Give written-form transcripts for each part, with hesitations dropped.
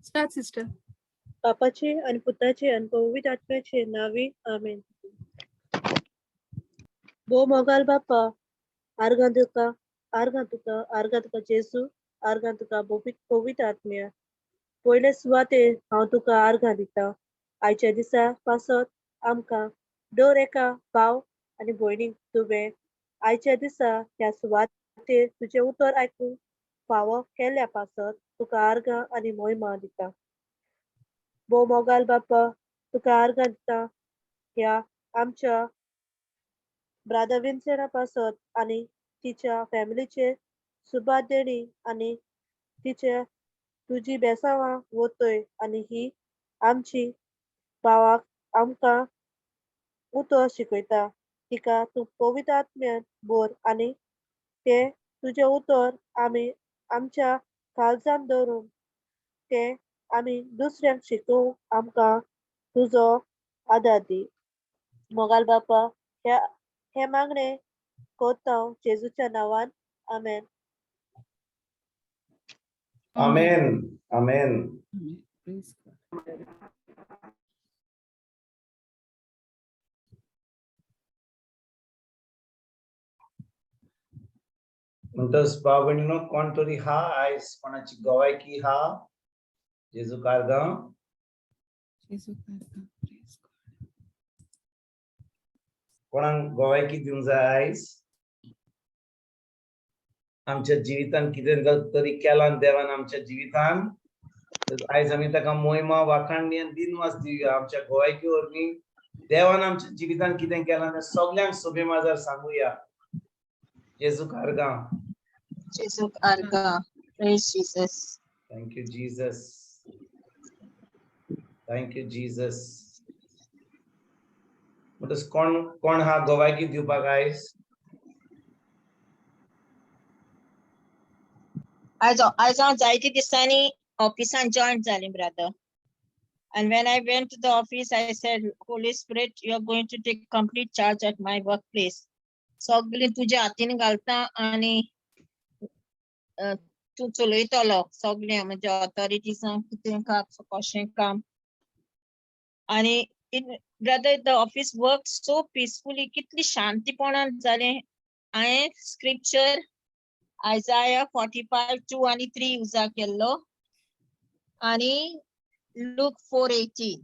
Start, sister. बापाचे आणि पुताचे आणि पवित्र आत्म्याचे नावी आमेन. भोव मोगाल बापा, आर्गां तुका, आर्गां तुका, आर्गां तुका जेजू, आर्गां तुका पवित्र आत्म्या. पयले सुवातेर हांव तुका आर्गां दिता. आयच्या दिसा पासत आमकां दर एका भाव आनी भयणीक तुवें आयच्या दिसा ह्या सुवातेर तुजें उतर आयकूंक फावो केल्ल्या पासत तुका आर्गां आनी मोहिमा दिता. भोव मोगाल बापा, तुका आर्गां दिता ह्या आमच्या ब्रादर विन्सना पासत आनी तिच्या फॅमिलीचेर सुबाद देणी आनी तिच्या तुजी बेसांवां वतय आनी ही आमची भावाक आमकां उतर शिकयता. तिका तूं पवित्र आत्म्यान भर आनी तें तुजें उतर आमी आमच्या काळजान दवरून तें आमी दुसऱ्यांक शिकोवंक आमकां तुजो आदार दी. मोगाल बापा, ह्या हें मागणें कोत्ता हांव जेजूच्या नांवान, आमेन. Amen. Amen. Amen. Praise God. म्हणटच भाव भयणीनो, कोण तरी हा आयज कोणाची गवायकी हा? जेजू कारगांव. जेजू कारगांव. Praise God. कोणाक गवायकी दिवंक जाय आयज? आमच्या जिवितान कितें तरी केलां देवान आमच्या जिवितान, तर आयज आमी ताका मोहिमा, वाखाणणी आनी दिनवास दिवया. आमच्या गोवायकी वरवीं देवान आमच्या जिवितान कितें केलां तें सगल्यांक सोबे माजार सांगुया. जेजू कारगांव. जेजू कारगांव. Praise Jesus. Thank you Jesus, thank you Jesus. म्हणटच कोण कोण हा गवायकी दिवपाक आयज? आयज हांव जायते दिसांनी ऑफिसान जॉईन जालें, brother. And when I went to the office, I said, "Holy Spirit, you are going to take complete charge at my workplace. सगळें तुज्या हातीन घालता आनी तूं चलयतलो सगळें, म्हणजे ऑथॉरिटीजांक कितें काम, कशें काम." आनी brother, the office work so peacefully, कितली शांतीपणान जालें. हांवें स्क्रिप्चर आयजाया 45:2 आनी 3 युजा केल्लो आनी Luke 4:18,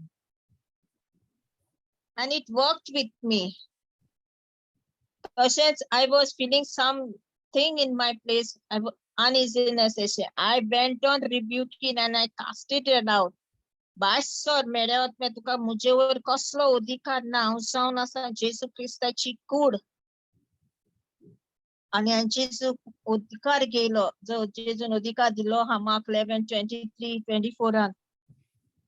and it worked with me. तशेंच I was feeling something in my place, uneasiness अशें. I went on rebuking and I casted it out. Bye sir, मेळ्यावत तुका मुजेवर कसलो अधिकार ना. हांव जावन आसा जेजू क्रिस्ताची कूड आनी हांवें जेजू अधिकार घेयलो, जो जेजून अधिकार दिलो हा mark 11:23-24.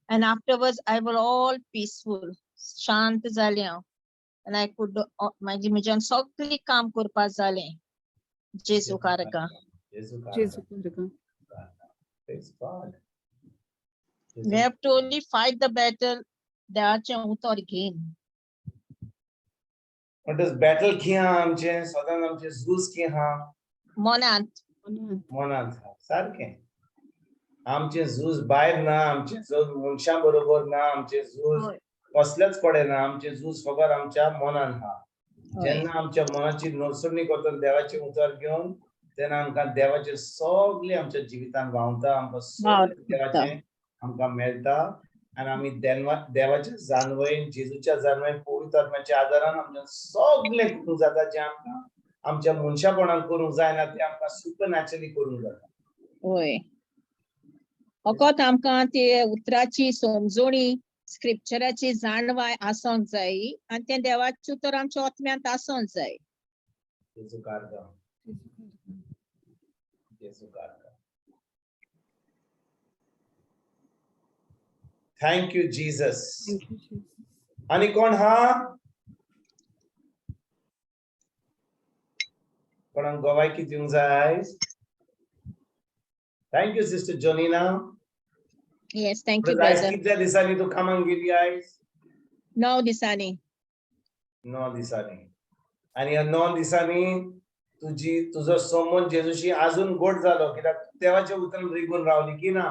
And afterwards I was all peaceful, शांत जालें हांव and I could मागीर म्हज्यान सगळें काम करपाक जालें. जेजू कारगां. जेजू. जेजू कारगांव. Praise God. We have to only fight the battle देवाचें उतर घेवन. म्हणटच बॅटल खी हा आमचें सदांच, आमचें झूज की हा? मनांत. मनांत. मनांत हा. सारकें, आमचें झूज भायर ना, आमचें झूज मनशां बरोबर ना, आमचें झूज कसलेच कडेन ना. आमचें झूज फकत आमच्या मनान हा. जेन्ना आमच्या मनाची नरसणी करता देवाचें उतर घेवन, तेन्ना आमकां देवाचें सगळें आमच्या जिवितान व्हांवता, आमकां सगळें देवाचें आमकां मेळटा आनी आमी देवाच्या जानवयन, जेजूच्या जानवयन, पवित्र आत्म्याच्या आदारान आमच्या सगळें करूंक जाता. जें आमकां आमच्या मनशापणान करूंक जायना, तें आमकां सुपर नॅचरली करूंक जाता. होय, फकत आमकां ते उतराची समजोणी, स्क्रिप्चराची जाणवाय आसोंक जाय आनी तें देवाचें उतर आमच्या आत्म्यांत आसोंक जाय. जेजू कारगांव. जेजू कारगांव. जेजू कारगांव. Thank you Jesus. Thank you, Jesus. आनी कोण हा? कोणाक गवायकी दिवंक जाय आयज? Thank you sister Jonina. Yes, thank you. आयज ब्रदर. कितल्या दिसांनी तूं कामाक गेली आयज? 9 दिसांनी. 9 दिसांनी. आनी ह्या 9 दिसांनी तुजो संबंद जेजूशी अजून गोड जालो, कित्याक देवाच्या उतरान रिगून रावली की ना?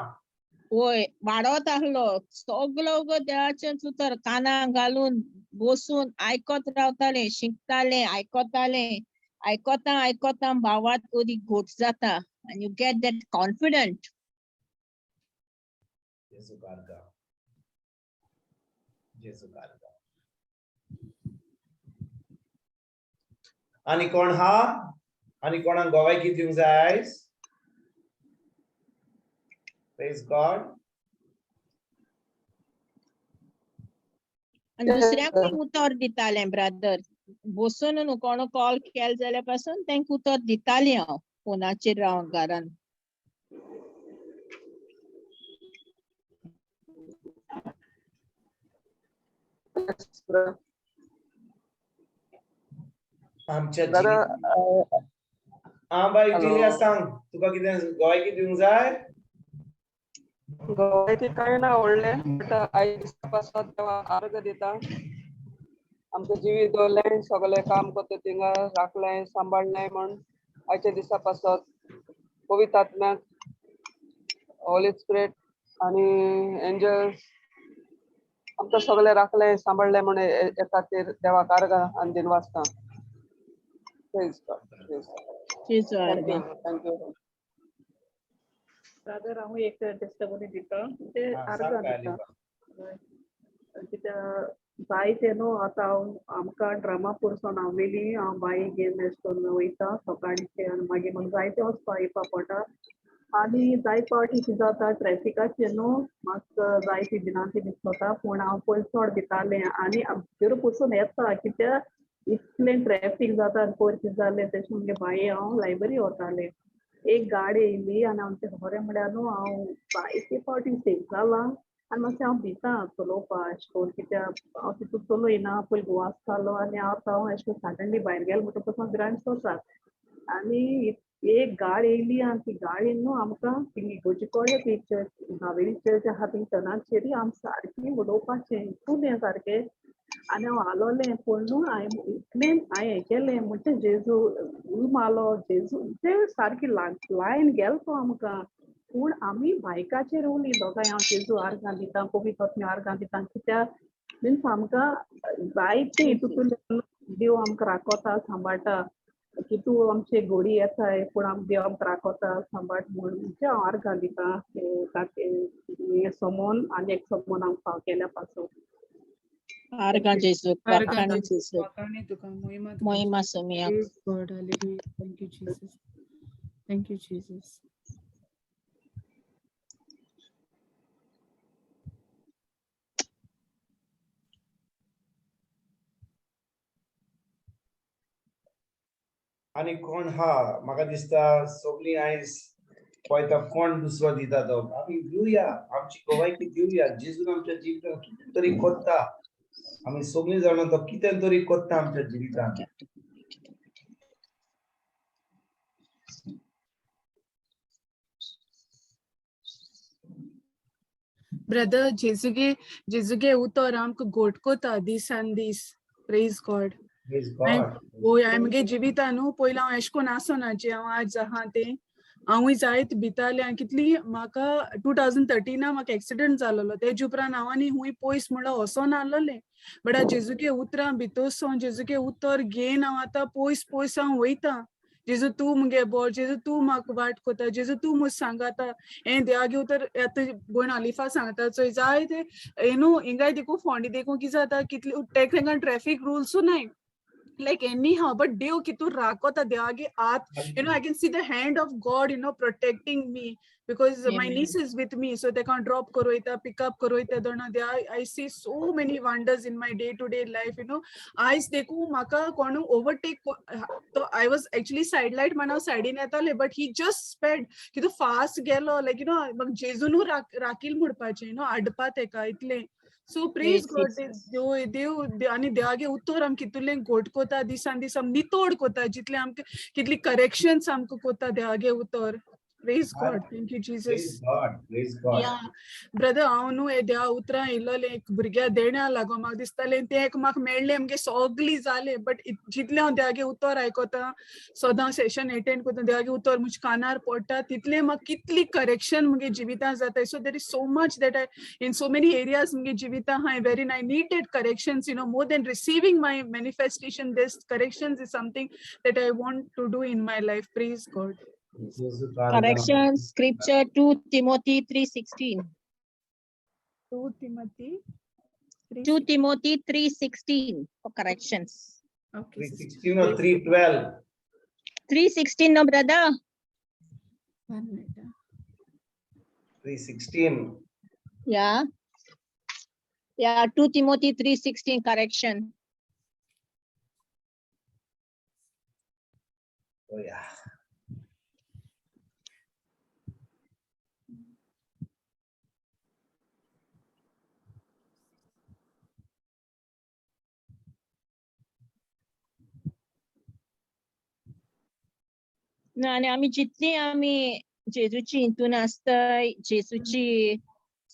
वय वाडत आहलो सगलो गो देवाचेंच उतर कानाक घालून बसून आयकत रावतालें, शिकतालें, आयकतालें. आयकता आयकता भावात ओदी घोट जाता आनी you get that confident. जेजू कारगा, जेजू कारगा. आनी कोण हा? आनी कोणाक गोवायकी दिवंक जाय आयज? Praise God. आनी दुसऱ्याकूय उतर दितालें ब्रदर, बसून न्हू कोण कॉल केल जाल्यार पासून तेंका उतर दितालें हांव फोनाचेर रावन घरान. आमच्या दादा. जिवित आं बाय. हॅलो. दिल्या, सांग, तुका कितें गोवायकी दिवंक जाय? गोवायती कांय ना व्हडलें, बट आयज दिसा पासत देवा आर्ग दिता. आमकां जिवीत दवरलें, सगळें काम करता थिंगा राखलें, सांबाळलें म्हण आयच्या दिसा पासत पवित्र आत्म्याक, होली स्पिरिट आनी एंजल्स आमकां सगळें राखलें, सांबाळलें म्हण हे खातीर देवाक आर्गां आनी दिनवासता. Praise God, praise God. जेजू thank you. आर्गां. Thank you. Brother, हांव एक टेस्टमनी दिता ते. आं, सांग. आर्गां बाय दिता. अलिफा. कित्याक जायते न्हू आतां हांव आमकां ड्रामा पुरसोन हांव वेली हांव बाई घेवन अशें करून वयता सकाळचें आनी मागीर म्हाका जायते वचपा येवपा पडटा आनी जायते फावटी कितें जाता, ट्रॅफिकाचें न्हू म्हाका जायती भिरांती दिसता. पूण हांव पयलीं चड भितालें आनी भितर पसून येता, कित्याक इतलें ट्रॅफीक जाता आनी पयर कितें जालें, तेशें मुगे बाये हांव लायब्ररी वतालें, एक गाडी येयली आनी आमचें खरें म्हळ्यार न्हू हांव जायते फावटी सेफ जालां आनी मातशें हांव भिता चलोवपा अशें करून, कित्याक हांव तितून चलयना. पयलीं घोव आसतालो आनी आतां हांव अशें करून सडनली भायर गेलें म्हणटकच हांव भिरांत सोदता. आनी एक गाडी येयली आनी ती गाडी न्हू आमकां थिंग इगोर्जे कडेन ती चर्च, नावेली चर्च आहा थिंग टर्नाचेर आम सारकें उडोवपाचें इतून सारकें. आनी हांव आलोलें, पूण न्हू हांवें इतलें हांवें हें केलें म्हणजे जेजू उल मारलो, जेजू ते सारकी लायन गेलो तो आमकां. पूण आमी बायकाचेर उरली दोगांय. हांव जेजू आर्गां दिता, पवित्र आत्म्या आर्गां दिता, कित्याक मिन्स आमकां जायते हितूंतल्यान देव आमकां राखता, सांबाळटा की तूं आमचे घोडी येताय, पूण आम देव आमकां राखता, सांबाळटा म्हूण म्हणजे हांव आर्गां दिता हें सोमोन आनी एक सोमोन आमकां फाव केल्या पासून. आर्गां जेजूक. आर्गां. वाखाणी जेजूक. वाखाणी तुका, मोहिमा तुका. मोहिमा सोमयाक. Praise God, hallelujah. Thank you, Jesus. Thank you, Jesus. आनी कोण हा? म्हाका दिसता सगळीं आयज पळयता कोण दुसरो दिता तो. आमी दिवया, आमची गोवायकी दिवया. जेजून आमच्या जिवितांत कितें तरी कोत्ता, आमी सगळीं जाणां तो कितें तरी कोत्ता आमच्या जिवितांत. ब्रदर, जेजुगे जेजुगे उतर आमकां गोट कोता दिसान दीस. Praise God. Praise God. वय, हांवें मुगे जिविता न्हू पयलीं हांव एशें कोन्न आसना जें हांव आज आहा तें. हांवूय जायत भितालें आनी कितली म्हाका 2013 म्हाका एक्सिडंट जालोलो, तेजे उपरांत हांव आनी खूंय पयस म्हणल्यार वचोन आहलोलें. बट आतां जेजुगे उतरां भितर सोन, जेजुगे उतर घेन हांव आतां पयस पयस हांव वयता. जेजू तूं मुगे बोर, जेजू तूं म्हाका वाट कोता, जेजू तूं म्हज सांगाता. हें देवागे उतर आतां भयण अलिफा सांगता चोय जाय ते हे न्हू हिंगाय देखून फोंडे देखून कितें जाता, कितले तेका ट्रॅफीक रुल्सूय नाय, like anyhow, but देव कितू राखता देवागे आत. I can see the hand of God protecting me because my Amen. niece is with me, so they can drop करोयता, pick up करोयता Dona. I see so many wonders in my day to day life. आयज देखून म्हाका कोणू overtake तो, I was actually side light म्हणून सायडीन येताले, but he just spade कितू fast गेलो, लायक you know म्हाका जेजूनू राखील म्हणपाचें, you know आडपा तेका इतलें. सो प्रेज Praise God. Jesus. देव देव आनी देवागे उतर आमकां कितुलें गोट कोता, दिसान दीस आम नितोड कोता, जितलें आमकां कितली करेक्शन्स आमकां कोता देवागे उतर. Praise God, thank you Jesus. Praise God, praise God. Yeah brother, हांव न्हू हे देवा उतरां येयलोलें एक भुरग्या देण्या लागो म्हाका दिसतालें तें एक म्हाका मेळ्ळें मगे सगळीं जालें, बट जितलें हांव देवागे उतर आयकता, सदां सेशन एटेंड करता, देवागे उतर म्हज्या कानार पडटा, तितलें म्हाका कितली करेक्शन मुगे जिवितां जाता. So there is so much that I in so many areas मुगे जिवितां हांव very I need that corrections, you know, more than receiving my manifestation, this corrections is something that I want to do in my life. Praise God. Correction scripture 2 Timothy 3:16. 2 Timothy 2 Timothy 3:16 for corrections. Okay, 3:16 or 3:12? 3:16, no brother. 1 minute. 3:16. Yeah. Yeah, 2 Timothy 3:16 correction. Oh yeah. ना आनी आमी जितली आमी जेजूची हितून आसताय, जेजूची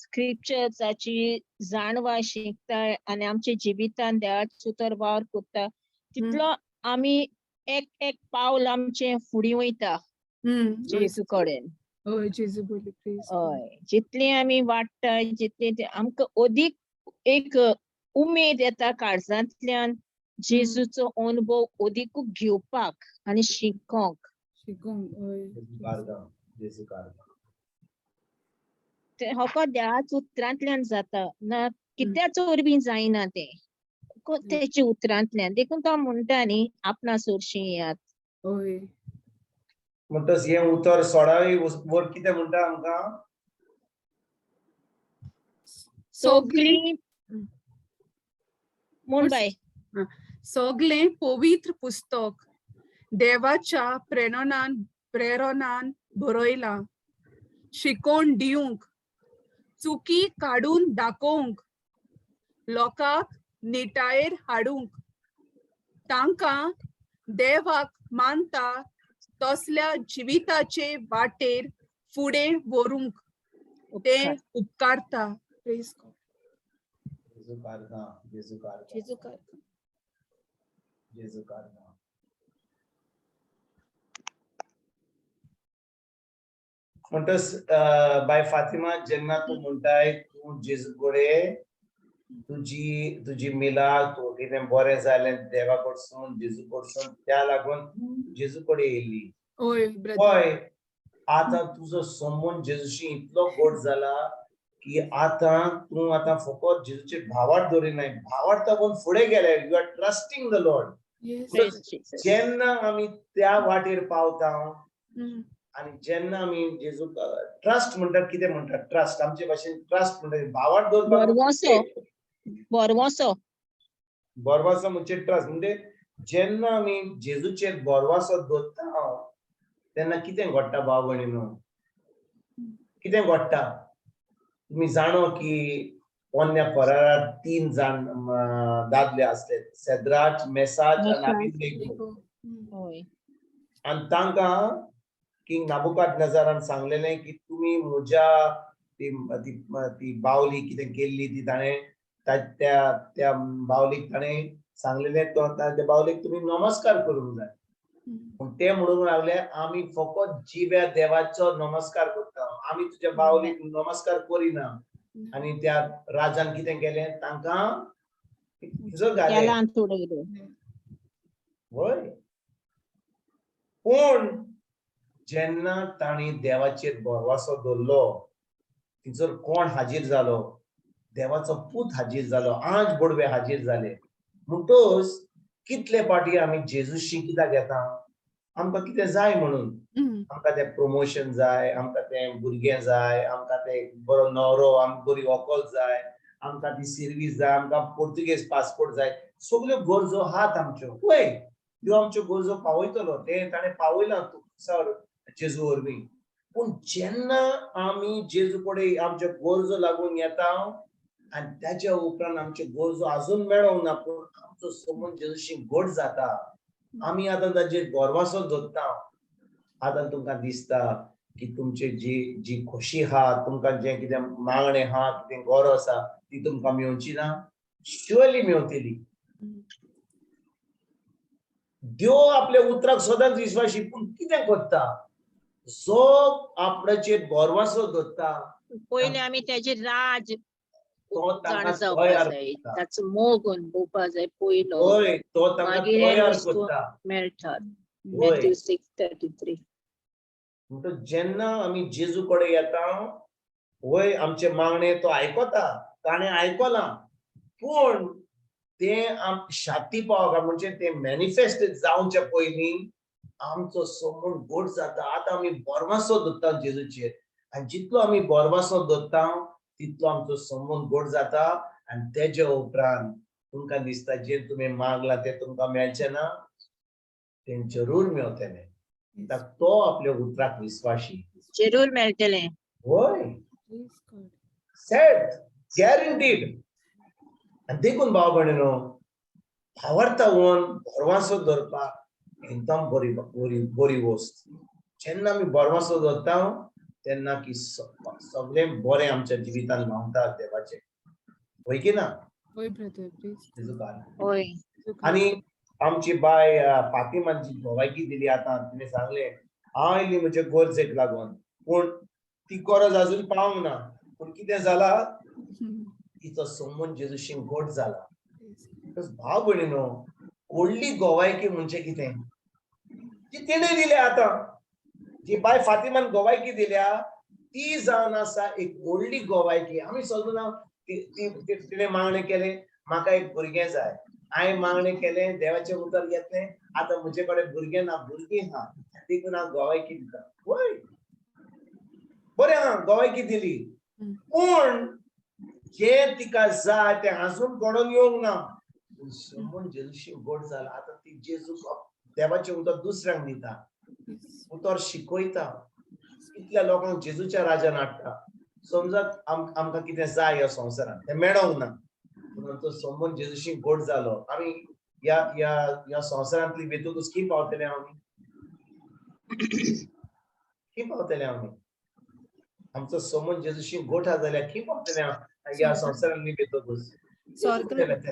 स्क्रिप्चर्साची जाणवाय शिकताय आनी आमच्या जिवितान देवाचो उतर वावर करता, तितलो आमी एक एक पावल आमचें फुडें वयता जेजू कडेन. हय, जेजू बोली, प्रेज. हय, जितली आमी वाडटाय जितली आमकां अदीक एक उमेद येता काळजांतल्यान जेजूचो अनुभव अदीकूच घेवपाक आनी शिकोंक. तें फकत देवाच उतरांतल्यान जाता ना, कित्याच वरवीं जायना तें, फकत तेच्या उतरांतल्यान. देखून तो म्हणटा न्ही, आपणा सोरशीं येयात. म्हणटच हें उतर सोळावी वर कितें म्हणटा आमकां? सगळीं म्हण बाय. सगळें पवित्र पुस्तक देवाच्या प्रेरणान बरयलां, शिकोवन दिवंक, चुकी काडून दाखोवंक, लोकांक निटायेर हाडूंक, तांकां देवाक मानता तसल्या जिविताचे वाटेर फुडें व्हरूंक तें उपकारता. Praise God. जेजू कारता, जेजू कारता. म्हणटच बाय फातिमा, जेन्ना तूं म्हणटाय तूं जेजू कडेन तुजी तुजी मिलाक तूं कितें बरें जालें देवा कडसून, जेजू कडसून, त्या लागून तूं जेजू कडेन येयल्ली. हय, आतां तुजो संबंद जेजूशी इतलो गोड जाला की आतां तूं आतां फकत जेजूचेर भावार्थ दवरिनाय, भावार्थ लागून फुडें गेले. You are trusting the Lord. जेन्ना आमी त्या वाटेर पावता आनी जेन्ना आमी जेजू ट्रस्ट म्हणटात, कितें म्हणटात ट्रस्ट, आमचे भाशेन ट्रस्ट म्हणटात भावार्थ दवरपाक, भरवंसो, भरवंसो म्हणजे ट्रस्ट. म्हणजे जेन्ना आमी जेजूचेर भरवंसो दवरता तेन्ना कितें घडटा भाव भयणीनो, कितें घडटा? तुमी जाणो की पोन्न्या करारात 3 जाण दादले आसले, सेद्राच, मेसाच आनी अबेदनेगो. आनी तांकां किंग नाबुकादनेझरान सांगलेलें की तुमी म्हज्या ती बावली कितें केल्ली ती ताणें त्या त्या बावलीक ताणें सांगलेलें, तो त्या बावलीक तुमी नमस्कार करूंक जाय. पूण ते म्हणूंक लागले आमी फकत जिव्या देवाचो नमस्कार करता, आमी तुज्या बावलीक नमस्कार करिना. आनी त्या राजान कितें केलें, तांकां घालें. वय, पूण जेन्ना तांणी देवाचेर भरवंसो दवरलो, थंयसर कोण हाजीर जालो? देवाचो पूत हाजीर जालो, आज बोडवे हाजीर जाले. म्हणटच कितले पाटी आमी जेजूशी कित्याक येता? आमकां कितें जाय म्हणून, आमकां तें प्रमोशन जाय, आमकां तें भुरगें जाय, आमकां तें बरो न्हवरो, आमकां बरी व्हंकल जाय, आमकां ती सिर्वीस जाय, आमकां पोर्तुगेज पासपोर्ट जाय. सगल्यो गरजो आहात आमच्यो. वय, त्यो आमच्यो गरजो पावयतलो, तें ताणें पावयलां सर जेजू वरवीं. पूण जेन्ना आमी जेजू कडेन आमच्यो गरजो लागून येता आनी ताच्या उपरांत आमच्यो गरजो आजून मेळोंक ना, पूण आमचो संबंद जेजूशी घट जाता, आमी आतां ताचेर भरवंसो दवरता. आतां तुमकां दिसता की तुमची जी जी खोशी आहा, तुमकां जें कितें मागणें आहा, कितें गरज आसा, ती तुमकां मेवची ना? शुअरली मेवतली. देव आपल्या उतराक सदांच विश्वासी, पूण कितें करता, जो आपणाचेर भरवंसो दवरता पयले आमी तेजे राज तो जाणा तांकां जावपा तयार जाय, करता. ताचो मोग अनुभवपा जाय पयलो. हय, तो तांकां मागीर हे तयार वस्तू करता. मेळटात. हय. मॅथ्यू 6:33. म्हणटच जेन्ना आमी जेजू कडेन येता, वय आमचे मागणे तो आयकता, ताणें आयकलां, पूण तें आम शाती पावका, म्हणजे तें मॅनिफेस्ट जावचे पयलीं आमचो समूळ गोड जाता. आतां आमी बोरवासो दवरता जेजूचेर, आनी जितलो आमी बोरवासो दवरता तितलो आमचो समूळ गोड जाता. आनी तेजे उपरांत तुमकां दिसता जें तुमी मागलां तें तुमकां मेळचें ना, तें जरूर मेवतलें, कित्याक तो आपल्या उतराक विस्वाशी. जरूर मेळटलें. वय, सेट, गॅरंटीड. आनी देखून भाव भयणीनो, भावार्था भरवासो दवरपाक एकदम बरी बरी बरी वस्त. जेन्ना आमी भरवासो दवरता तेन्ना की सगळें बरें आमच्या जिवितान व्हांवता देवाचें. वय की ना? वय ब्रदर, प्लीज. तेजो कारण. हय. आनी आमची बाय फातिमान जी भलायकी दिली, आतां तिणें सांगलें, हांव आयली म्हजे गरजेक लागून, पूण ती गरज अजून पावंक ना, पूण कितें जाला, तिचो संबंद जेजूशी घट जाला. भाव भयणीनो, व्हडली गोवायकी म्हणजे कितें, ती तिणें दिल्या. आतां जी बाय फातिमान गोवायकी दिल्या ती जावन आसा एक व्हडली गोवायकी. आमी सगळ्यां तिणें मागणें केलें, म्हाका एक भुरगें जाय. हांवें मागणें केलें, देवाचें उतर घेतलें, आतां म्हजे कडेन भुरगें ना, भुरगीं आहा, देखून हांव गोवायकी दिता. वय, बरें आहा, गोवायकी दिली, पूण जें तिका जाय तें अजून घडोवन येवंक ना. पूण समून जेजूशी गोड जाला. आतां ती जेजू देवाचें उतर दुसऱ्यांक दिता, उतर शिकयता, कितल्या लोकांक जेजूच्या राजान हाडटा. समजात आमकां कितें जाय ह्या संवसारांत, तें मेळोंक ना, पूण आमचो संबंद जेजूशी गोड जालो, आमी ह्या ह्या ह्या संवसारांतली वेतकूच की पावतले आमी, की पावतले आमी? आमचो संबंद जेजूशी गोठा जाल्यार की पावतले ह्या संवसारांतली वेतकूच? स्वर्गात.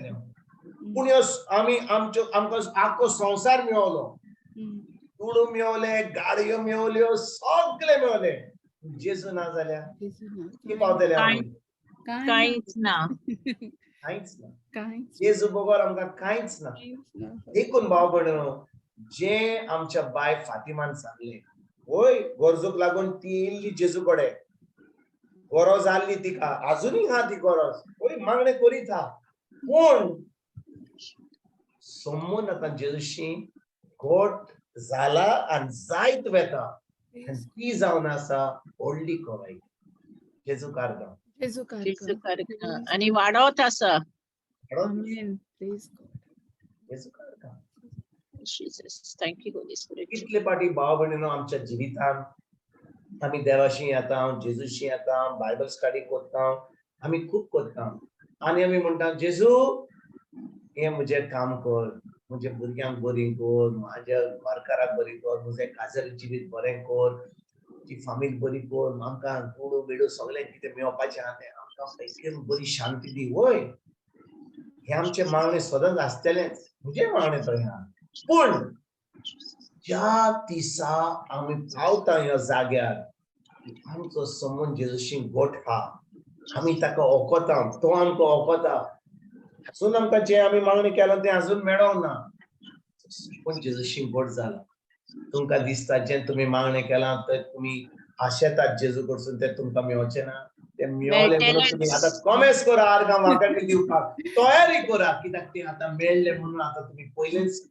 पूण ह्यो आमी आमच्यो आमकां आख्खो संवसार मेवलो, दुडू मेवले, गाडयो मेवल्यो, सगळे मेवले, जेजू ना जाल्यार की पावतले आमी? कांयच ना. कांयच ना. कांयच. जेजू बगर आमकां कांयच ना. देखून भाव भयणीनो, जें आमच्या बाय फातिमान सांगलें, वय गरजूक लागून ती येयल्ली जेजू कडेन, गरज आहली तिका, आजुनूय आहा ती गरज, वय मागणें करीत आहा, पूण संबंद आतां जेजूशी घट जाला आनी जायत वेता, आनी ती जावन आसा व्हडली कवाय. जेजू कारगांव. जेजू जेजू कारगांव. आनी वाडत आसा. आमेन. Praise God. जेजू कारगांव. Jesus, thank you, Holy Spirit. कितले पाटी भाव भयणीनो, आमच्या जिवितांत आमी देवाशी येता, जेजूशी येता, बायबल स्टडी करता, आमी खूब करता, आनी आमी म्हणटा, जेजू हें म्हजें काम कर, म्हज्या भुरग्यांक बरी कर, म्हाज्या घरकाराक बरी कर, म्हजें काजल जिवीत बरें कर, ती फामील बरी कर, आमकां दुडू बिडू सगळें कितें मेळपाचें आहा तें आमकां एकदम बरी शांती दी. वय, हें आमचें मागणें सदांच आसतलेंच, म्हजें मागणें तशें आहा. पूण ज्या दिसा आमी पावता ह्या जाग्यार, आमचो संबंद जेजूशी घट आहा, आमी ताका ओकता, तो आमकां ओकता, अजून आमकां जें आमी मागणी केलां तें अजून मेळोंक ना, पूण जेजूशी घट जाला. तुमकां दिसता जें तुमी मागणें केलां तें तुमी आशेतात जेजू कडसून, तें तुमकां मेवचें ना, तें मेवलें म्हणून तुमी आतां कॉमेस करा, आर्गां वांकाटी दिवपाक तयारी करा, कित्याक तें आतां मेळ्ळें म्हणून आतां तुमी पयलेंच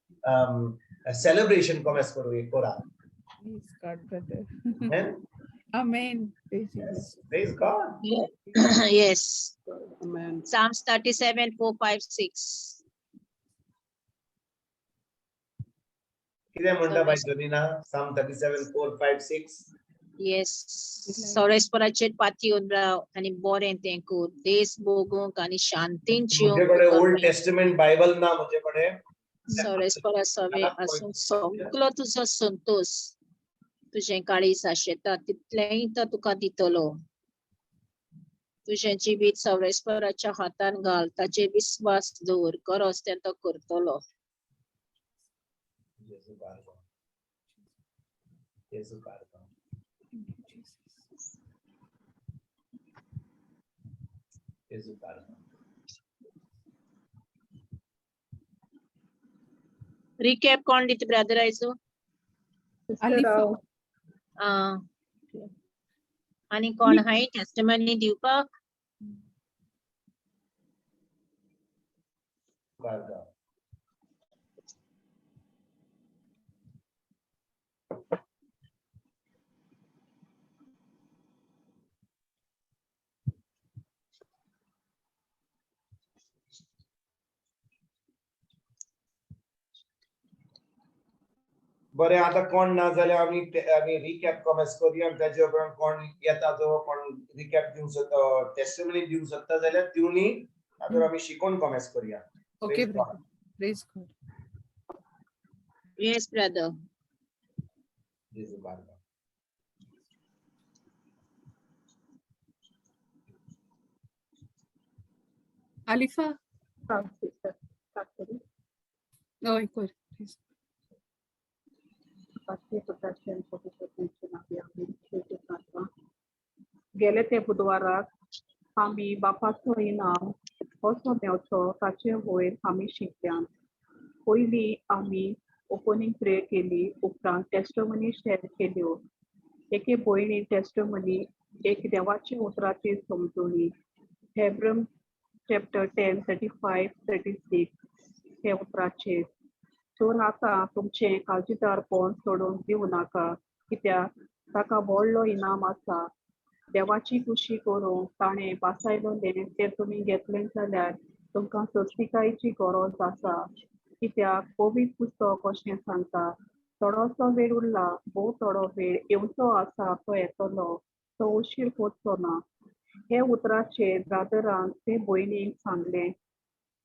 सेलिब्रेशन कॉमेस करूं करा. Praise God, brother. Amen? Amen. Praise Jesus. Yes. Praise God. Yes. Amen. Psalms 37, 4, 5, 6. कितें म्हणटा बाय जोनिना? Psalm 37, 4, 5, 6. Yes. सोरेस्पराचेर पातयेवन राव आनी बरें तें कर, देश भोगूंक आनी शांतीन म्हजे कडेन ओल्ड टेस्टमेंट बायबल ना म्हजे कडेन. सोरेस्परा सवे आसून सगलो तुजो संतोश. तुजें काळीज आशेता तितलेंय तो तुका दितलो. तुजें जिवीत सर्वेस्पराच्या हातान घाल, ताचेर विस्वास दवर, गरज तें तो करतलो. जेजू बारगो. जेजू बारगो. Thank you, Jesus. जेजू बारगो. रिकॅप कोण दिता ब्रदर आयजो? सिस्टर आलिफा. हांव. आं, आनी कोण हाय टेस्टिमनी दिवपाक? बारगो. बरें, आतां कोण ना जाल्यार आमी रिकॅप कॉमेंस करुया आनी ताजे उपरांत कोण येता तो कोण रिकॅप दिवंक सोदता, टेस्टिमनी दिवंक सोदता जाल्यार दिवनी, नातर आमी शिकोवन कॉमेंस करुया. Okay, Praise God. Brother. Praise God. Yes brother. जेजू बारगो. आलिफा. हा, सिस्टर स्टार्ट करूं? हय कर प्लीज. बाकी स्वताचे आनी पवित्र नांव आमी जेजू. गेले ते बुधवाराक आमी बापाचो इनाम कसो मेवचो ताचे वयर आमी शिकल्यान. पयलीं आमी ओपनींग प्रेयर केली, उपरांत टेस्टमनी शेअर केल्यो. एके भयणीन टेस्टमनी एक देवाच्या उतराची समजणी Hebrew chapter 10 35 36 हे उतराचेर, तर आतां तुमचें काळजीदारपण सोडून दिवं नाका, कित्याक ताका व्हडलो इनाम आसा. देवाची खुशी करूंक ताणें बासायलोलें तें तुमी घेतलें जाल्यार तुमकां सोंसणिकायेची गरज आसा, कित्याक पवित्र पुस्तक अशें सांगता, थोडोसो वेळ उरला, भोव थोडो वेळ, येवचो आसा तो येतलो, तो उशीर करचो ना. हे उतराचेर ब्रादरान ते भयणीक सांगलें.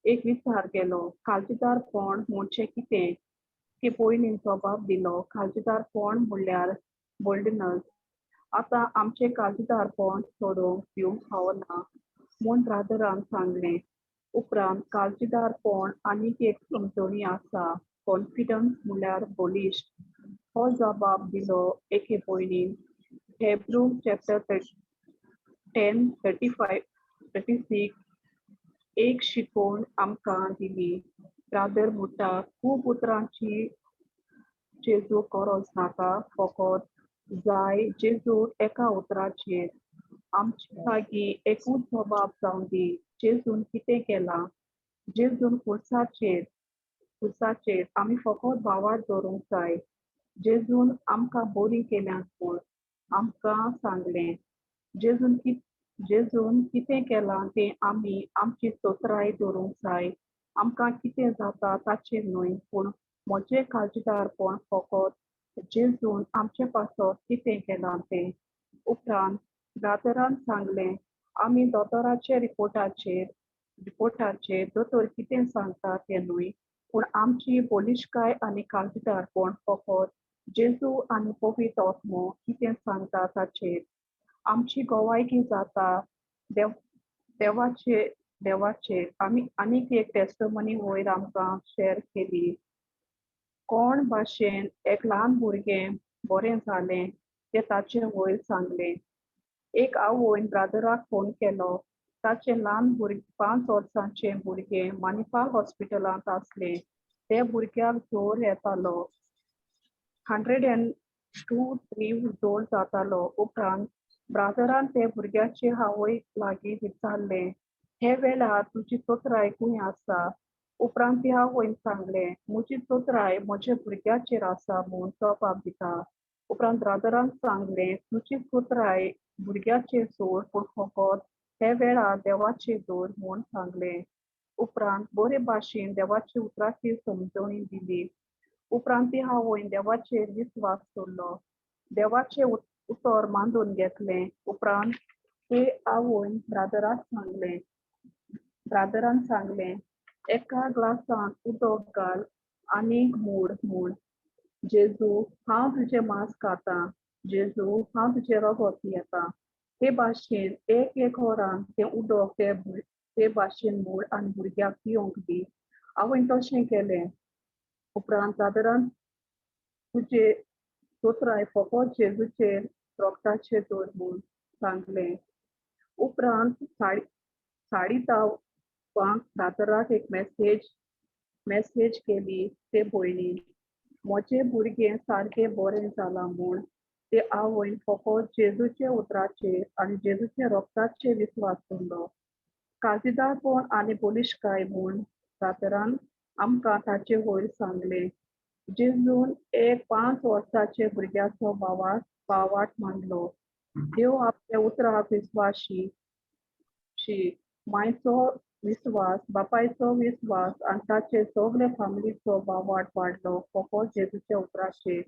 एक विचार केलो, काळजीदारपण म्हणचें कितें? ते भयणीन जबाब दिलो, काळजीदारपण म्हणल्यार बोल्डनस. आतां आमचें काळजीदारपण सोडूंक दिवंक फावना म्हूण ब्रादरान सांगलें. उपरांत काळजीदारपण आनीक एक समजणी आसा, कॉन्फिडन्स म्हणल्यार बलिश्ट हो जबाब दिलो एके भयणीन. Hebrew chapter 10 35 36 एक शिकवण आमकां दिली. ब्रादर म्हणटा, खूब उतरांची जेजू गरज नाका, फकत जाय जेजू एका उतराचेर. आमचे लागीं एकूच जबाब जावं दी, जेजून कितें केलां? जेजून खुर्साचेर आमी फकत भावार्थ दवरूंक जाय, जेजून आमकां बरीं केल्यांत म्हूण आमकां सांगलें. जेजून कितें केलां तें आमी आमची चतुराय दवरूंक जाय, आमकां कितें जाता ताचेर न्हय, पूण म्हजें काळजीदारपण फकत जेजून आमचे पासत कितें केलां तें. उपरांत ब्रादरान सांगलें, आमी दोतोराचे रिपोर्टाचेर दोतोर कितें सांगता तें न्हय, पूण आमची बलिश्काय आनी काळजीदारपण फकत जेजू आनी पवित्र आत्मो कितें सांगता ताचेर. आमची गवायकी जाता देवाचेर. आमी आनीक एक टेस्टमनी वयर आमकां शेअर केली. कोण भाशेन एक ल्हान भुरगें बरें जालें तें ताचे वयर सांगलें. एक आवयन ब्रादराक फोन केलो. ताचें ल्हान भुरगें 5 वर्सांचें भुरगें मणिपाल हॉस्पिटलांत आसलें. ते भुरग्याक जोर येतालो, 102 3 जोर जातालो. उपरांत ब्रादरान ते भुरग्याचे आवय लागीं विचारलें, हे वेळार तुजी चतुराय खंय आसा? उपरांत ती आवयन सांगलें, म्हजी चतुराय म्हज्या भुरग्याचेर आसा म्हूण जबाब दिता. उपरांत ब्रादरान सांगलें, तुजी चतुराय भुरग्याचेर सोड, पूण फकत हे वेळार देवाचेर दवर म्हूण सांगलें. उपरांत बरे भाशेन देवाची उतराची समजणी दिली. उपरांत ती आवयन देवाचेर विस्वास दवरलो, देवाचें उतर मांडून घेतलें. उपरांत ते आवयन ब्रादराक सांगलें, ब्रादरान सांगलें, एका ग्लासान उदक घाल आनीक मोड म्हूण. जेजू, हांव तुजें मांस खाता, जेजू हांव तुजें रोगोत पियेता. हे भाशेन एक एक वरान तें उदक ते ते भाशेन मोड आनी भुरग्याक पिवंक दी. आवयन तशें केलें. उपरांत ब्रादरान तुजे दोतोराय फकत जेजूचेर रोगताचेर दवर म्हूण सांगलें. उपरांत 10:30 दादराक एक मॅसेज केली ते भयणीन, म्हजें भुरगें सारकें बरें जालां म्हूण. ते आवयन फकत जेजूच्या उतराचेर आनी जेजूच्या रोगताचेर विस्वास दवरलो. काळजीदारपण आनी बलिश्काय म्हूण दादरान आमकां ताचे वयर सांगलें. जेजून एक 5 वर्सांचे भुरग्याचो बावाट मांडलो. देव आपल्या उतराक विस्वाशी शी मायचो विस्वास, बापायचो विस्वास आनी ताचे सगळे फामिलीचो बावाट वाडलो फकत जेजूच्या उतराचेर.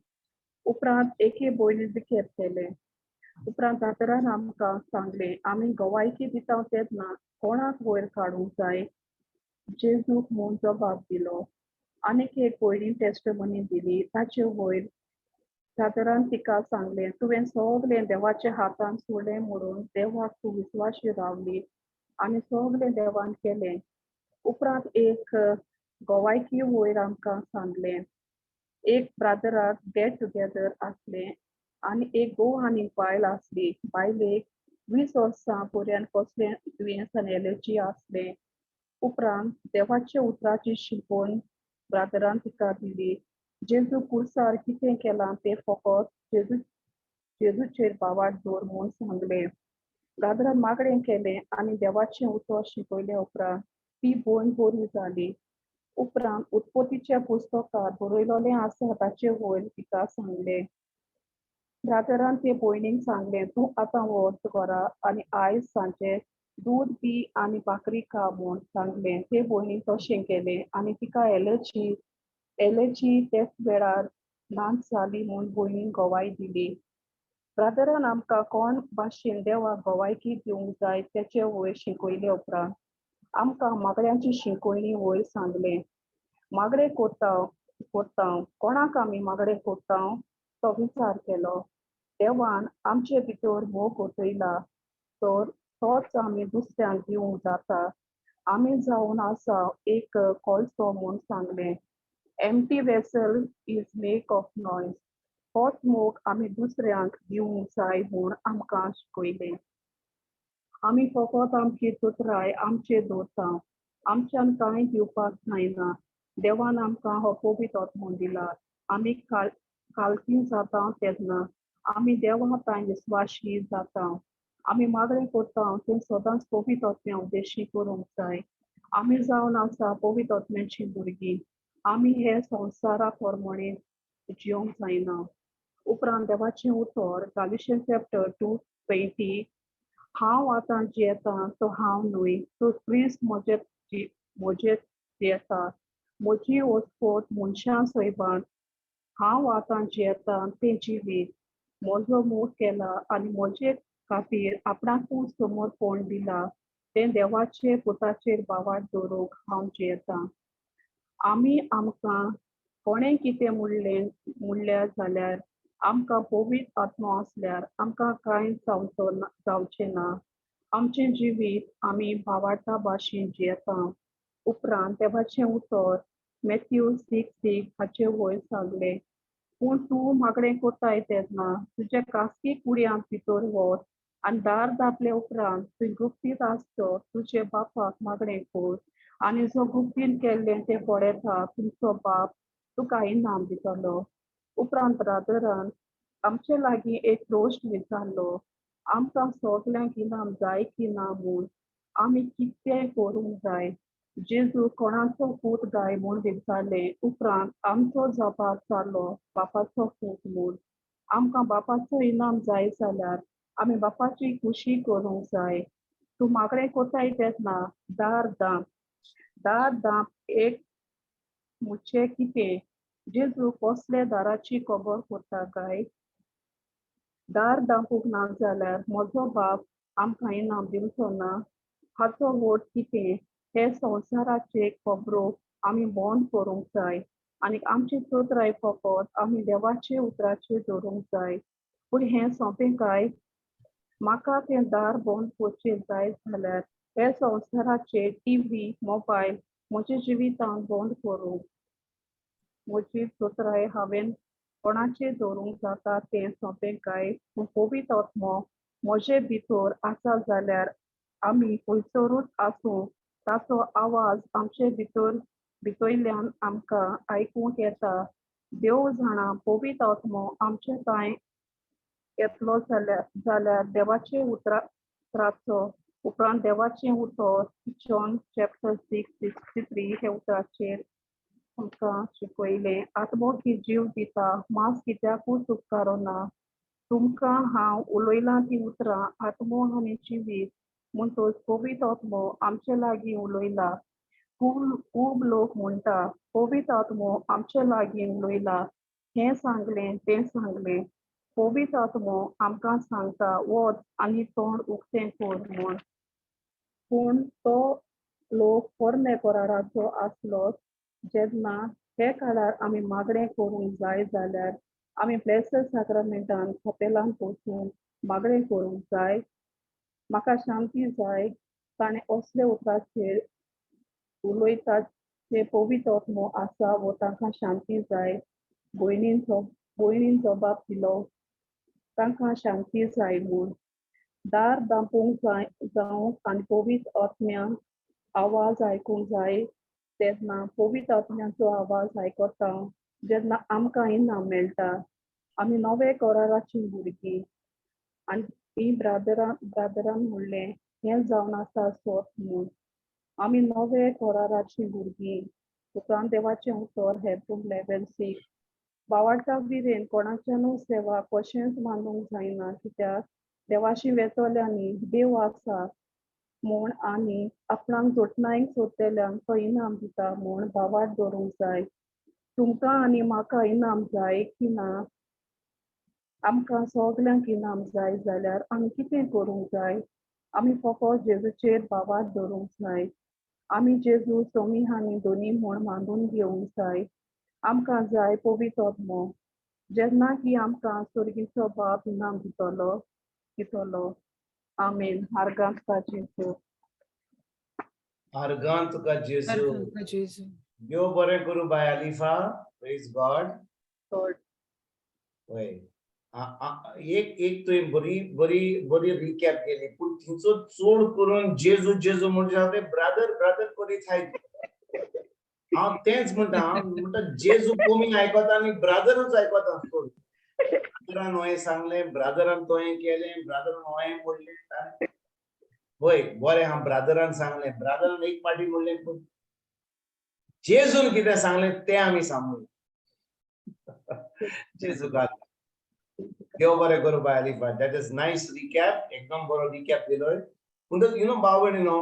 उपरांत एके भयणीन विकेप केलें. उपरांत दादरान आमकां सांगलें, आमी गवायकी दिता तेन्ना कोणाक वयर काडूंक जाय जेजूक म्हूण जबाब दिलो. आनीक एक भयणीन टेस्टमनी दिली. ताचे वयर दादरान तिका सांगलें, तुवें सगळें देवाच्या हातान सोडलें म्हणून देवाक तूं विस्वाशी रावली आनी सगळें देवान केलें. उपरांत एक गवायकी वयर आमकां सांगलें, एक ब्रादराक गेट टुगेदर आसलें आनी एक गोवान एक बायल आसली. बायलेक 20 वर्सां पर्यंत कसलें दुयेंस आनी एलर्जी आसलें. उपरांत देवाच्या उतराची शिकवण ब्रादरान तिका दिली. जेजू कुर्सार कितें केलां तें फकत जेजूचेर बावाट दवर म्हूण सांगलें. ब्रादरान मागणें केलें आनी देवाचें उतर शिकयले उपरांत ती भयण बरी जाली. उपरांत उत्पत्तीच्या पुस्तकांत बरयलेलें आसा ताचे वयर तिका सांगलें. ब्रादरान ते भयणीक सांगलें, तूं आतां वच घरा आनी आयज सांजे दूद पी आनी भाकरी खा म्हूण सांगलें. ते भयणीन तशें केलें आनी तिका एलर्जी तेच वेळार नाच जाली म्हूण भयणीन गवाय दिली. ब्रादरान आमकां कोण भाशेन देवाक गवायकी दिवंक जाय तेचे वयर शिकयले उपरांत आमकां मागण्यांची शिकवणी वयर सांगलें. मागणें करता कोणाक आमी मागणें करता तो विचार केलो. देवान आमचे भितर मोग गोठयला तर तोच आमी दुसऱ्यांक दिवंक जाता. आमी जावन आसा एक कोळसो म्हूण सांगलें. Empty vessel is make of noise. होच मोग आमी दुसऱ्यांक दिवंक जाय म्हूण आमकां शिकयलें. आमी फकत आमची चतुराय आमचेर दवरता, आमच्यान कांय दिवपाक जायना. देवान आमकां हो पवित्र आत्मो दिला. आमी कालकी जाता तेन्ना आमी देवा तांय विस्वाशी जाता. आमी मागणें करता तें सदांच पवित्र आत्म्या उद्देशी करूंक जाय. आमी जावन आसा पवित्र आत्म्याची भुरगीं. आमी हे संवसारा प्रमाणे जिवंक जायना. उपरांत देवाचें उतर गालिशियन चॅप्टर 2:20, हांव आतां जियेता तो हांव न्हय, तो क्रिस्त म्हजे जियेता. म्हजी वचपत मनशां सैबान हांव आतां जियेता तें जिवीत. म्हजो मोग केला आनी म्हजे खातीर आपणाकूच समर्पण दिला तें देवाचे पुताचेर बावाट दवरूंक हांव जियेता. आमी आमकां कोणें कितें म्हणल्यार जाल्यार आमकां पवित्र आत्मो आसल्यार आमकां कांय जावचें ना. आमचें जिवीत आमी भावार्था भाशेन जियेता. उपरांत देवाचें उतर मॅथ्यू 6:6 हाचे वयर सांगलें, पूण तूं मागणें करताय तेन्ना तुज्या खासगी कुडयांत भितर वच आनी दार धांपले उपरांत तुवें गुप्तीत आसचो तुजे बापाक मागणें कर आनी जो गुप्तीन केल्लें तें पळयता तुमचो बाप तुका इनाम दितलो. उपरांत ब्रादरान आमचे लागीं एक प्रश्न विचारलो, आमकां सगल्यांक इनाम जाय की ना म्हूण आमी कितें करूंक जाय. जेजू कोणाचो पूत गाय म्हूण विचारलें. उपरांत आमचो जबाब जालो बापाचो पूत म्हूण. आमकां बापाचो इनाम जाय जाल्यार आमी बापाची खुशी करूंक जाय. तूं मागणें करताय तेन्ना दार धांप, दार धांप एक मुचे कितें जेजू कसले दाराची खबर करता काय? दार धांपूंक ना जाल्यार म्हजो बाप आमकां इनाम दिवचो ना. हाचो वोट कितें? हे संवसाराचे खबरो आमी बंद करूंक जाय आनी आमची चतुराय फकत आमी देवाचे उतराचेर दवरूंक जाय. पूण हें सोंपें काय? म्हाका तें दार बंद करचें जाय जाल्यार हे संवसाराचे टीव्ही, मोबायल म्हज्या जिवितांत बंद करूंक म्हजी चतुराय हांवें कोणाचेर दवरूंक जाता तें सोंपें काय? पूण पवित्र आत्मो म्हजे भितर आसा जाल्यार आमी खंयसरूच आसूं, ताचो आवाज आमचे भितर भितरल्यान आमकां आयकूंक येता. देव जाणा, पवित्र आत्मो आमचे कांय येतलो जाल्यार देवाचे उतराचो उपरांत देवाचें उतर जॉन चॅप्टर 6:63 हे उतराचेर आमकां शिकयलें, आत्मो की जीव दिता, मांस कित्याकूच उपकारना. तुमकां हांव उलयलां तीं उतरां आत्मो आनी जिवीत. म्हणटच पवित्र आत्मो आमचे लागीं उलयला. खूब खूब लोक म्हणटा, पवित्र आत्मो आमचे लागीं उलयला, हें सांगलें, तें सांगलें. पवित्र आत्मो आमकां सांगता, वच आनी तोंड उक्तें कर म्हूण. पूण तो लोक पोरणे कराराचो आसलो जेन्ना हे काळार आमी मागणें करूंक जाय जाल्यार आमी ब्लेस्ड साक्रामेंटान कपेलान वचून मागणें करूंक जाय. म्हाका शांती जाय. ताणें असले उतराचेर उलयतात ते पवित्र आत्मो आसा वो तांकां शांती जाय. भयणीन जबाब दिलो, तांकां शांती जाय म्हूण. दार धांपूंक जाय जावंक आनी पवित्र आत्म्यान आवाज आयकूंक जाय तेन्ना पवित्र आत्म्याचो आवाज आयकता जेन्ना आमकां इनाम मेळटा. आमी नवे कराराचीं भुरगीं. आनी ही ब्रादरान म्हणलें, हें जावन आसा सत म्हूण. आमी नवे कराराचीं भुरगीं. उपरांत देवाचें उतर हिब्रू 11:6. बावाडटा विरेन कोणाच्यानूय सेवा कशेंच मानूंक जायना, कित्याक देवाशी वेतल्यांनी देव आसा म्हूण आनी आपणाक जोतनायक सोदतल्यांक तो इनाम दिता म्हूण भावार्थ दवरूंक जाय. तुमकां आनी म्हाका इनाम जाय की ना? आमकां सगल्यांक इनाम जाय जाल्यार आमी कितें करूंक जाय? आमी फकत जेजूचेर भावार्थ दवरूंक जाय. आमी जेजू सोमी आनी दोनी म्हूण मानून घेवंक जाय. आमकां जाय पवित्र आत्मो, जेन्ना की आमकां स्वर्गीचो बाप इनाम दितलो दितलो. आमेन. आर्गां तुका जेजू. आर्गां तुका जेजू. आर्गां तुका जेजू. देव बरें करूं बाय आलिफा. Praise God. God. वय, एक एक तुवें बरी बरी बरी रिकॅप केली, पूण थंयचो चड करून जेजू जेजू म्हणजे ते ब्रादर ब्रादर करीत आहाय. हांव तेंच म्हणटा, हांव म्हणटा जेजू कमी आयकता आनी ब्रादरूच आयकता चड. ब्रादरान हें सांगलें, ब्रादरान तो हें केलें, ब्रादरान हें म्हणलें. वय, बरें हांव ब्रादरान सांगलें, ब्रादरान एक पाटी म्हणलें, पूण जेजून कितें सांगलें तें आमी सांगूया. जेजू देव बरें करूं बाय आलिफा. That is nice recap. एकदम बरो रिकॅप दिलोय. म्हणटच you know भाव भयणीनो,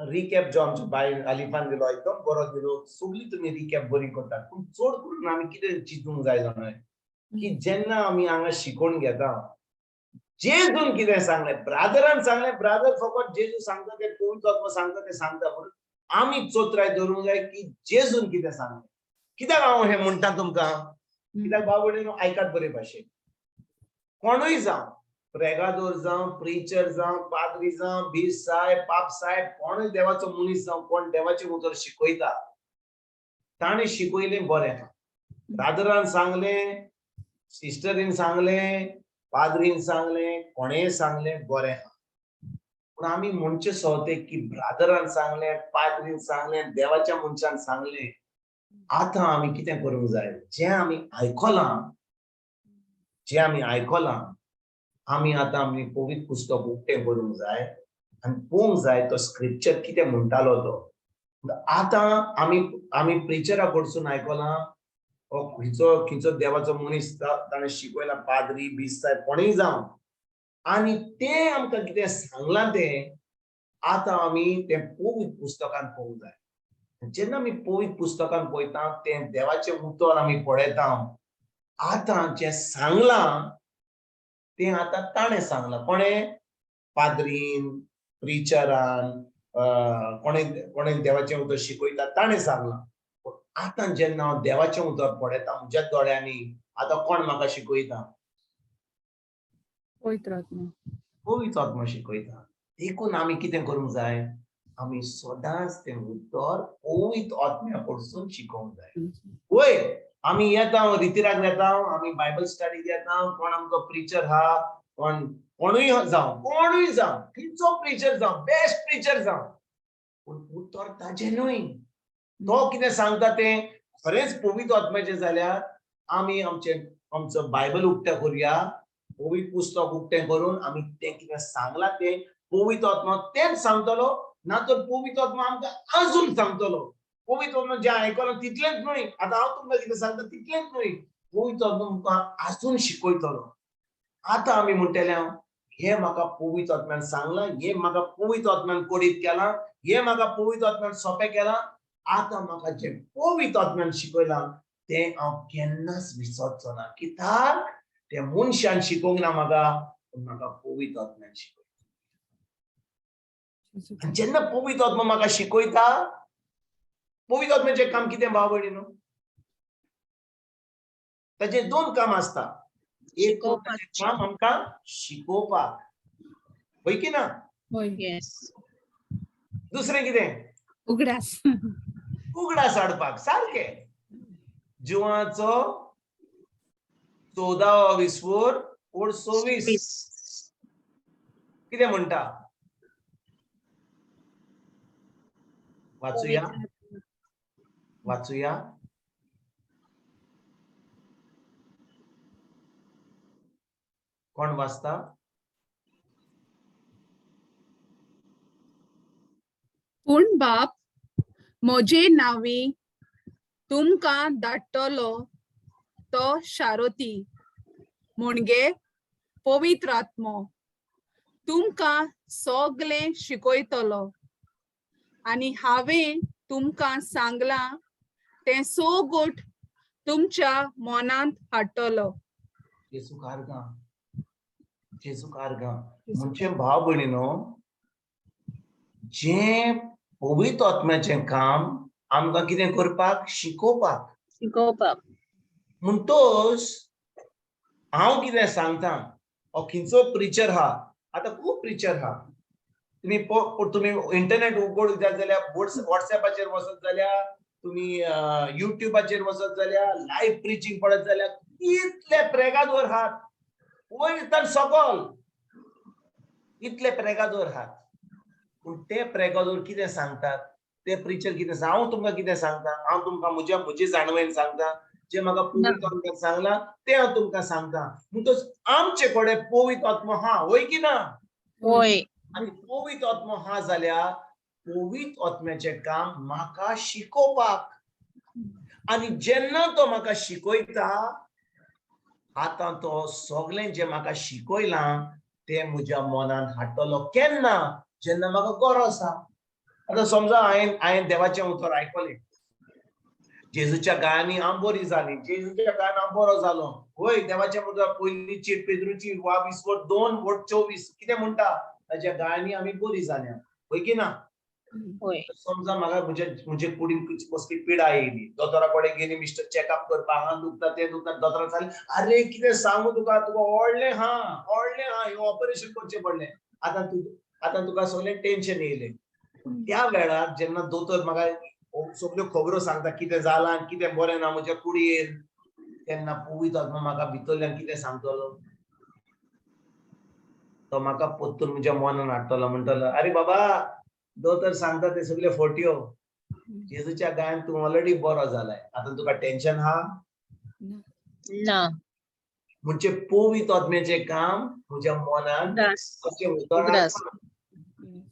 रिकॅप जो आमच्या बाय आलिफान दिलो एकदम बरो दिलो. सगळी तुमी रिकॅप बरी करतात, पूण चड करून आमी कितें चिंतूंक जाय जाणा, की जेन्ना आमी हांगा शिकोवन घेता, जेजून कितें सांगलें, ब्रादरान सांगलें, ब्रादर फकत जेजू सांगता तें, पवित्र आत्मो सांगता तें सांगता, पूण आमी चोत्राय दवरूंक जाय की जेजून कितें सांगलें. कित्याक हांव हें म्हणटा तुमकां? कित्याक भाव भयणीनो, आयकात बरे भाशेन. कोणूय जावं, प्रेगादोर जावं, प्रिचर जावं, पाद्री जावं, बीस साहेब, पाप साहेब, कोणूय देवाचो मनीस जावं, कोण देवाचें उतर शिकयता, ताणें शिकयलें बरें आहा. ब्रादरान सांगलें, सिस्टरीन सांगलें, पाद्रीन सांगलें, कोणेय सांगलें बरें आहा. पूण आमी म्हणचे सोवते की ब्रादरान सांगलें, पाद्रीन सांगलें, देवाच्या मनशान सांगलें, आतां आमी कितें करूंक जाय? जें आमी आयकलां, जें आमी आयकलां, आमी आतां आमी पवित्र पुस्तक उक्तें करूंक जाय आनी पळोवंक जाय तो स्क्रिप्चर कितें म्हणटालो तो. आतां आमी प्रिचरा कडसून आयकलां, हो खंयचो खंयचो देवाचो मनीस ताणें शिकयला, पाद्री, बीस साहेब, कोणूय जावं, आनी तें आमकां कितें सांगलां तें आतां आमी तें पवित्र पुस्तकान पळोवंक जाय. जेन्ना आमी पवित्र पुस्तकान पळयता, तें देवाचें उतर आमी पळयता, आतां जें सांगलां तें आतां ताणें सांगलां. कोणें? पाद्रीन, प्रिचरान, कोणें कोणें देवाचें उतर शिकयता ताणें सांगलां. पूण आतां जेन्ना हांव देवाचें उतर पळयता म्हज्या दोळ्यांनी, आतां कोण म्हाका शिकयता? पवित्र आत्मा. पवित्र आत्मा शिकयता. देखून आमी कितें करूंक जाय? आमी सदांच तें उतर पवित्र आत्म्या कडसून शिकोवंक जाय. वय आमी येता, रितिराक येता, आमी बायबल स्टडीक येता, कोण आमचो प्रिचर हा, कोण कोणूय जावं, कोणूय जावं, खंयचो प्रिचर जावं, बेस्ट प्रिचर जावं, पूण उतर ताजें न्हय. तो कितें सांगता तें खरेंच पवित्र आत्म्याचें जाल्यार आमी आमचें आमचो बायबल उक्तें करुया, पवित्र पुस्तक उक्तें करून आमी तें कितें सांगलां तें पवित्र आत्मा तेंच सांगतलो, ना तर पवित्र आत्मा आमकां अजून सांगतलो. पवित्र आत्मा जें आयकलां तितलेंच न्हय, आतां हांव तुमकां कितें सांगता तितलेंच न्हय, पवित्र आत्मा तुमकां आजून शिकयतलो. आतां आमी म्हणटले हांव हें म्हाका पवित्र आत्म्यान सांगलां, हें म्हाका पवित्र आत्म्यान कोडीत केलां, हें म्हाका पवित्र आत्म्यान सोंपें केलां, आतां म्हाका जें पवित्र आत्म्यान शिकयलां तें हांव केन्नाच विसरचो ना. कित्याक तें मनशान शिकोवंक ना म्हाका, पूण म्हाका पवित्र आत्म्यान शिकयलां. आनी जेन्ना पवित्र आत्मा म्हाका शिकयता, पवित्र आत्म्याचें काम कितें भाव भयणीनो? ताचें दोन काम आसता. एक शिकोवपाचें. काम आमकां शिकोवपाक, हय की ना? हय. येस. दुसरें कितें? उगडास. उगडास हाडपाक. सारकें. जिवाचो 14 विस्वोर ओड 26 कितें म्हणटा? वाचुया, वाचुया. कोण वाचता? पूण बाप म्हजे नांवी तुमकां धाडटलो तो शारोती म्हणजे पवित्र आत्मो तुमकां सगळें शिकयतलो आनी हांवें तुमकां सांगलां तें सोगोट तुमच्या मनांत हाडटलो. जेजूक आर्गां, जेजूक आर्गां. म्हणजे भाव भयणीनो, जें पवित्र आत्म्याचें काम आमकां कितें करपाक? शिकोवपाक. शिकोवपाक. म्हणटोच हांव कितें सांगता, हो खंयचो प्रिचर हा, आतां खूब प्रिचर हा, तुमी तुमी इंटरनेट उगड जाल्यार, वॉट्सएपाचेर वचत जाल्यार, तुमी युट्यूबाचेर वचत जाल्यार, लायव्ह प्रिचींग पळयत जाल्यार इतले प्रेगादोर आहात, वयर तर सकल इतले प्रेगादोर आहात. पूण ते प्रेगादोर कितें सांगतात? ते प्रिचर कितें सांग? हांव तुमकां कितें सांगता? हांव तुमकां म्हज्या म्हजी जाणवयन सांगता, जें म्हाका पवित्र आत्म्यान सांगलां तें हांव तुमकां सांगता. म्हणटच आमचे कडेन पवित्र आत्मो हा, हय की ना? होय. आनी पवित्र आत्मो हा जाल्यार पवित्र आत्म्याचें काम म्हाका शिकोवपाक. आनी जेन्ना तो म्हाका शिकयता, आतां तो सगळें जें म्हाका शिकयलां तें म्हज्या मनान हाडटलो. केन्ना? जेन्ना म्हाका गरज आसा. आतां समजा हांवें देवाचें उतर आयकलें, जेजूच्या गायांनी हांव बरी जाली, जेजूच्या गायान हांव बरो जालो. हय, देवाचें उतर पयली चीट पेद्रूची वा 2:24 कितें म्हणटा? ताच्या गायांनी आमी बरी जाल्या, हय की ना? होय. समजा म्हाका म्हजे कुडीन कसली पिडा येयली, दोतोरा कडेन गेली, मिस्टर चॅकअप करपाक, हांगा दुखता तें दुखता, दोतोरान सांगलें अरे कितें सांगू तुका, तुका व्हडलें हा, व्हडलें हा, हें ऑपरेशन करचें पडलें, आतां तुका सगळें टेन्शन येयलें. त्या वेळार जेन्ना दोतोर म्हाका सगल्यो खबरो सांगता कितें जालां कितें बरें ना म्हज्या कुडयेर, तेन्ना पवित्र आत्मा म्हाका भितरल्यान कितें सांगतलो? तो म्हाका परतून म्हज्या मनान हाडटलो, म्हणटलो अरे बाबा दोतोर सांगता ते सगळे फोट्यो, जेजूच्या गायन तूं ऑलरेडी बरो जालाय, आतां तुका टेन्शन हा ना. म्हणजे पवित्र आत्म्याचें काम म्हज्या मनान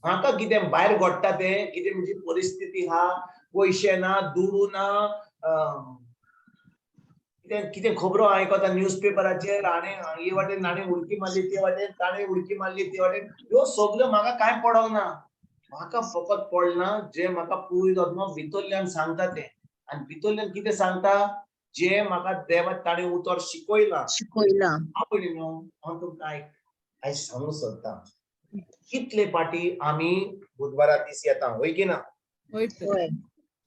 म्हाका कितें भायर घडटा तें, कितें म्हजी परिस्थिती हा, पयशे ना, दुडू ना, कितें कितें खबरो आयकता न्यूज पेपराचेर, हाणें हे वाटेन हाणें उडकी मारली, ते वाटेन ताणें उडकी मारली, ते वाटेन, ह्यो सगल्यो म्हाका कांय पडोंक ना. म्हाका फकत पडना जें म्हाका पवित्र आत्मा भितरल्यान सांगता तें. आनी भितरल्यान कितें सांगता? जें म्हाका देवा ताणें उतर शिकयलां. शिकयलां. हांव तुमकां आयज सांगूंक सोदतां, कितले पाटी आमी बुधवारा दीस येता, हय की ना?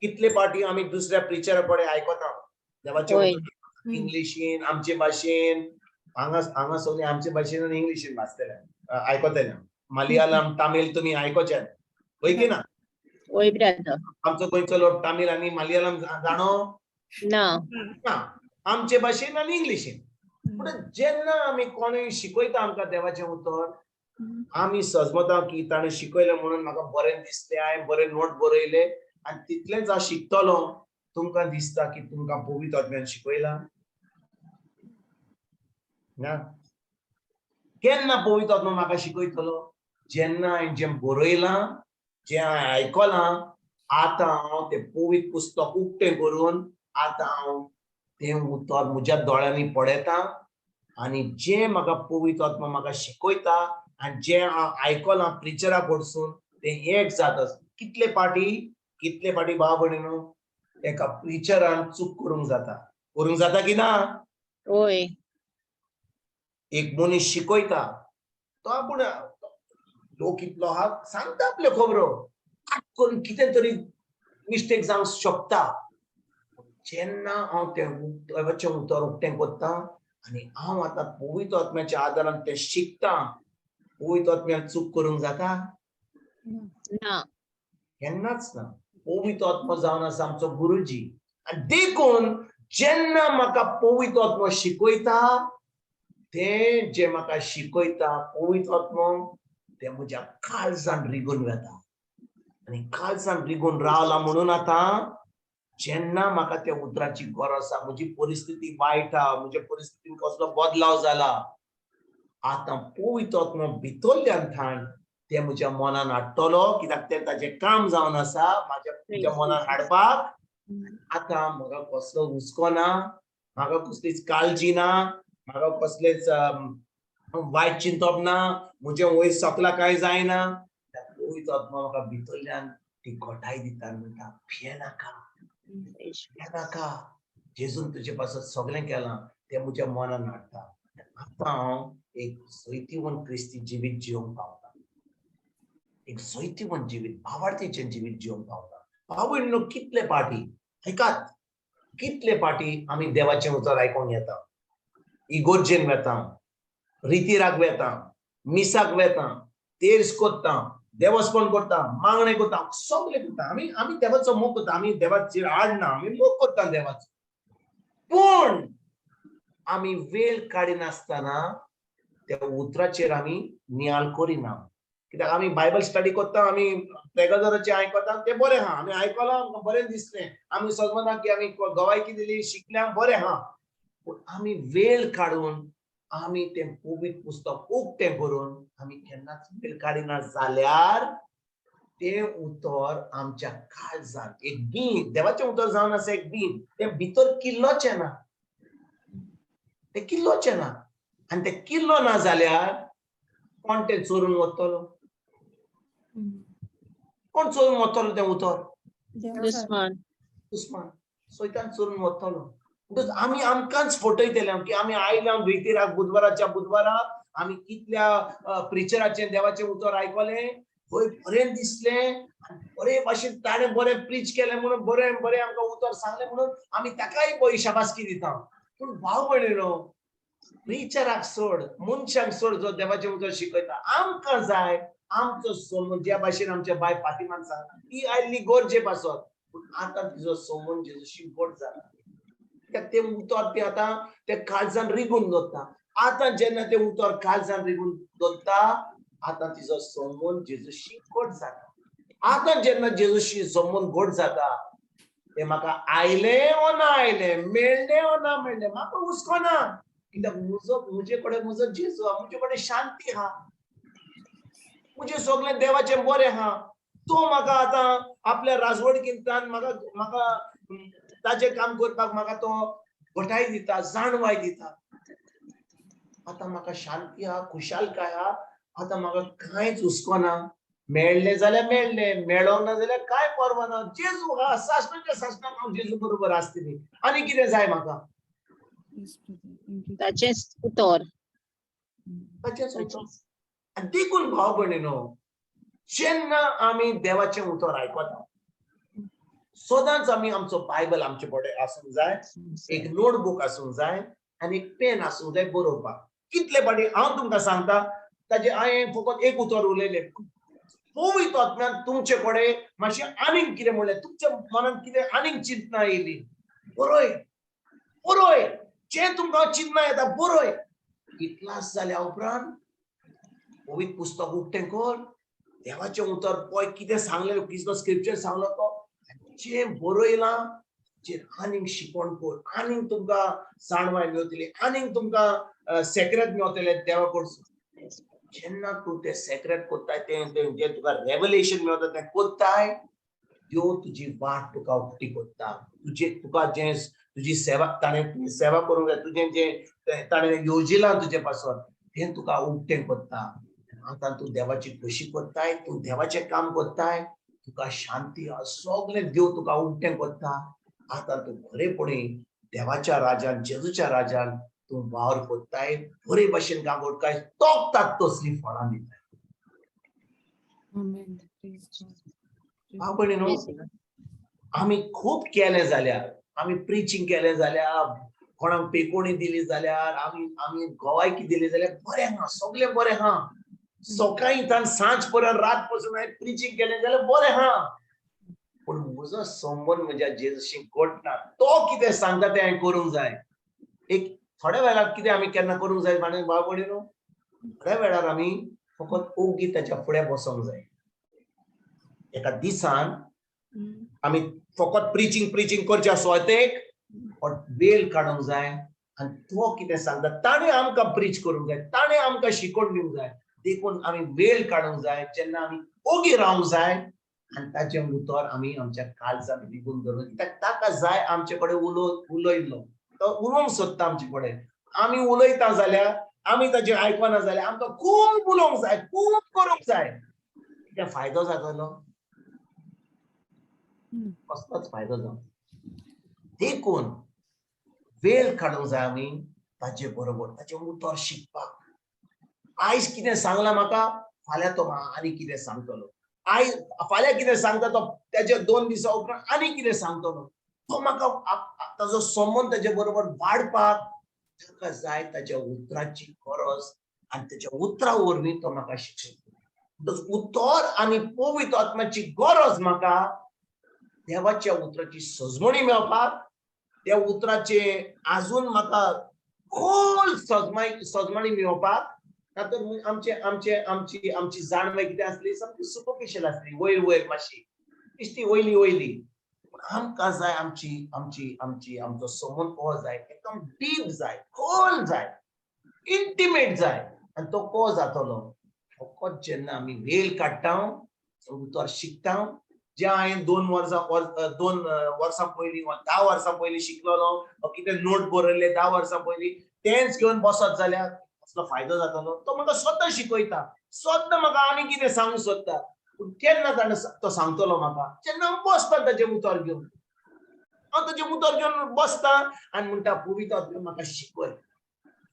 कितले पाटी आमी दुसऱ्या प्रिचरा कडेन आयकता देवाचें इंग्लिशीन, आमचे भाशेन, हांगा हांगा सगळीं आमचे भाशेन आनी इंग्लिशीन वाचतले, आयकतले. मलयाळम, तामील तुमी आयकोचे, वय की ना? वय ब्रदर. आमचो गोंयचो लोक तामील आनी मलयाळम जाणो? ना. ना. आमचे भाशेन आनी इंग्लिशीन. पूण जेन्ना आमी कोणूय शिकयता आमकां देवाचें उतर, आमी सजमता की ताणें शिकयलें म्हणून म्हाका बरें दिसलें, हांवें बरें नोट बरयले आनी तितलेंच हांव शिकतलो. तुमकां दिसता की तुमकां पवित्र आत्म्यान शिकयलां ना? केन्ना पवित्र आत्मा म्हाका शिकयतलो? जेन्ना हांवें जें बरयलां, जें हांवें आयकलां, आतां हांव तें पवित्र पुस्तक उक्तें करून आतां हांव तें उतर म्हज्या दोळ्यांनी पळयता आनी जें म्हाका पवित्र आत्मा म्हाका शिकयता आनी जें हांव आयकलां प्रिचरा कडसून तें एक जाता. कितले फाटी भाव भयणीनो, एका प्रिचरान चूक करूंक जाता, करूंक जाता की ना? वय. एक मनीस शिकयता, तो आपूण लोक इतलो आहा, सांगता आपल्यो खबरो, करून कितें तरी मिस्टेक जावंक शकता. जेन्ना हांव तें देवाचें उतर उक्तें करता आनी हांव आतां पवित्र आत्म्याच्या आदारान तें शिकता, पवित्र आत्म्यान चूक करूंक जाता? ना. केन्नाच ना. पवित्र आत्मो जावन आसा आमचो गुरुजी आनी देखून जेन्ना म्हाका पवित्र आत्मो शिकयता, तें जें म्हाका शिकयता पवित्र आत्मो, तें म्हज्या काळजान रिगून वता आनी काळजान रिगून रावला म्हणून आतां जेन्ना म्हाका त्या उतराची गरज आसा, म्हजी परिस्थिती वायट आहा, म्हज्या परिस्थितीन कसलो बदलाव जाला, आतां पवित्र आत्मो भितरल्यान थाण तें म्हज्या मनान हाडटलो, कित्याक तें ताजें काम जावन आसा म्हज्या मनान हाडपाक. आतां म्हाका कसलो हुस्को ना, म्हाका कसलीच काळजी ना, म्हाका कसलेच वायट चिंतप ना, म्हजें वयर सकला कांय जायना. पवित्र आत्मा म्हाका भितरल्यान ती घटाय दिता आनी म्हणटा, भियेनाका, भियेनाका, जेजून तुजे पासत सगळें केलां. तें म्हज्या मनान हाडटा. आतां हांव एक जैतिवंत क्रिस्ती जिवीत जिवंक पावता, एक जैतिवंत जिवीत, भावार्थीचें जिवीत जिवंक पावता. भाव भयणीनो, कितले पाटी, आयकात, कितले पाटी आमी देवाचें उतर आयकोंक येता, इगोर्जेन वेता, रितीराक वेता, मिसाक वेता, तेर्स करता, देवस्पण करता, मागणें करता, सगळें करता. आमी आमी देवाचो मोग करता. आमी देवाचेर आडना, आमी मोग करता देवाचो. पूण आमी वेळ काडिनासतना त्या उतराचेर आमी नियाळ करिना, कित्याक आमी बायबल स्टडी करता, आमी प्रेगजराचें आयकता, तें बरें आहा. आमी आयकलां, आमकां बरें दिसलें, आमी समजना की आमी गवायकी दिली, शिकल्या, बरें आहा. पूण आमी वेळ काडून आमी तें पवित्र पुस्तक उक्तें करून आमी केन्नाच वेळ काडिना जाल्यार तें उतर आमच्या काळजान, एक बीं, देवाचें उतर जावन आसा एक बीं, तें भितर किल्लोचें ना, तें किल्लोचें ना. आनी तें किल्लो ना जाल्यार कोण तें चोरून वतलो? कोण चोरून वतलो तें उतर? दुस्मान. दुस्मान सैतान चोरून वतलो. म्हणटकच आमी आमकांच फटयतले की आमी आयल्या रितीराक, बुधवाराच्या बुधवारा आमी कितल्या प्रिचराचें देवाचें उतर आयकलें, हय, बरें दिसलें आनी बरे भाशेन ताणें बरें प्रीच केलें म्हणून, बरें बरें आमकां उतर सांगलें म्हणून आमी ताकाय बरी शाबासकी दिता. पूण भाव भयणीनो, प्रिचराक सोड, मनशाक सोड जो देवाचें उतर शिकयता, आमकां जाय आमचो सोमून. ज्या भाशेन आमच्या बाय फातिमान सांगला, ती आयल्ली गरजे पासत, पूण आतां तिजो सोमून जेजूशी गोड जाला, कित्याक तें उतर तें आतां तें काळजान रिगून दवरता. आतां जेन्ना तें उतर काळजान रिगून दवरता, आतां तिजो सोमून जेजूशी गोड जाता. आतां जेन्ना जेजूशी सोमून गोड जाता, तें म्हाका आयलें ओ ना आयलें, मेळ्ळें ओ ना मेळ्ळें, म्हाका हुस्को ना, कित्याक म्हजो म्हजे कडेन म्हजो जेजू आहा, म्हजे कडेन शांती आहा, म्हजें सगळें देवाचें बरें आहा. तो म्हाका आतां आपल्या राजवडकींतल्यान म्हाका म्हाका ताजें काम करपाक म्हाका तो घटाय दिता, जाणवाय दिता. आतां म्हाका शांती आहा, खुशालकाय आहा. आतां म्हाका कांयच हुस्को ना. मेळ्ळें जाल्यार मेळ्ळें, मेळोंक ना जाल्यार कांय पर्वा ना. जेजू आहा, सासणाच्या सासणाक हांव जेजू बरोबर आसतली, आनी कितें जाय म्हाका? Yes, brother. Thank you. ताचेंच उतर. ताचेंच उतर. आनी देखून भाव भयणीनो, जेन्ना आमी देवाचें उतर आयकता, सदांच आमी आमचो बायबल आमचे कडेन आसूंक जाय, एक नोटबूक आसूंक जाय. आनी एक पेन आसूंक जाय बरोवपाक. कितले फावटी हांव तुमकां सांगता, ताजे हांवें फकत एक उतर उलयलें, पवित्र आत्म्यान तुमचे कडेन मातशें आनीक कितें म्हणलें, तुमच्या मनांत कितें आनीक चिंतना येयली, बरय बरय, जें तुमकां चिंतना येता बरय. इतलास जाल्या उपरांत पवित्र पुस्तक उक्तें कर, देवाचें उतर पळय कितें सांगलें, कितलो स्क्रिप्चर सांगलो तो, जें बरयलां जें आनीक शिकवण कर, आनीक तुमकां जाणवाय मेवतली, आनीक तुमकां सेक्रेट मेवतले देवा कडसून. जेन्ना तूं तें सेक्रेट कोत्ताय, तें तें जें तुका रेवलेशन मेवता तें कोत्ताय, देव तुजी वाट तुका उक्ती कोत्ता. तुजे तुका जें तुजी सेवा ताणें सेवा करूंक जाय, तुजें जें ताणें योजिलां तुजे पासत तें तुका उक्तें कोत्ता. आतां तूं देवाची खोशी कोत्ताय, तूं देवाचें काम कोत्ताय, तुका शांती सगळें देव तुका उक्तें कोत्ता. आतां तूं बरेपणी देवाच्या राजान, जेजूच्या राजान तूं वावर कोत्ताय, बरे भशेन काम कोत्ताय, तोखतात तसलीं फळां दिताय. Amen. Praise God. भाव भयणीनो, आमी खूब केलें जाल्यार, आमी प्रिचींग केलें जाल्यार, कोणाक पेकोणी दिली जाल्यार, आमी आमी गोवायकी दिली जाल्यार बरें आहा, सगळें बरें आहा. सकाळी तान सांज पर्यंत रात पसून हांवें प्रिचींग केलें जाल्यार बरें आहा, पूण म्हजो संबंद म्हज्या जेजूशी घटना, तो कितें सांगता तें हांवें करूंक जाय. एक थोड्या वेळार कितें आमी केन्ना करूंक जाय भाव भयणीनो, थोड्या वेळार आमी फकत ओगी ताच्या फुडें बसोंक जाय. एका दिसान आमी फकत प्रिचींग प्रिचींग करच्या सुवातेक वेळ काडूंक जाय आनी तो कितें सांगता ताणें आमकां प्रीच करूंक जाय, ताणें आमकां शिकोवन दिवंक जाय. देखून आमी वेळ काडूंक जाय, जेन्ना आमी ओगी रावंक जाय आनी ताचें उतर आमी आमच्या काळजांत रिगून दवरूंक. कित्याक ताका जाय आमचे कडेन उलयल्लो, तो उलोवंक सोदता आमचे कडेन. आमी उलयता जाल्यार, आमी ताचें आयकना जाल्यार आमकां खूब उलोवंक जाय, खूब करूंक जाय. कितें फायदो जातलो? कसलोच फायदो जावं. देखून वेळ काडूंक जाय आमी ताचे बरोबर ताचें उतर शिकपाक. आयज कितें सांगलां म्हाका, फाल्यां तो म्हाका आनी कितें सांगतलो. आयज फाल्यां कितें सांगता तो तेजे 2 दिसां उपरांत आनी कितें सांगतलो. तो म्हाका ताजो संबंद ताजे बरोबर वाडपाक ताका जाय ताच्या उतराची गरज आनी ताच्या उतरा वरवीं तो म्हाका शिकयता. उतर आनी पवित्र आत्म्याची गरज म्हाका देवाच्या उतराची सजमणी मेळपाक, त्या उतराचे आजून म्हाका खोल सजमणी मेळोवपाक. तातूंत आमचे आमचे आमची आमची जाणवाय कितें आसली, सामकी सुपरफिशियल आसली, वयर वयर मातशी दिश्टी वयली वयली. आमकां जाय आमची आमची आमची आमचो संबंद को जाय, एकदम डीप जाय, खोल जाय, इंटिमेट जाय. आनी तो को जातलो फकत जेन्ना आमी वेळ काडटा, उतर शिकता. जे हांवें 2 वर्सां 2 वर्सां पयलीं वा 10 वर्सां पयलीं शिकलेलो, कितें नोट बरयल्ले 10 वर्सां पयलीं, तेंच घेवन बसत जाल्यार कसलो फायदो जातलो? तो म्हाका स्वता शिकयता, स्वता म्हाका आनी कितें सांगूंक सोदता. पूण केन्ना ताणें तो सांगतलो म्हाका? जेन्ना हांव बसता ताचें उतर घेवन, हांव ताचें उतर घेवन बसता आनी म्हणटा, पवित्र आत्मा म्हाका शिकय.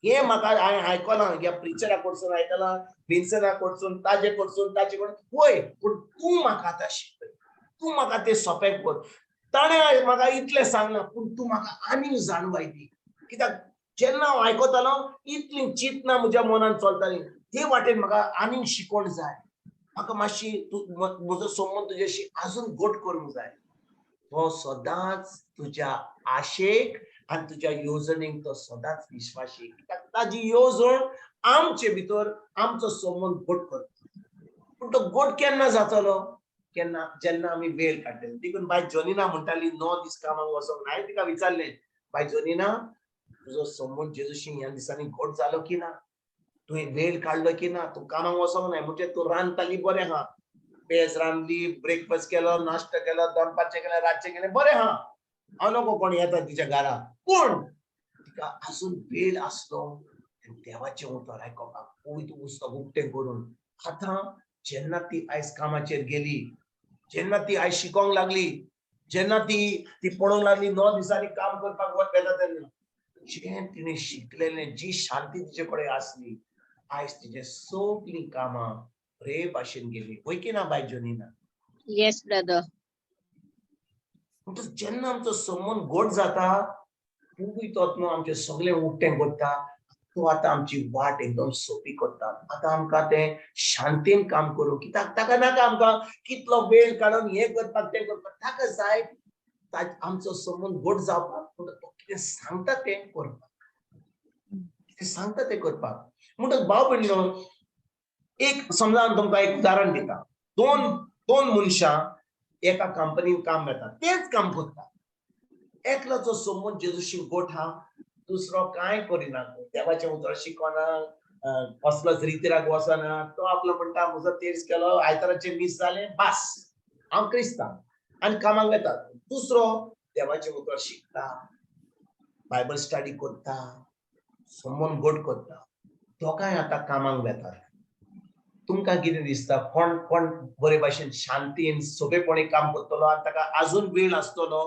हें म्हाका हांवें आयकलां, ह्या प्रिचरा कडसून आयकलां, विन्सना कडसून, ताजे कडसून, ताचे कडसून, वय, पूण तूं म्हाका आतां शिकय, तूं म्हाका तें सोंपें कर. ताणें म्हाका इतलें सांगलां, पूण तूं म्हाका आनीक जाणवाय दी. कित्याक जेन्ना हांव आयकतालो इतलीं चिंतना म्हज्या मनान चलतालीं, ते वाटेन म्हाका आनीक शिकोवंक जाय, म्हाका मातशी तूं म्हजो संबंद तुज्याशी आजून घट करूंक जाय. तो सदांच तुज्या आशेक आनी तुज्या येवजणेक तो सदांच विश्वाशी. कित्याक ताजी येवजण आमचे भितर आमचो संबंद घट करता. पूण तो घट केन्ना जातलो? केन्ना? जेन्ना आमी वेळ काडटले. देखून बाय जोनिना म्हणटाली 9 दीस कामाक वचोंक. हांवें तिका विचारलें, बाय जोनिना, तुजो संबंद जेजूशी ह्या दिसांनी घट जालो की ना? तुवें वेळ काडलो की ना? तूं कामाक वचोंक नाय म्हणजे तूं रांदताली बरें आहा, पेज रांदली, ब्रेकफास्ट केलो, नाश्तो केलो, दनपारचें केलें, रातचें केलें, बरें आहा, हांव नको कोण येता तिच्या घरा. पूण तिका आजून वेळ आसलो देवाचें उतर आयकोपाक, पवित्र पुस्तक उक्तें करून. आतां जेन्ना ती आयज कामाचेर गेली, जेन्ना ती आयज शिकोंक लागली, जेन्ना ती ती पळोवंक लागली 9 दिसांनी काम करपाक वता तेन्ना जें तिणें शिकलेलें, जी शांती तिचे कडेन आसली, आयज तिचे सगळीं कामां बरे भाशेन गेली. वय की ना बाय जोनिना? Yes brother. म्हणटच जेन्ना आमचो संबंद घट जाता पवित्र आत्मो आमचें सगळें उक्तें करता. तो आतां आमची वाट एकदम सोंपी करता. आतां आमकां तें शांतीन काम करूं, कित्याक ताका नाका आमकां कितलो वेळ काडून हें करपाक तें करपाक. ताका जाय आमचो संबंद घट जावपाक, पूण तो कितें सांगता तें करपाक, कितें सांगता तें करपाक. म्हणटकच भाव भयणीनो, एक समजा हांव तुमकां एक उदाहरण दिता. दोन मनशां एका कंपनीन काम येता, तेंच काम करता. एकलोचो संबंद जेजूशी गोठ आहा, दुसरो कांय करिना, देवाचें उतर शिकना, कसलोच रितीराक वचना. तो आपलो म्हणटा म्हजो तेर्स केलो, आयताराचें मीस जालें, बास हांव क्रिस्तांव आनी कामाक वता. दुसरो देवाचें उतर शिकता, बायबल स्टडी करता, संबंद गोड करता. दोगांय आतां कामाक वेतात. तुमकां कितें दिसता, कोण कोण बरे भाशेन शांतीन सोंपेपणी काम करतलो आनी ताका आजून वेळ आसतलो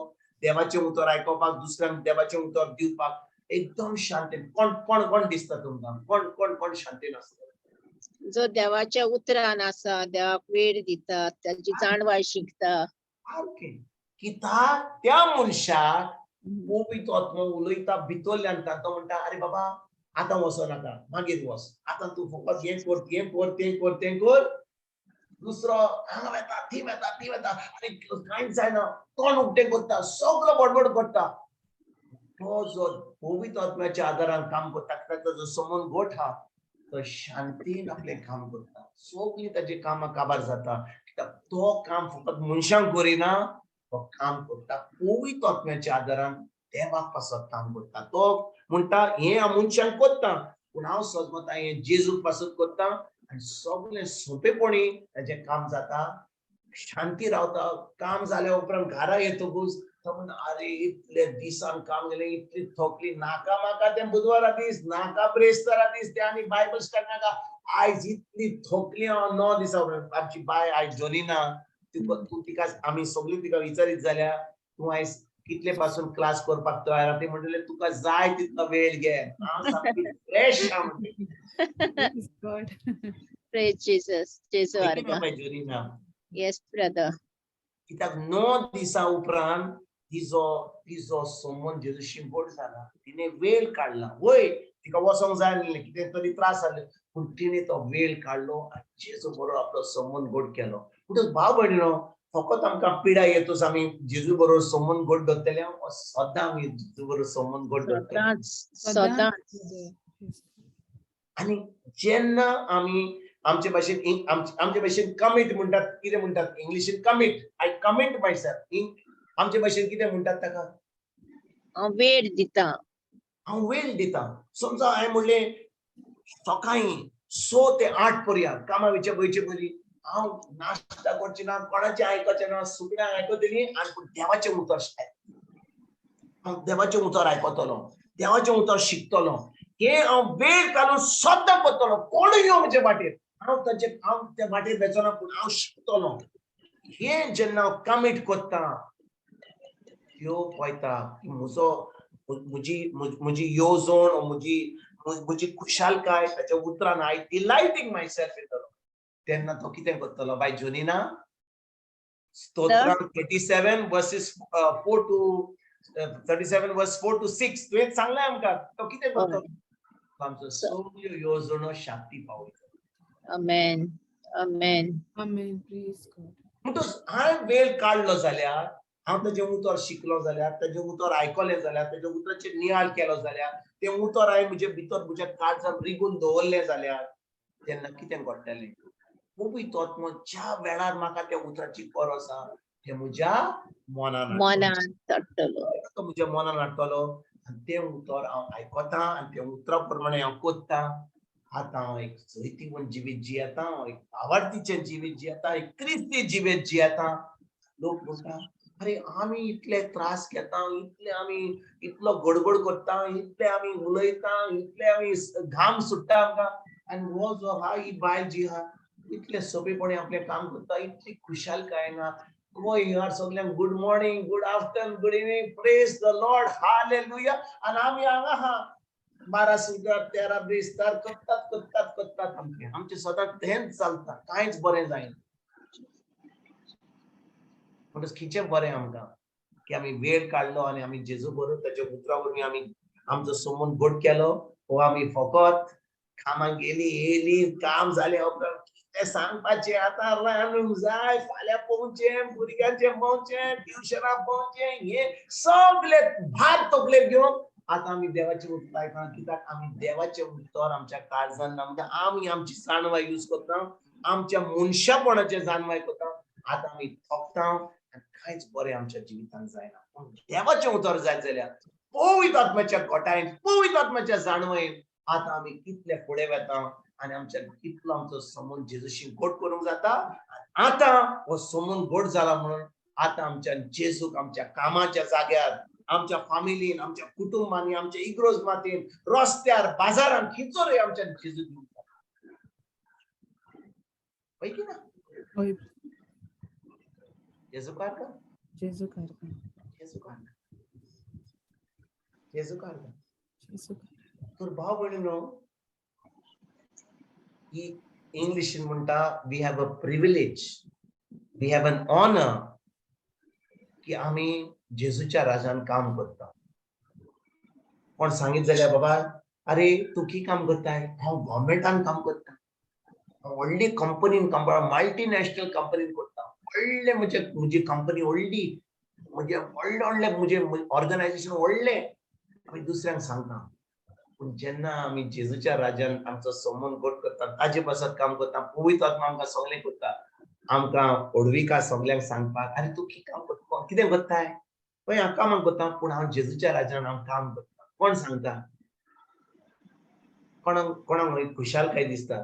देवाचें उतर आयकोपाक, दुसऱ्यांक देवाचें उतर दिवपाक एकदम शांतीन? कोण कोण कोण दिसता तुमकां, कोण कोण कोण शांतीन आसतलो? जो देवाच्या उतरान आसा, देवाक वेळ दिता, ताची जाणवाय शिकता. सारकें. कित्याक त्या मनशाक पवित्र आत्मो उलयता भितरल्यान. तो म्हणटा, अरे बाबा आतां वचो नाका, मागीर वच, आतां तूं फकत हें कर, हें कर, तें कर, तें कर. दुसरो हांगा वता, थंय वता, थंय वता आनी कांयच जायना, तोंड उक्तें करता, सगलो बडबड करता. तो जो पवित्र आत्म्याच्या आदारान काम करता, ताचो जो संबंद गोठ आहा, तो शांतीन आपलें काम करता. सगळीं ताजी कामां काबार जाता, कित्याक तो काम फकत मनशांक करिना, तो काम करता पवित्र आत्म्याच्या आदारान, देवाक पासत काम करता. तो म्हणटा हें हांव मनशांक करता, पूण हांव सजमता हें जेजूक पासत करता. आनी सगळें सोंपेपणी ताचें काम जाता, शांती रावता. काम जाल्या उपरांत घरा येतकूच तो म्हणटा, अरे इतले दिसान काम केलें, इतली थकली, नाका म्हाका तें बुधवारा दीस, नाका ब्रेस्तारा दीस, तें आनी बायबल स्टडी नाका, आयज इतली थकली हांव 9 दिसां उपरांत. आमची बाय आयज जोलिना, तूं तिका आमी सगळीं तिका विचारीत जाल्यार तूं आयज कितले पासून क्लास करपाक तयार आहा, ती म्हणटलें तुका जाय तितलो वेळ घे, हांव सामकी फ्रेश आहा म्हणटली. Praise God. Praise Jesus. जेजू ऐकना आर्गां. बाय जोलिना? Yes brother. कित्याक 9 दिसां उपरांत तिजो तिजो संबंद जेजूशी गोड जाला, तिणें वेळ काडला. वय तिका वचोंक जाय आसलें, कितें तरी त्रास जाले, पूण तिणें तो वेळ काडलो आनी जेजू बरोबर आपलो संबंद गोड केलो. म्हणटकच भाव भयणीनो, फकत आमकां पिडा येतूच आमी जेजू बरोबर संबंद गोड दवरतले, सदां आमी जेजू बरोबर संबंद गोड दवरतले. सदांच सदांच. आनी जेन्ना आमी आमचे भाशेन आमचे भाशेन कमीट म्हणटात, कितें म्हणटात इंग्लिशीन कमीट, I commit myself. आमचे भाशेन कितें म्हणटात ताका? हांव वेळ दिता. हांव वेळ दिता. समजा हांवें म्हणलें सकाळीं 6 ते 8 पर्यंत कामा वयचे वयचे पयलीं हांव नाश्ता करचें ना, कोणाचें आयकचें ना, सुकण्यांक आयकतलीं आनी देवाचें उतर हांव देवाचें उतर आयकतलो, देवाचें उतर शिकतलो, हें हांव वेळ काडून सदां करतलो. कोणूय यो म्हजे वाटेर, हांव ताचे हांव त्या वाटेर वचना, पूण हांव शिकतलो. हें जेन्ना हांव कमीट करता, त्यो पळयता की म्हजो म्हजी म्हजी येवजण, म्हजी म्हजी खुशालकाय ताच्या उतरान I delighting myself in the Lord, तेन्ना तो कितें करतलो बाय जोनिना? स्तोत्रां 37 verses 4 to 37 verse 4 to 6 तुवें सांगलें आमकां, तो कितें करतलो? आमचो सगळ्यो येवजणो शांती पावयतलो. आमेन आमेन. आमेन. Praise God. म्हणटकच हांवें वेळ काडलो जाल्यार, हांव ताजें उतर शिकलो जाल्यार, ताजें उतर आयकलें जाल्यार, ताज्या उतराचेर नियाळ केलो जाल्यार, तें उतर हांवें म्हजे भितर म्हज्या काळजान रिगून दवरलें जाल्यार, तेन्ना कितें घडटलें? पवित्र आत्मो ज्या वेळार म्हाका त्या उतराची गरज आसा तें म्हज्या मनान मनान तट्टलो, तो म्हज्या मनान हाडटलो आनी तें उतर हांव आयकता आनी तें उतरा प्रमाणे हांव करता. आतां हांव एक जैतिवंत जिवीत जियेता, हांव एक भावार्थीचें जिवीत जियेता, एक क्रिस्ती जिवीत जियेता. लोक म्हणटा, अरे आमी इतले त्रास घेता, इतले आमी इतलो गडबड करता, इतले आमी उलयता, इतले आमी घाम सुट्टा आमकां, आनी हो जो आहा ही बायल जी आहा इतले सोंपेपणी आपलें काम करता, इतली खुशालकाय ना. गोय यार सगल्यांक good morning, good afternoon, good evening, praise the Lord, hallelujah. आनी आमी हांगा आहा 12 सुद्दां 13 बेस्तार करतात करतात करतात. आमचें आमचें सदांच तेंच चलता, कांयच बरें जायना. म्हणटकच खंयचें बरें आमकां की आमी वेळ काडलो आनी आमी जेजू बरोबर ताच्या उतरा वरवीं आमी आमचो संबंद घट केलो वो आमी फकत कामाक गेली येयली काम जालें उपरांत कितें सांगपाचें आतां रांदूंक जाय, फाल्यां पळोवचें, भुरग्यांचें पळोवचें, ट्युशनां पळोवचें, हें सगळे भार तकलेर घेवन आतां आमी देवाचें उतर आयकना. कित्याक आमी देवाचें उतर आमच्या काळजान ना, म्हणजे आमी आमची जाणवाय यूज करता, आमच्या मनशापणाचें जाणवाय करता. आतां आमी थकता आनी कांयच बरें आमच्या जिवितांत जायना. पूण देवाचें उतर जायत जाल्यार पवित्र आत्म्याच्या गोटायेन, पवित्र आत्म्याच्या जाणवायेन आतां आमी कितले फुडें वता आनी आमच्या कितलो आमचो संबंद जेजूशी घट करूंक जाता. आतां हो संबंद घट जाला म्हणून आतां आमच्या जेजूक आमच्या कामाच्या जाग्यार, आमच्या फामिलीन, आमच्या कुटुंबांनी, आमच्या इग्रोज मातेन, रस्त्यार, बाजारान खंयचोय आमच्या जेजूक दिवंक जाता. हय की ना? हय. जेजू कारका? जेजू कारका. जेजू कारका. जेजू कारका. जेजू कारका. तर भाव भयणीनो, ही इंग्लिशीन म्हणटा, we have a privilege, we have an honour की आमी जेजूच्या राजान काम करता. कोण सांगीत जाल्यार, बाबा अरे तूं की काम करताय? हांव गव्हर्मेंटान काम करता, हांव व्हडली कंपनीन काम करता, मल्टीनॅशनल कंपनीन करता, व्हडले म्हजे म्हजी कंपनी व्हडली, म्हजे व्हडले व्हडले म्हजे ऑर्गनायझेशन व्हडले, आमी दुसऱ्यांक सांगता. पूण जेन्ना आमी जेजूच्या राजान आमचो संबंद घट करता, ताजे पासत काम करता, पवित्र आत्मा आमकां सगळें करता, आमकां व्हडविका सगल्यांक सांगपाक, आरे तूं कितें काम करता, कितें करताय? पळय हांव कामाक करता, पूण हांव जेजूच्या राजान हांव काम करता. कोण सांगता? कोणाक कोणाक खुशालकाय दिसता?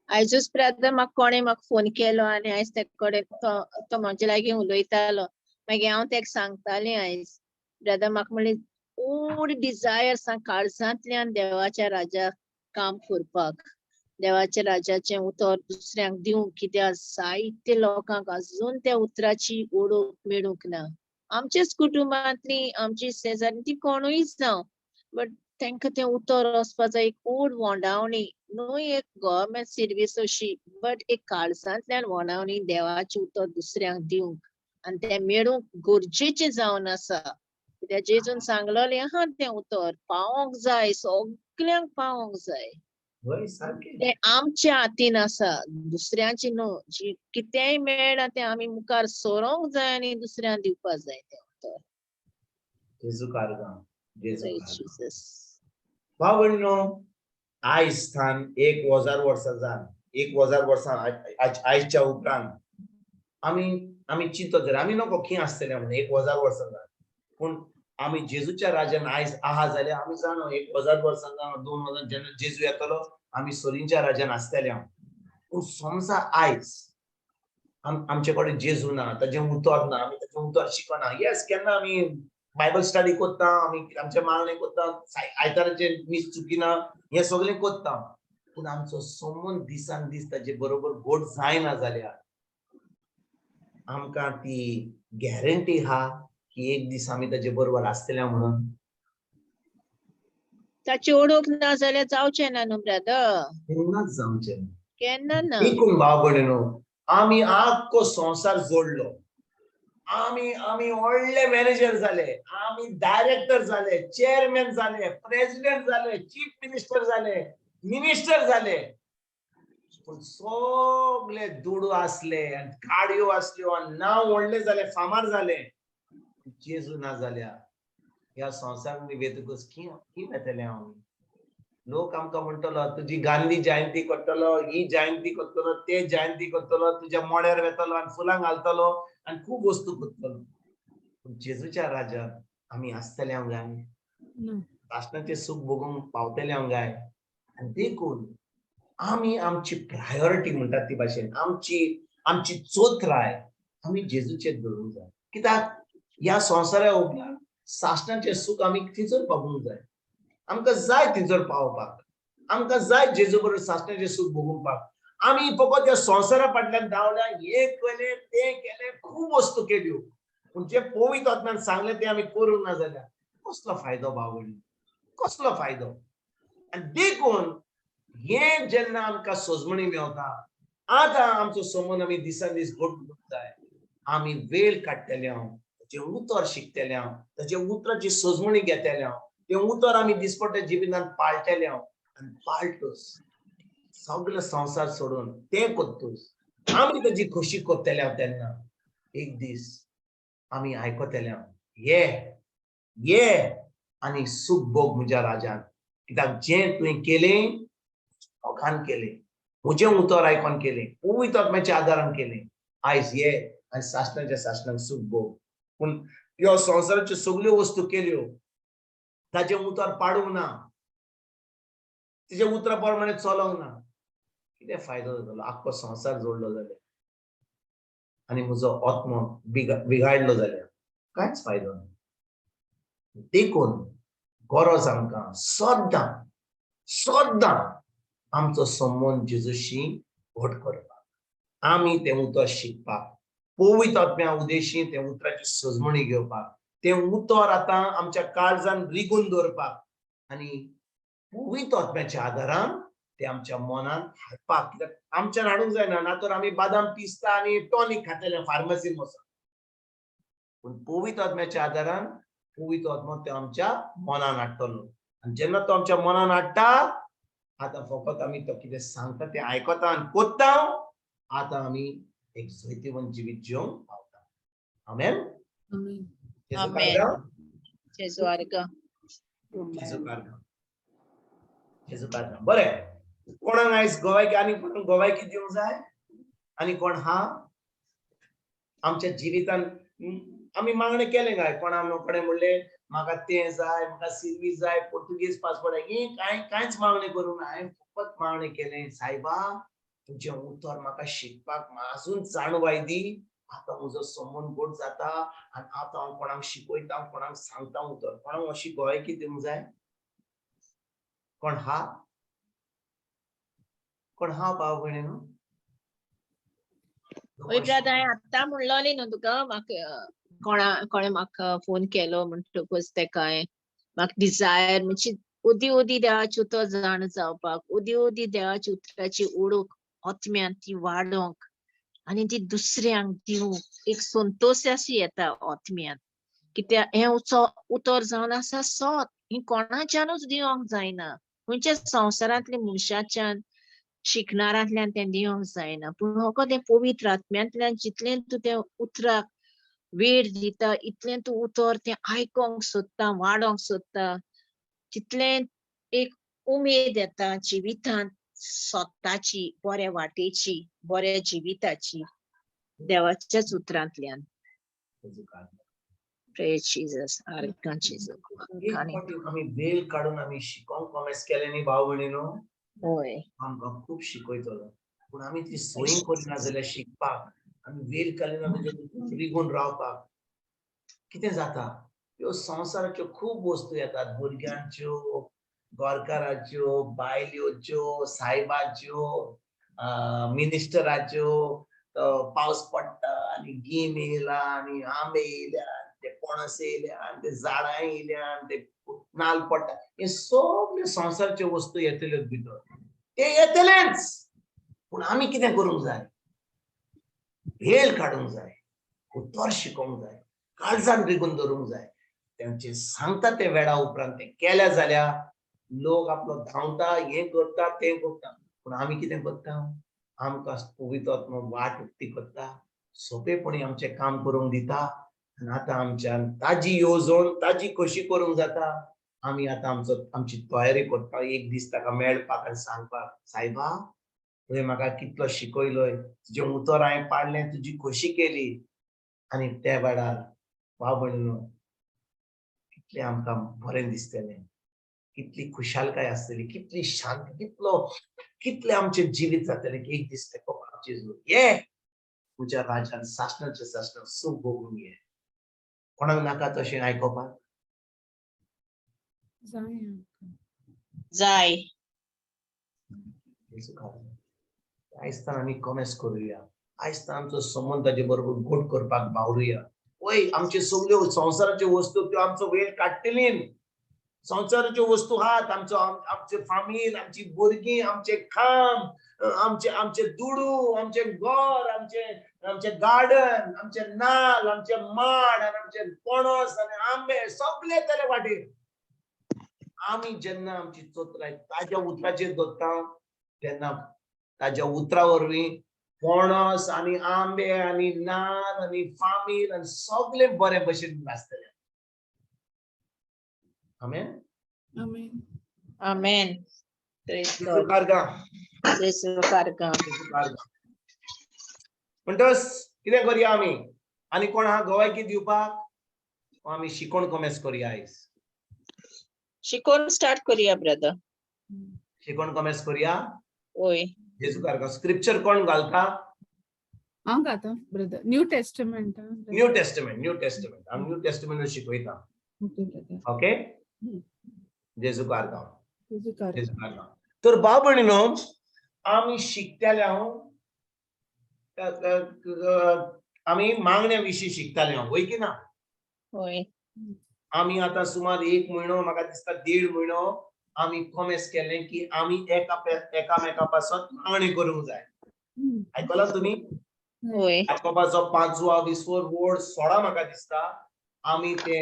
आयजूच ब्रदर म्हाका कोणें म्हाका फोन केलो आनी आयज तेका कडेन तो तो म्हजे लागीं उलयतालो. मागीर हांव तेका सांगतालें आयज ब्रदर, म्हाका म्हणलें ओड डिजायर आसा काळजांतल्यान देवाच्या राजाक काम करपाक, देवाच्या राजाचें उतर दुसऱ्यांक दिवंक, कित्याक जायते लोकांक अजून त्या उतराची ओळख मेळूंक ना. आमच्याच कुटुंबांतली, आमची शेजारी ती कोणूय जावं, बट तांकां तें उतर वचपा जाय, एक ओड वोंडावणी न्हू एक गव्हर्मेंट सर्वीस अशी, बट एक काळजांतल्यान वोंडावणी देवाचें उतर दुसऱ्यांक दिवंक आनी तें मेळूंक गरजेचें जावन आसा. कित्याक जेजून सांगलेलें आहा तें उतर पावोंक जाय, सगल्यांक पावोंक जाय. हय, सारकें. तें आमच्या हातीन आसा, दुसऱ्यांचें न्हू. जी कितेंय मेळ्ळां तें आमी मुखार सरोंक जाय आनी दुसऱ्यांक दिवपा जाय तें उतर. जेजू कारगा, जेजू Praise कारगा. Jesus. भाव भयणीनो, आयज स्थान 1000 वर्सां जावन, 1000 वर्सां आयच्या उपरांत आमी आमी चिंतत जाल्यार आमी नको खंय आसतले म्हणून 1000 वर्सां जावन. पूण आमी जेजूच्या राजान आयज आहा जाल्यार आमी जाणो 1000 वर्सां जावन 2000 जेन्ना जेजू येतलो आमी सोरींच्या राजान आसतले. पूण समजा आयज आमचे कडेन जेजू ना, ताजें उतर ना, आमी ताजें उतर शिकना. येस, केन्ना आमी बायबल स्टडी करता, आमी आमचे मागणें करता, आयताराचें मीस चुकिना, हें सगळें करता. पूण आमचो संबंद दिसान दीस ताजे बरोबर घट जायना जाल्यार आमकां ती गॅरंटी आहा की एक दीस आमी ताजे बरोबर आसतले म्हणून? ताची ओळख ना जाल्यार जावचें ना न्हू ब्रदर. केन्नाच जावचें ना. केन्ना ना. देखून भाव भयणीनो, आमी आख्खो संवसार जोडलो, आमी आमी व्हडले मॅनेजर जाले, आमी डायरेक्टर जाले, चेअरमॅन जाले, प्रेसिडेंट जाले, चीफ मिनिस्टर जाले, मिनिस्टर जाले, पूण सगळे दुडू आसले आनी गाडयो आसल्यो आनी नांव व्हडले जाले, फामार जाले, जेजू ना जाल्यार ह्या संवसारांत वेतकच की वेतले आमी? लोक आमकां म्हणटलो तुजी गांधी जयंती करतलो, ही जयंती करतलो, ते जयंती करतलो, तुज्या मोड्यार वेतलो आनी फुलां घालतलो आनी खूब वस्तू करतलो. पूण जेजूच्या राजान आमी आसतले हांव काय? ना. राष्ट्राचें सूख भोगूंक पावतले हांव काय? आनी देखून आमी आमची प्रायोरिटी म्हणटात ती भाशेन आमची आमची चोत्राय आमी जेजूचेर दवरूंक जाय. कित्याक ह्या संवसारा उपरांत सासणाचें सूख आमी थंयसर पावूंक जाय. आमकां जाय थंयसर पावपाक, आमकां जाय जेजू बरोबर सासणाचें सूख भोगुपाक. आमी फकत ह्या संवसारा फाटल्यान धांवल्या, हें केलें तें केलें, खूब वस्तू केल्यो, पूण जें पवित्र आत्म्यान सांगलें तें आमी करूंक ना जाल्यार कसलो फायदो भाव भयणी? कसलो फायदो? आनी देखून हें जेन्ना आमकां सजमणी मेवता, आतां आमचो संबंद आमी दिसान दीस घट करूंक जाय. आमी वेळ काडटले हांव ताचें उतर शिकतले हांव, ताचे उतराची सजमणी घेतले हांव, तें उतर आमी दिसपट्ट्या जिवितांत पाळटले हांव. आनी पाळटूच सगळो संवसार सोडून तें करतूच आमी ताची खोशी करतले हांव. तेन्ना एक दीस आमी आयकतले हांव, ये ये आनी सूख भोग म्हज्या राजान, कित्याक जें तुवें केलें मोगान केलें, म्हजें उतर आयकोन केलें, पवित्र आत्म्याच्या आदारान केलें. आयज ये आनी सासणाच्या सासणाक सूख भोग. पूण ह्यो संवसाराच्यो सगल्यो वस्तू केल्यो, ताचें उतर पाडूंक ना, तिचे उतरा प्रमाणे चलोंक ना, कितें फायदो जातलो? आख्खो संवसार जोडलो जाल्यार आनी म्हजो आत्मो बिगाडलो जाल्यार कांयच फायदो ना. देखून गरज आमकां सद्दां सद्दां आमचो संबंद जेजूशी घट करपाक, आमी तें उतर शिकपाक, पवित्र आत्म्या उदेशी तें उतराची सजमणी घेवपाक, तें उतर आतां आमच्या काळजान रिगून दवरपाक आनी पवित्र आत्म्याच्या आदारान ते आमच्या मनान हाडपाक. कित्याक आमच्यान हाडूंक जायना, ना तर आमी बादाम पिस्ता आनी टॉनीक खातले फार्मासीन वचोन. पूण पवित्र आत्म्याच्या आदारान पवित्र आत्मो तो आमच्या मनान हाडटलो. आनी जेन्ना तो आमच्या मनान हाडटा, आतां फकत आमी तो कितें सांगता तें आयकता आनी कोत्ता, आतां आमी एक जैतिवंत जिवीत जिवंक पावता. आमेन. आमेन. जेजू आमेन. कारगांव. जेजू आर्गां. जेजू कारगांव. जेजू कारगांव. बरें, कोणाक आयज गोवायकी, आनी कोणाक गोवायकी दिवंक जाय? आनी कोण हा आमच्या जिवितान आमी मागणें केलें काय कोणा कडेन म्हणलें म्हाका तें जाय, म्हाका सिर्वीस जाय, पोर्तुगीज पासपोर्ट, ही कांय कांयच मागणें करूंक ना. हांवें फकत मागणें केलें, सायबा तुजें उतर म्हाका शिकपाक अजून जाणवाय दी. आतां म्हजो संबंद गोड जाता आनी आतां हांव कोणाक शिकयता, कोणाक सांगता उतर. कोणाक अशी गोवायकी दिवंक जाय? कोण हा? कोण हा भाव भयणी न्हू? वय ब्रदर, हांवें आत्तां म्हणलोलें न्हू तुका, म्हाका कोणा कोणें म्हाका फोन केलो म्हणटकूच तेका हांवें म्हाका डिजायर म्हणजे उदी उदी देवाचें उतर जाण जावपाक, उदी उदी देवाच्या उतराची ओळख आत्म्यान ती वाडोवंक आनी ती दुसऱ्यांक दिवंक एक संतोश अशी येता आत्म्यान. कित्याक हें उतर जावन आसा सत, ही कोणाच्यानूच दिवंक जायना, खंयच्या संवसारांतल्या मनशाच्यान शिकणारांतल्यान तें दिवंक जायना, पूण फकत तें पवित्र आत्म्यांतल्यान जितलें तूं त्या उतराक वेळ दिता, इतलें तूं उतर तें आयकोंक सोदता, वाडोंक सोदता, तितलें एक उमेद येता जिवितांत स्वताची बऱ्या वाटेची, बऱ्या जिविताची, देवाच्याच उतरांतल्यान. Praise Jesus, आर्गां जेजू. एक फावटी आमी वेळ काडून आमी शिकोंक कॉमेस केलें न्ही भाव भयणी न्हू, हय, आमकां खूब शिकयतलो. पूण आमी ती सोय करिना जाल्यार शिकपाक, आमी वेळ काडिना जाल्यार रिगून रावपाक, कितें जाता? ह्यो संवसाराच्यो खूब वस्तू येतात, भुरग्यांच्यो, गोरकाराच्यो, बायल्योच्यो, सायबाच्यो, मिनिस्टराच्यो. पावस पडटा आनी गीम येयला आनी आंबे येयल्या, ते पणस येयल्या आनी ते झाडां येयल्या आनी ते नाल पडटा, हे सगळे संवसाराच्यो वस्तू येतल्यो भितर, ते येतलेच. पूण आमी कितें करूंक जाय? वेळ काडूंक जाय, उतर शिकोवंक जाय, काळजान रिगून दवरूंक जाय. तेंचे सांगता ते वेळा उपरांत तें केल्या जाल्यार लोक आपलो धांवता, हें करता, तें करता. पूण आमी कितें करता? आमकां पवित्र आत्मो वाट उक्ती करता, सोंपेपणी आमचें काम करूंक दिता आनी आतां आमच्यान ताजी येवजण, ताजी खोशी करूंक जाता. आमी आतां आमचो आमची तयारी करता एक दीस ताका मेळपाक आनी सांगपाक, सायबा तुवें म्हाका कितलो शिकयलोय, तुजें उतर हांवें पाळ्ळें, तुजी खोशी केली. आनी त्या वेळार भाव भयणीनो कितलें आमकां बरें दिसतलें, कितली खुशालकाय आसतली, कितली शांती, कितलो कितलें आमचें जिवीत जातलें की एक दीस तेको जेजू ये म्हज्या राजान सासणाचें सासणां सूख भोगूंक ये. कोणाक नाका तशें आयकोपाक? जाय आमकां. जाय. आयज तर आमी कॉमेस करुया, आयज तर आमचो संबंद ताजे बरोबर गोड करपाक बावरुया. वय आमचे सगल्यो संवसाराच्यो वस्तू त्यो आमचो वेळ काडटली, संवसाराच्यो वस्तू आहात, आमचो आमचे फामील, आमची भुरगीं, आमचे काम, आमचे आमचे दुडू, आमचे घर, आमचे आमचे गार्डन, आमचे नाल, आमचे माड आनी आमचे पणस आनी आंबे सगळे येतले वाटेर. आमी जेन्ना आमची चोत्राय ताज्या उतराचेर दवरता तेन्ना ताज्या उतरा वरवीं पणस आनी आंबे आनी नाल आनी फामील आनी सगळे बरे भशेन आसतले. आमेन. आमेन. आमेन. Praise God. जेजू जेजू कारगां. म्हणटच कितें करया आमी? आनी कोण आहा गवायकी दिवपाक? आमी शिकोण कोमेस करया आयज. शिकोवन स्टार्ट करूया ब्रदर. शिकोण कोमेस करया. ओय. जेजू कारगां. स्क्रिप्चर कोण घालता? हांव घाता brother, new testament. New testament, new testament. आमी न्यू टेस्टमेंट शिकयता. Okay brother. Okay, जेजू कारगां. जेजू कारगां. जेजू कारगां. तर भाव भयणीनो, आमी शिकताले, हांव आमी मागण्या विशीं शिकताले हांव, वय की ना? ओय. आमी आतां सुमार एक म्हयनो, म्हाका दिसता देड म्हयनो आमी कॉमेस केलें की आमी एकामेका पासत मागणी करूंक जाय. आयकलां तुमी? ओय. याकोबाचो पांचवो विसवो वोड 16 म्हाका दिसता आमी ते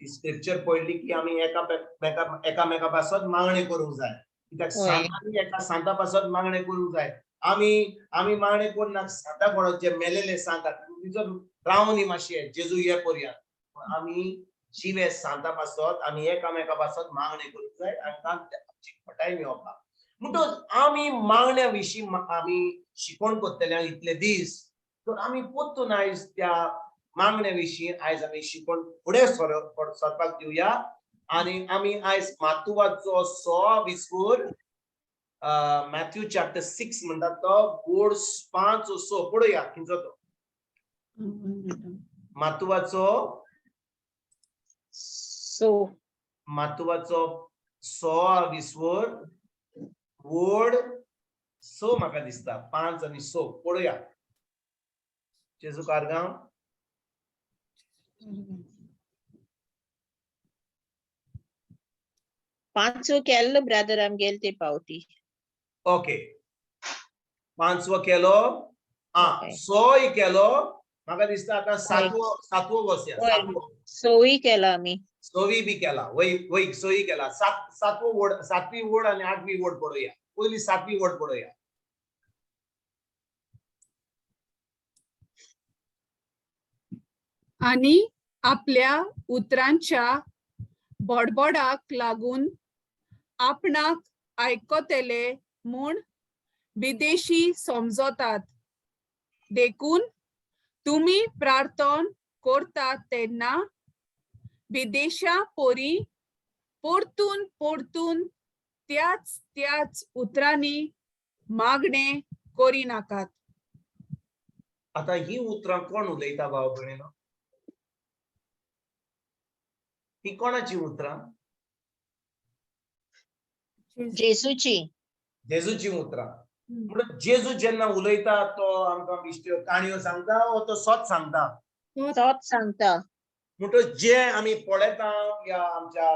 स्क्रिप्चर पळयली की आमी एकामेका पासत मागणी करूंक जाय. कित्याक सांतांनी एका सांता पासत मागणें करूंक जाय. आमी आमी मागणें करना सांता कोण जे मेलेले सांता तिचो रावनी मातशें जेजू ये पर्यंत. आमी जिवे सांता पासत आमी एकामेका पासत मागणें करूंक जाय आमकां आमची खटाय मेळपाक. म्हणटच आमी मागण्या विशीं आमी शिकोवण करतले इतले दीस. तर आमी परतून आयज त्या मागण्या विशीं आयज आमी शिकोवन फुडें सरपाक दिवया. आनी आमी आयज मातुवाचो 16 विस्वूर मॅथ्यू चॅप्टर 6 म्हणटा तो वोड 5 6 पळोवया खंयचो तो. मातुवाचो सो मातुवाचो 16 विस्वूर वोड 6 म्हाका दिसता 5 आनी 6 पळोवया. जेजू कारगांव. पांचवो केल्लो ब्रदर आमगेले ते पावटी. ओके, पांचवो केलो, सोय केलो, म्हाका दिसता आतां सातवो सातवो वसया. सोय केला आमी, सोवी बी केला, वय वय सोयी केला. सातवो वोड, सातवी वोड आनी आठवी वोड पळोवया. पयली सातवी वोड पळोवया. आनी आपल्या उतरांच्या बोडबोडाक लागून आपणाक आयकतले म्हूण विदेशी समजतात, देखून तुमी प्रार्थन करतात तेन्ना विदेशा परी परतून परतून त्याच त्याच उतरांनी मागणें करिनाकात. आतां ही उतरां कोण उलयता भाव भयणीनो? ही कोणाची उतरां? जेजूची. जेजूची उतरां. म्हणून जेजू जेन्ना उलयता तो आमकां बिश्ट्यो काणयो सांगता वो तो सत सांगता? सत सांगता. म्हणटच जे आमी पळयता या आमच्या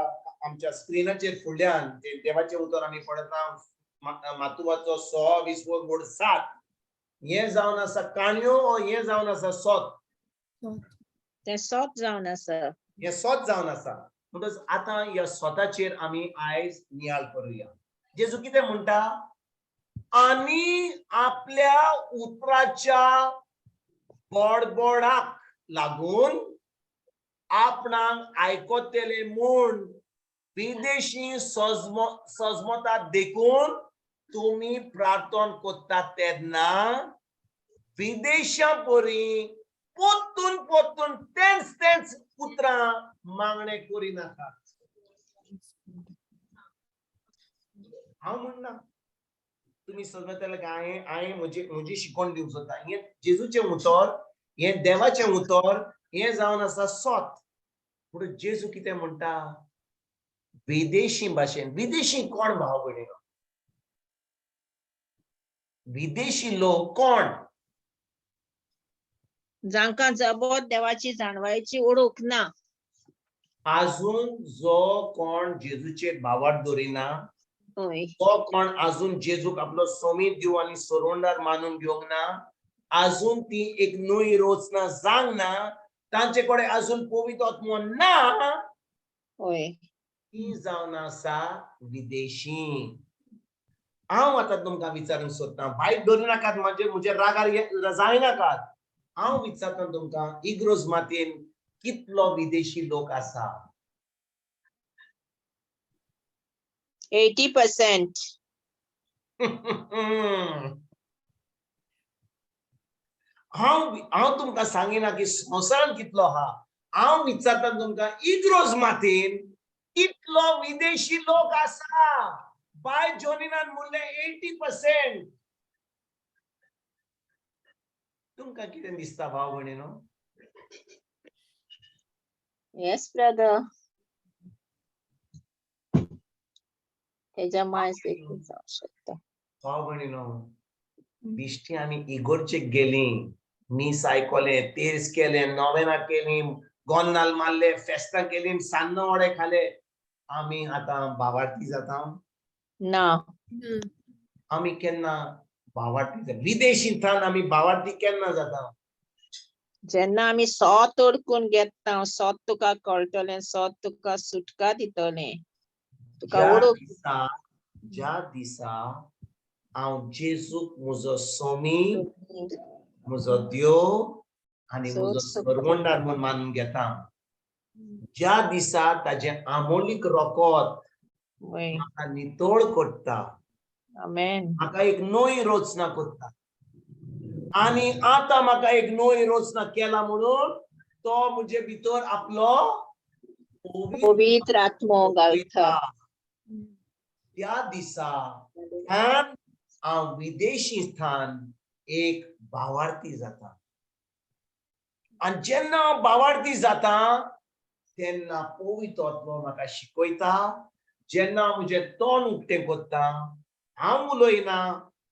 आमच्या स्क्रिनाचेर फुडल्यान देवाचें उतर आमी पळयता मातुवाचो 16 20 वोड 7 हें जावन आसा काणयो वो हें जावन आसा सत? तें सत जावन आसा. हें सत जावन आसा. म्हणटच आतां ह्या स्वताचेर आमी आयज नियाळ करुया. जेजू कितें म्हणटा? आनी आपल्या उतराच्या बोडबोडाक लागून आपणाक आयकतले म्हूण विदेशी सजमतात, देखून तुमी प्रार्थन करतात तेन्ना विदेशा परी परतून परतून तेंच तेंच उतरां मागणें करिनाकात. हांव म्हणना तुमी समजतले काय हांवें म्हजी म्हजी शिकोवण दिवंक सोदता. हें जेजूचें उतर, हें देवाचें उतर, हें जावन आसा सत. पूण जेजू कितें म्हणटा? विदेशी भाशेन. विदेशी कोण भाव भयणीनो? विदेशी लोक कोण? जांकां जबोत देवाची जाणवायची ओळख ना. आजून जो कोण जेजूचेर भावार्थ दवरिना, तो कोण आजून जेजूक आपलो सोमीत देव आनी सोरवंडार मानून घेवंक ना, आजून ती एक नवी रचना जावंक ना, तांचे कडेन आजून पवित्र आत्मो ना, ती जावन आसा विदेशी. हांव आतां तुमकां विचारूंक सोदतां, वायट धरू नाकात, म्हणजे म्हज्या रागार जायनाकात. हांव विचारता तुमकां, इग्रोज मातयेन कितलो विदेशी लोक आसा? 80%. हांव तुमकां सांगिना की संवसारान कितलो आहा. हांव विचारता तुमकां, इग्रोज मातयेन कितलो विदेशी लोक आसा? बाय जॉनीनान म्हणलें 80%. तुमकां कितें दिसता भाव भयणीनो? Yes brother. तेज्या मायस देखून जावं शकता. भाव भयणीनो, बिश्टी आमी इगोर्चेक गेली, मीस आयकलें, तेर्स केलें, नोवेना केली, गोन्नाल मारले, फेस्तां केली, सान्न वडे खाले, आमी आतां भावार्थी जाता ना. आमी केन्ना भावार्थी जाता? विदेशी थान आमी भावार्थी केन्ना जाता? जेन्ना आमी सोत ओडकून घेता, सोत तुका कळटलें, सोत तुका सुटका दितलें, तुका ओडूक. ज्या दिसा हांव जेजूक म्हजो सोमी, म्हजो देव आनी म्हजो सरवंडार म्हूण मानून घेता, ज्या दिसा ताजें आमोलीक रोकोत म्हाका नितळ करता, म्हाका एक नवी रचना करता, आनी आतां म्हाका एक नवी रचना केला म्हणून तो म्हजे भितर आपलो पवित्र आत्मो घालता. त्या दिसा हांव विदेशी स्थान एक भावार्थी जाता. आनी जेन्ना हांव भावार्थी जाता तेन्ना पवित्र आत्मो म्हाका शिकयता. जेन्ना म्हजें तोंड उक्तें करता, हांव उलयना,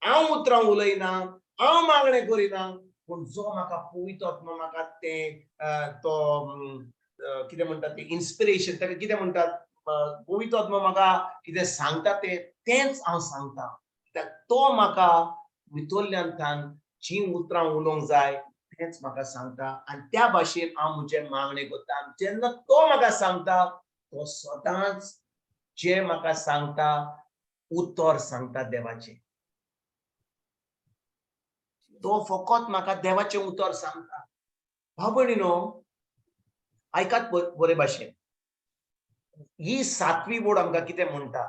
हांव उतरां उलयना, हांव मागणें करिना, पूण जो म्हाका पवित्र आत्मो म्हाका तें तो कितें म्हणटात तें इन्स्पिरेशन, ताका कितें म्हणटात, पवित्र आत्मो म्हाका कितें सांगता तें तेंच हांव सांगता. कित्याक तो म्हाका भितरल्यान जीं उतरां उलोवंक जाय तेंच म्हाका सांगता, आनी त्या भाशेन हांव म्हजें मागणें करता. आनी जेन्ना तो म्हाका सांगता, तो सदांच जें म्हाका सांगता उतर सांगता देवाचें. तो फकत म्हाका देवाचें उतर सांगता. भाव भयणीनो, आयकात बरे भाशेन, ही सातवी बोर्ड आमकां कितें म्हणटा?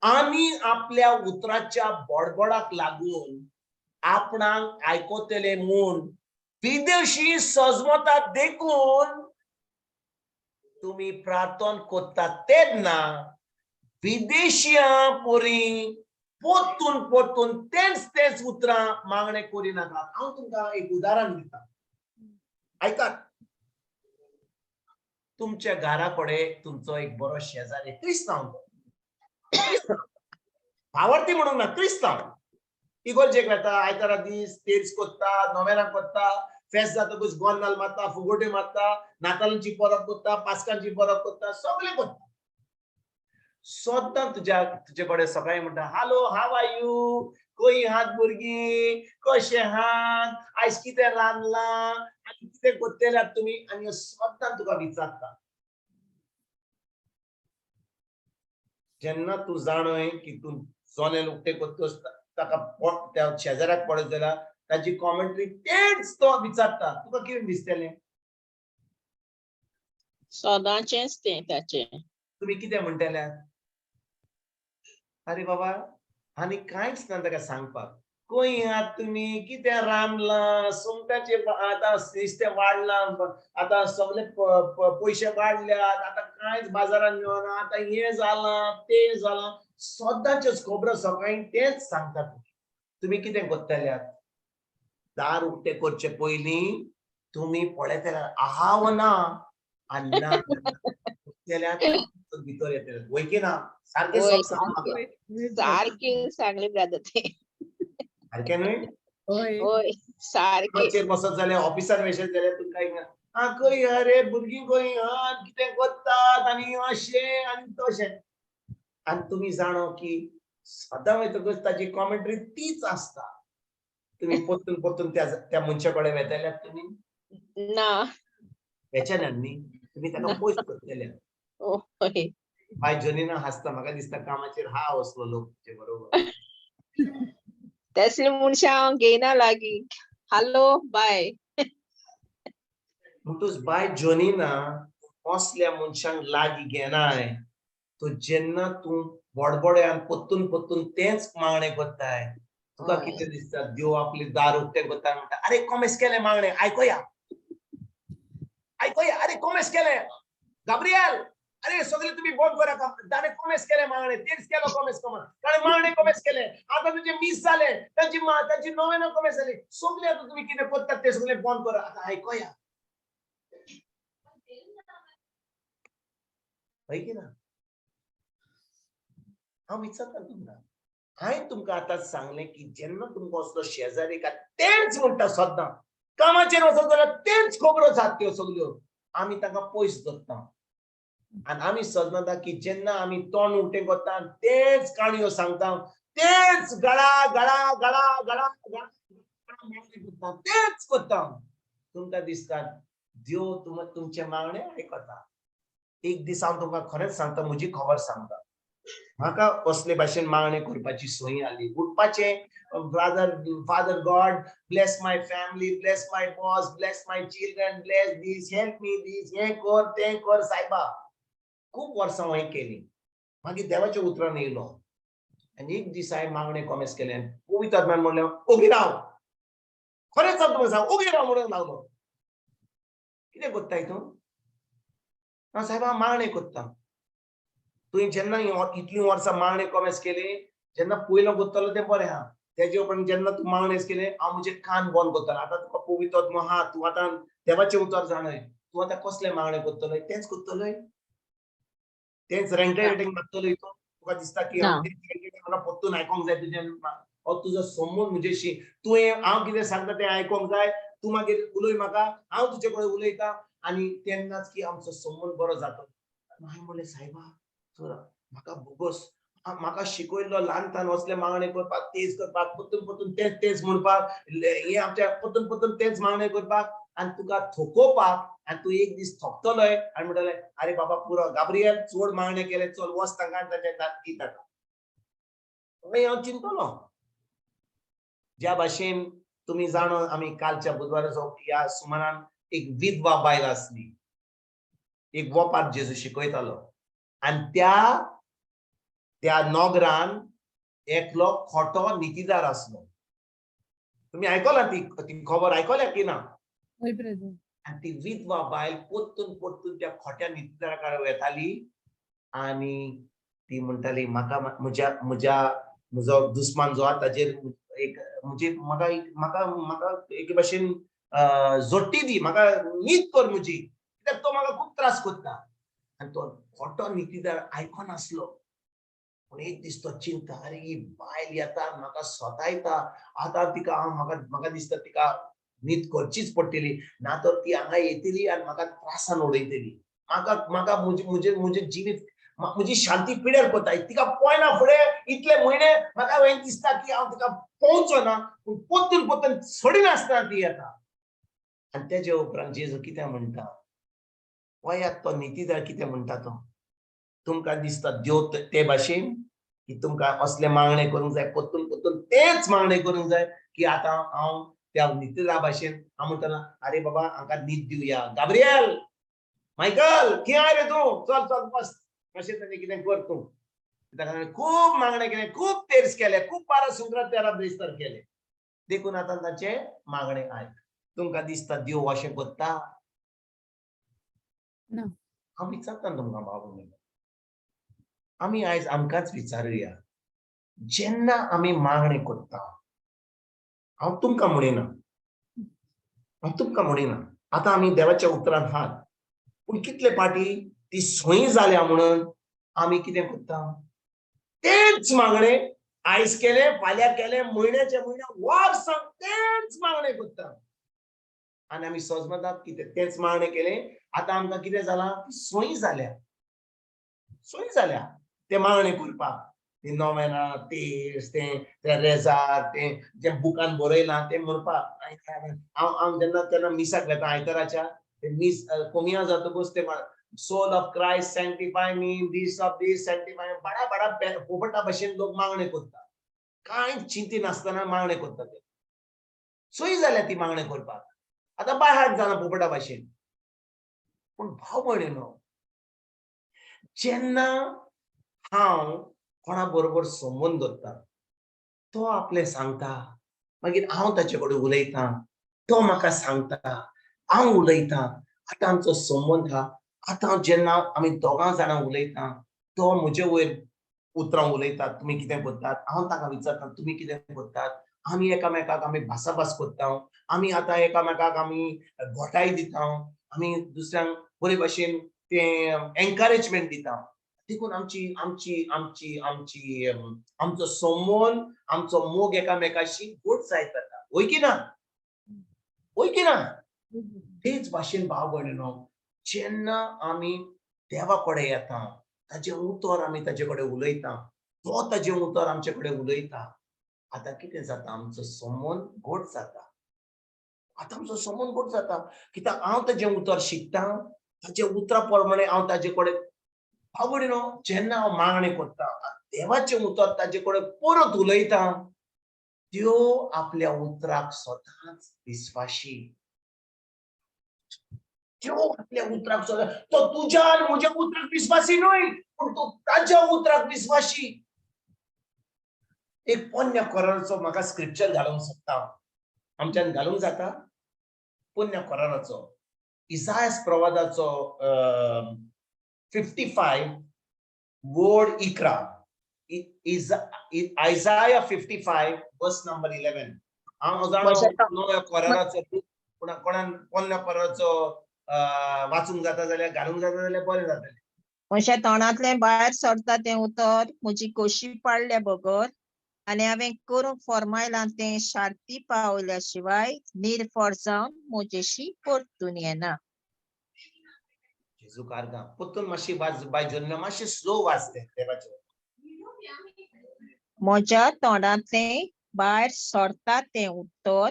आमी आपल्या उतराच्या बडबडाक लागून आपणाक आयकतले म्हूण विदेशी सजमतात देखून तुमी प्रार्थना करतात तेन्ना विदेशियां परी परतून परतून तेंच तेंच उतरां मागणें करिनाकात. हांव तुमकां एक उदाहरण दिता, आयकात. तुमच्या घरा कडेन तुमचो एक बरो शेजारी क्रिस्तांव, भावार्थी म्हणूंक ना, क्रिस्तांव, इगोर्जेक वता, आयतारा दीस तेर्स करता, नोवेनां करता, फेस्त जातकूच गोन्नाल मारता, फुगोट्यो मारता, नातालांची परब करता, पास्कांची परब करता, सगळें करता. सद्दां तुजे कडेन सकाळीं म्हणटा, हॅलो, हाव are you, खंय आहात भुरगीं, कशें आहात, आयज कितें रांदलां आनी कितें करतले तुमी, आनी सद्दां तुका विचारता. जेन्ना तूं जाणय की तूं जनेल उक्तें करतकच ताका त्या शेजाऱ्याक पळयत जाल्यार ताची कॉमेंट्री तेच तो विचारता, तुका कितें दिसतलें? सदांचेंच तें ताचें. तुमी कितें म्हणटले? अरे बाबा, आनी कांयच ना ताका सांगपाक. खंय आहात तुमी, कितें रांदलां, सुंगटाचें आतां नुस्तें वाडलां, आतां सगळे पयशे वाडल्यात, आतां कांयच बाजारांत मेळना, आतां हें जालां तें जालां, सदांच्योच खबरो सकाळीं तेंच सांगतात. तुमी कितें करतल्यात? दार उक्तें करचे पयलीं तुमी पळयतले आहा वो ना, आनी ना भितर येतले वय की ना? सारकें सारकें सांगलें ब्रदर तें. सारकें न्हय? हय, सारकें. बसत जाल्यार ऑफिसान वयशें जाल्यार तुमकां एक आं खंय अरे भुरगीं खंय आहा कितें करतात आनी अशें आनी तशें. आनी तुमी जाणो की सदां वयतकच ताची कॉमेंट्री तीच आसता. तुमी परतून परतून त्या त्या मनशा कडेन वेतल्यात तुमी? ना. वेचे ना न्ही, तुमी ताका पयस करतले. हय. बाय जॉनीना हांसता, म्हाका दिसता कामाचेर हा असलो लोक तुजे बरोबर. तसली मनशां हांव घेयना लागीं. हॅलो बाय. म्हणटूच बाय जॉनीना, असल्या मनशांक लागीं घेनाय तो जेन्ना तूं बडबड्यान परतून परतून तेंच मागणें करताय, तुका कितें दिसता देव आपली दार उक्तें करता म्हणटा अरे कोमेस केलें मागणें आयकोया आयकोया, अरे कोमेस केलें गाब्रियल, अरे सगळे तुमी बंद करा काम, ताणें कोमेस केलें मागणें, तेच केलो कोमेस कोमेस, ताणें मागणें कोमेस केलें, आतां तुजें मीस जालें, तांची तांची नोवेनां कोमेस जाली, सगळें आतां तुमी कितें करतात तें सगळें बंद करा, आतां आयकोया. हय की ना? हांव विचारता तुमकां, हांवें तुमकां आतां सांगलें की जेन्ना तुमकां असलो शेजारी का तेंच म्हणटा सद्दां, कामाचेर वचत जाल्यार तेंच खबरो जात त्यो सगल्यो, आमी तांकां पयस दवरता. आनी आमी सदनाता की जेन्ना आमी तोंड उक्तें करता तेच काणयो सांगता, तेच गळा गळा गळा गळा गळा करता, तेच करता. तुमकां दिसता देव तुमचें मागणें आयकता. एक दीस हांव तुमकां खरेंच सांगता, म्हजी खबर सांगता, म्हाका असले भाशेन मागणें करपाची संवय आली. उठपाचें, brother father God bless my family, bless my boss, bless my children, bless this, help me this, हें कर तें कर सायबा. खूब वर्सां हांवें केली. मागीर देवाच्या उतरान येयलो आनी एक दीस हांवें मागणें कोमेस केलें. पवित्र आत्म्यान म्हणलें ओगी राव, खरेंच हांव तुमकां सांग ओगी राव म्हणूंक लागलो. कितें करताय तूं? हांव सायबा हांव मागणें करता. तुवें जेन्ना इतलीं वर्सां मागणें कोमेस केली, जेन्ना पयलो करतलो तें बरें आहा, तेजे उपरांत जेन्ना तूं मागणें केलें हांव म्हजें कान बंद करतलो. आतां तुका पवित्र आत्मो आहा, तूं आतां देवाचें उतर जाणय, तूं आतां कसलें मागणें करतलोय तेंच करतलोय, तेंच रेंटेड मागतलोय तूं. तुका दिसता की म्हाका परतून आयकोंक जाय तुजें, हो तुजो संबंद म्हजेशी, तुवें हांव कितें सांगता तें आयकोंक जाय, तूं मागीर उलय म्हाका, हांव तुजे कडेन उलयता, आनी तेन्नाच की आमचो संबंद बरो जातलो. हांवें म्हणलें सायबा तर म्हाका बोगस, म्हाका शिकयल्लो ल्हानपणान असलें मागणें करपाक, तेज करपाक, परतून परतून तेच तेच म्हणपाक, हें आमच्या परतून परतून तेच मागणें करपाक आनी तुका थकोवपाक, आनी तूं एक दीस थकतलोय आनी म्हणटलें अरे बाबा पुरो गाब्रियल चड मागणें केलें, चल वच तांकां आनी तांचे दी ताका. मागीर हांव चिंतलो, ज्या भाशेन तुमी जाणो आमी कालच्या बुधवाराचो ह्या सुमारान एक विधवा बायल आसली, एक वोपार जेजू शिकयतालो, आनी त्या त्या नोगरान एकलो खोटो नितीदार आसलो. तुमी आयकला ती ती खबर आयकल्या की ना? आनी ती विधवा बायल परतून परतून त्या खोट्या नितीदारा कडेन वेताली आनी ती म्हणटाली म्हाका म्हज्या म्हज्या म्हजो दुस्मान जो आहा ताजेर एक म्हजे म्हाका म्हाका म्हाका एके भाशेन जोडटी दी, म्हाका नीत कर म्हजी, कित्याक तो म्हाका खूब त्रास करता. आनी तो खोटो नितीदार आयकनासलो. पूण एक दीस तो चिंता, अरे ही बायल येता म्हाका सतायता, आतां तिका हांव म्हाका म्हाका दिसता तिका नीत करचीच पडटली, ना तर ती हांगा येतली आनी म्हाका त्रासान उडयतली, म्हाका म्हाका म्हजें म्हजें म्हजें जिवीत म्हजी शांती पिड्यार करता. तिका पळयना फुडें इतले म्हयने म्हाका हें दिसता की हांव तिका पळोवचो ना, पूण परतून परतून सोडिनासतना ती येता. आनी तेजे उपरांत जेजू कितें म्हणटा, पळयात तो नितीदार कितें म्हणटा तो. तुमकां दिसता देव ते भाशेन की तुमकां असले मागणें करूंक जाय, परतून परतून तेच मागणें करूंक जाय की आतां हांव त्या नितीदारा भाशेन हांव म्हणटलो अरे बाबा हांकां नीत दिवया, गाब्रियल मायकल कितें आय रे तूं, चल चल बस, अशें ताणें कितें कर तूं. ताका खूब मागणें केलें, खूब तेर्स केले, खूब 12 सुंगरां 13 ब्रेस्तार केले, देखून आतां ताचें मागणें आयक. तुमकां दिसता देव अशें करता? ना. हांव विचारता तुमकां बाबू, आमी आयज आमकांच विचारुया, जेन्ना आमी मागणें करता, हांव तुमकां म्हणिना, हांव तुमकां म्हणिना, आतां आमी देवाच्या उतरान आहात, पूण कितले फाटी ती सोयी जाल्या म्हणून आमी कितें करता, तेच मागणें आयज केलें, फाल्यां केलें, म्हयन्याच्या म्हयन्या वर्सां तेच मागणें करता. आनी आमी सजमतात कितें तेंच मागणें केलें. आतां आमकां कितें जालां, सोयी जाल्या, सोयी जाल्या तें मागणें करपाक. ती नोवेनां, तेर्स, तें तें रेजार, तें जें बुकान बरयलां तें म्हणपाक. हांव हांव जेन्ना तेन्ना मिसाक वेता आयताराच्या, तें मीस कोमिया जातकूच तें soul of Christ sanctify me, this of this sanctify, बाडा बाडा पोपटा भशेन लोक मागणें करता, कांय चिंती नासतना मागणें करता. ते सोयी जाल्या ती मागणें करपाक, आतां बाय हार्ट जालां पोपटा भशेन. पूण भाव भयणीनो, जेन्ना हांव कोणा बरोबर संबंद दवरता, तो आपलें सांगता, मागीर हांव ताचे कडेन उलयतां, तो म्हाका सांगता, हांव उलयतां. आतां आमचो संबंद आहा. आतां जेन्ना आमी दोगां जाणां उलयता, तो म्हजे वयर उतरां उलयतात, तुमी कितें करतात, हांव ताका विचारता तुमी कितें करतात. आमी एकामेकाक आमी भासाभास करता, आमी आतां एकामेकाक आमी घोटाय दिता, आमी दुसऱ्यांक बरे भाशेन तें एनकरेजमेंट दिता. देखून आमची आमची आमची आमची आमचो संबंद, आमचो मोग एकामेकाशी गोड जायत वता. वय की ना? वय की ना? तेच भाशेन भाव भयणीनो, जेन्ना आमी देवा कडेन येता, ताजें उतर आमी ताजे कडेन उलयता, तो ताजें उतर आमचे कडेन उलयता. आतां कितें जाता, आमचो संबंद गोड जाता. आतां आमचो संबंद गोड जाता कित्याक हांव ताजें उतर शिकता, ताजे उतरा प्रमाणे हांव ताजे कडेन. भाव भयणीनो, जेन्ना हांव मागणें करता, देवाचें उतर ताजे कडेन परत उलयता, त्यो आपल्या उतराक स्वताच विस्वाशी. त्यो आपल्या उतराक स्वता, तो तुज्या आनी म्हज्या उतराक विस्वासी न्हय, पूण तो ताज्या उतराक विस्वासी. एक पोन्न्या कोराचो म्हाका स्क्रिप्चर घालूंक सोदता, आमच्यान घालूंक जाता? पोन्न्या कोराचो इसायस प्रवादाचो 55 वर्ड 11, Isaiah 55 verse number 11. हांव जाणा नव्या कोराराचो, पूण कोणान पोन्न्या कोराराचो वाचूंक जाता जाल्यार, घालूंक जाता जाल्यार बरें जातलें. म्हज्या तोंडांतलें भायर सरता तें उतर म्हजी कोशी पाडल्या बगर आनी हांवें करूंक फॉर्मायलां तें शार्ती पावल्या शिवाय निर्फळ जावन म्हजेशी परतून येना. जेजू कारगा. परतून मातशी वाच बाय जोन्ना, मातशी स्लो वाच तें देवाचें. म्हज्या तोंडांतलें भायर सरता तें उतर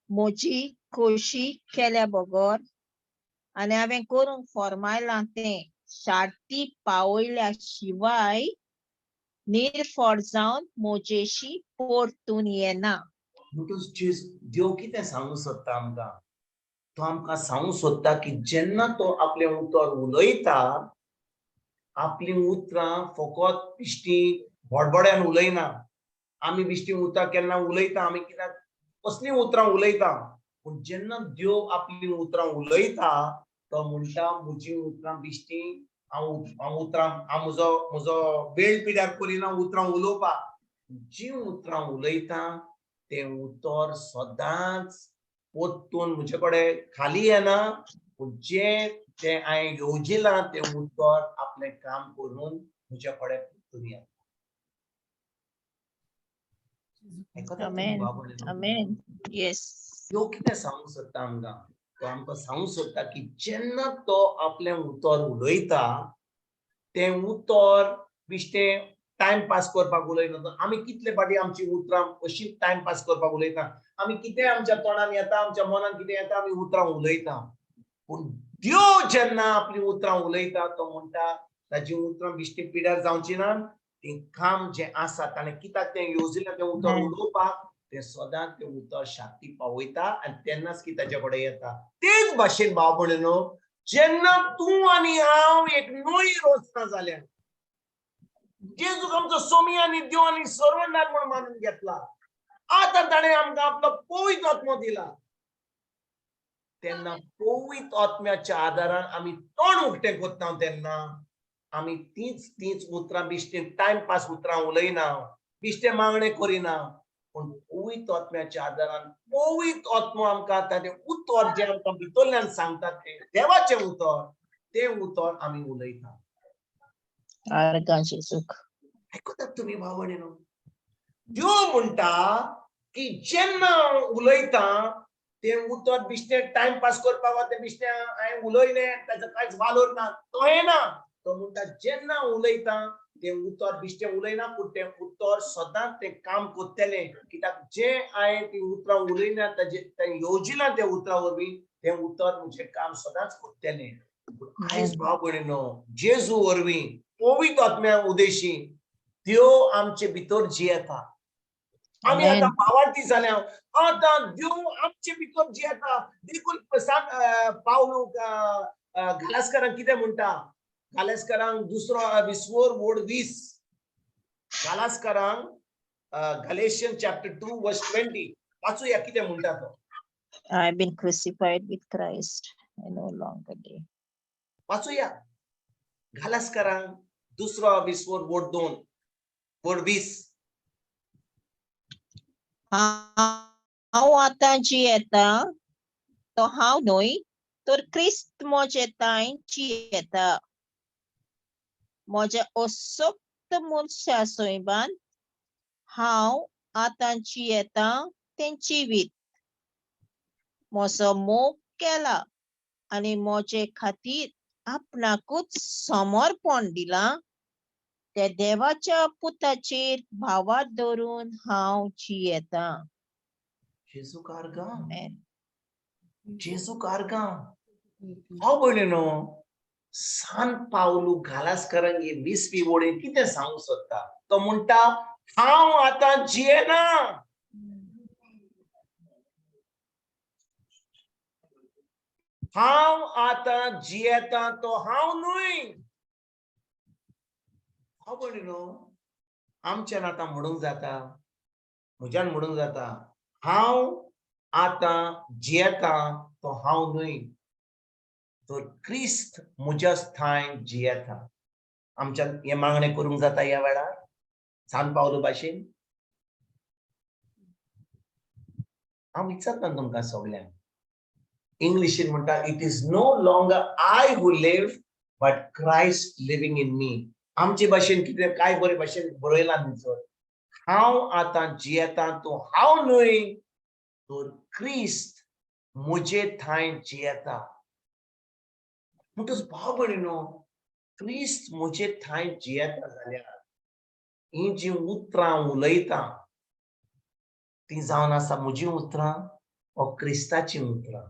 म्हजी खोशी केल्या बगर आनी हांवें करूंक फॉर्मायलां तें शार्ती पावयल्या शिवाय निर्फळ जावन म्हजेशी परतून येना. म्हणटकच देव कितें सांगूंक सोदता आमकां? तो आमकां सांगूंक सोदता की जेन्ना तो आपलें उतर उलयता, आपलीं उतरां फकत बिश्टी बडबड्यान उलयना. आमी बिश्टी उतरां केन्ना उलयता, आमी कित्याक कसलीं उतरां उलयता, पूण जेन्ना देव आपलीं उतरां उलयता, तो म्हणटा म्हजीं उतरां बिश्टी हांव हांव उतरां हांव म्हजो म्हजो वेळ पिड्यार करिना उतरां उलोवपाक. जीं उतरां उलयता तें उतर सदांच परतून म्हजे कडेन खाली येना, पूण जें तें हांवें येवजिलां तें उतर आपलें काम करून म्हजे कडेन परतून येता. आमेन. आमेन. येस. त्यो कितें सांगूंक सोदता आमकां? तो आमकां सांगूंक सोदता की जेन्ना तो आपलें उतर उलयता, तें उतर बिश्टें टायम पास करपाक उलयना. आमी कितले फावटी आमची उतरां अशीं टायम पास करपाक उलयता. आमी कितें आमच्या तोंडान येता, आमच्या मनान कितें येता, आमी उतरां उलयता. पूण देव जेन्ना आपलीं उतरां उलयता, तो म्हणटा ताजी उतरां बिश्टी पिड्यार जावची ना. तें काम जें आसा ताणें कित्याक तें येवजिलें तें उतर उलोवपाक, तें सदांच तें उतर शांती पावयता आनी तेन्नाच की ताजे कडेन येता. तेच भाशेन भाव भयणीनो, जेन्ना तूं आनी हांव एक नवी रचना जाल्या, जेजूक आमचो सोमी आनी देव आनी सर्वनाथ म्हूण मानून घेतला, आतां ताणें आमकां आपलो पवित्र आत्मो दिला, तेन्ना पवित्र आत्म्याच्या आदारान आमी तोंड उक्तें करता तेन्ना आमी तीच तीच उतरां बिश्टी टायम पास उतरां उलयना, बिश्टें मागणें करिना, पूण पवित्र आत्म्याच्या आदारान पवित्र आत्मो आमकां ताजें उतर जें आमकां भितरल्यान सांगता तें देवाचें उतर, तें उतर आमी उलयता. आर्गां जेजूक. आयकतात तुमी भाव भयणीनो? देव म्हणटा की जेन्ना हांव उलयतां तें उतर बिश्टें टायमपास करपाक वा तें बिश्टें हांवें उलयलें ताचो कांयच वालोर ना, तोहें ना. तो म्हणटा जेन्ना उलयता तें उतर बिश्टें उलयना, पूण तें उतर सदांच तें काम करतलें. कित्याक जें हांवें तीं उतरां उलयना ताजें तें येवजिलां त्या उतरां वरवीं तें उतर म्हजें काम सदांच करतलें. पूण आयज भाव भयणीनो, जेजू वरवीं पवित्र आत्म्या उदेशी त्यो आमचे भितर जियेता. आमी Amen. आतां भावार्थी जाल्या, आतां देव आमचे भितर जियेता. देखून पावलू गालास्करांक कितें म्हणटा, गालास्करांक दुसरो विस्वोर वोड 20, गालास्करांक गलेशियन चॅप्टर 2 वर्स 20 वाचूया कितें म्हणटा तो. I have been crucified with Christ, I no longer live. वाचूया गालास्करांक दुसरो विस्वोर वोड 2 वोड 20. हांव आतां जियेता तो हांव न्हय, तर क्रिस्त म्हजे तांय जियेता. म्हज्या असक्त मनशा सैबान हांव आतां जियेता तें जिवीत. म्हजो मोग केला आनी म्हजे खातीर आपणाकूच समर्पण दिलां ते देवाच्या पुताचेर भावात धरून हांव जियेता. जेजू कारगां, आमेन. जेजू कारगां. हांव भयणीनो, सान पावलू गालास्करांक हे 20वी वोडीन कितें सांगूंक सोदता? तो म्हणटा हांव आतां जियेना, हांव आतां जियेता तो हांव न्हय. हांव भयणीनो, आमच्यान आतां म्हणूंक जाता, म्हज्यान म्हणूंक जाता, हांव आतां जियेता तो हांव न्हय, तर क्रिस्त म्हज्या स्थान जियेता. आमच्यान हें मागणें करूंक जाता ह्या वेळार सान पावलू भाशेन? हांव विचारता तुमकां सगल्यांक. इंग्लिशीन म्हणटा, it is no longer I who live but Christ living in me. आमचे भाशेन कितें काय बरे भाशेन बरयलां न्ही, हांव आतां जियेता तो हांव न्हय, तर क्रिस्त म्हजे थांय जियेता. म्हणटच भाव भयणीनो, क्रिस्त म्हजे थांय जियेता जाल्यार हीं जीं उतरां उलयता तीं जावन आसा म्हजीं उतरां वा क्रिस्ताचीं उतरां?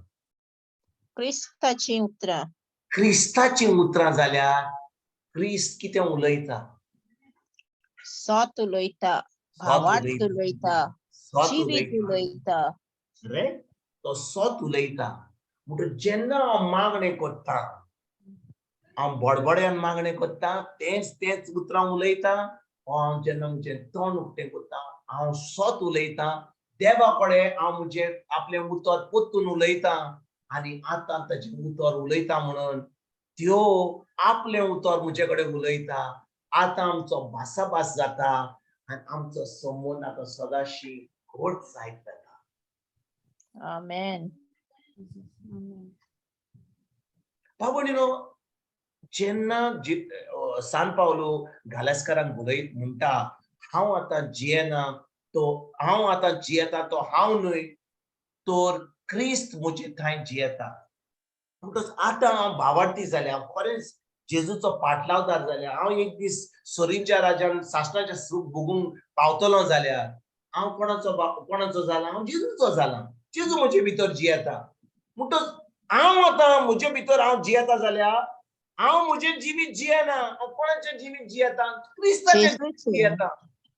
क्रिस्ताचीं उतरां. क्रिस्ताचीं उतरां जाल्यार क्रिस्त कितें उलयता? सत उलयता, भावार्थ उलयता, सत जिवीत उलयता. रे तो सत उलयता. म्हणटच जेन्ना हांव मागणें करता, हांव बडबड्यान मागणें करता, तेंच तेंच उतरां उलयता, हांव जेन्ना म्हजें तोंड उक्तें करता हांव सत उलयता. देवा कडेन हांव म्हजें आपलें उतर परतून उलयता आनी आतां ताचें उतर उलयता म्हणून त्यो आपलें उतर म्हजे कडेन उलयता. आतां आमचो भासाभास जाता आनी आमचो संबंद आतां सदांशी घट जायत वता. आमेन. भाव भयणीनो, जेन्ना सान पावलू गालास्करांक उलयत म्हणटा हांव आतां जियेना तो हांव आतां जियेता तो हांव न्हय, तर क्रिस्त म्हजे थंय जियेता. म्हणटच आतां हांव भावार्थी जाल्या, हांव खरेंच जेजूचो पाटलावदार जाल्या, हांव एक दीस सरींच्या राजान सासणाचें सूख भोगूंक पावतलो जाल्यार हांव कोणाचो कोणाचो जाला? हांव जेजूचो जाला. जेजू म्हजे भितर जियेता. म्हणटच हांव आतां म्हजे भितर हांव जियेता जाल्यार हांव म्हजें जिवीत जियेना, हांव कोणाचें जिवीत जियेता? क्रिस्ताचें जियेता.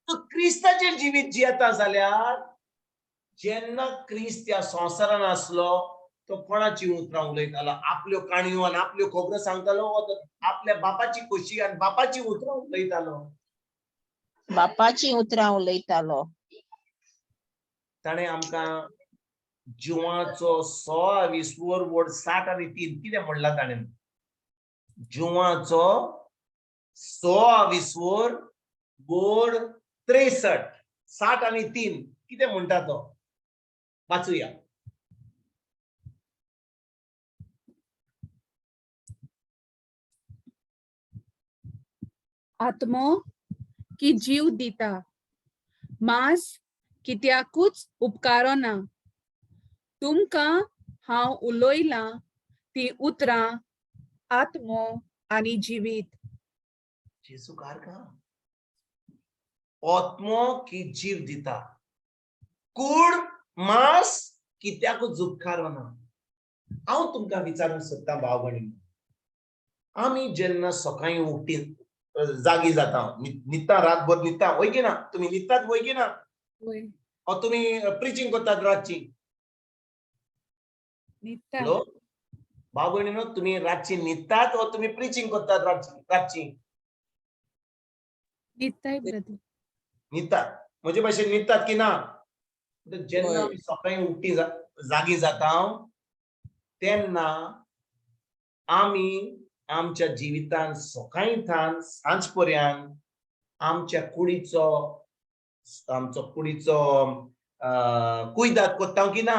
तर क्रिस्ताचें जिवीत जियेता जाल्यार जेन्ना क्रिस्त ह्या संवसारान आसलो तो कोणाची उतरां उलयतालो? आपल्यो काणयो आनी आपल्यो खबरो सांगतालो, तो आपल्या बापाची खोशी आनी बापाची उतरां उलयतालो? बापाची उतरां उलयतालो. ताणें आमकां जिवाचो 16 20 वड 60 आनी 3 कितें म्हणलां ताणें? जिवाचो 16 20 वड 63 60 आनी 3 कितें म्हणटा तो? वाचूया. आत्मो की जीव दिता, मांस कित्याकूच उपकारना. तुमकां हांव उलयलां ती उतरां आत्मो आनी जिवीत. जेजूक आर्गां. आत्मो की जीव दिता, कूड मांस कित्याकूच उपकारना. हांव तुमकां विचारूंक सोदतां भाव भयणी, आमी जेन्ना सकाळीं उठी जागी जाता, न्हिदता, रातभर न्हिदता, वय की ना? तुमी न्हिदतात वय की ना? वय. ओ तुमी प्रिचींग करतात रातची? न्हिदता. हॅलो भाव भयणीनो, तुमी रातची न्हिदतात ओ तुमी प्रिचींग करतात रातची? रातची न्हिदताय ब्रदर. न्हिदतात. म्हजे भाशेन न्हिदतात की ना? म्हणटकच जेन्ना हय. आमी सकाळीं उठी जागी जाता तेन्ना आमी आमच्या जिवितान सकाळीं थावन सांज पर्यंत आमच्या कुडीचो, आमचो कुडीचो कुयदाद करता की ना?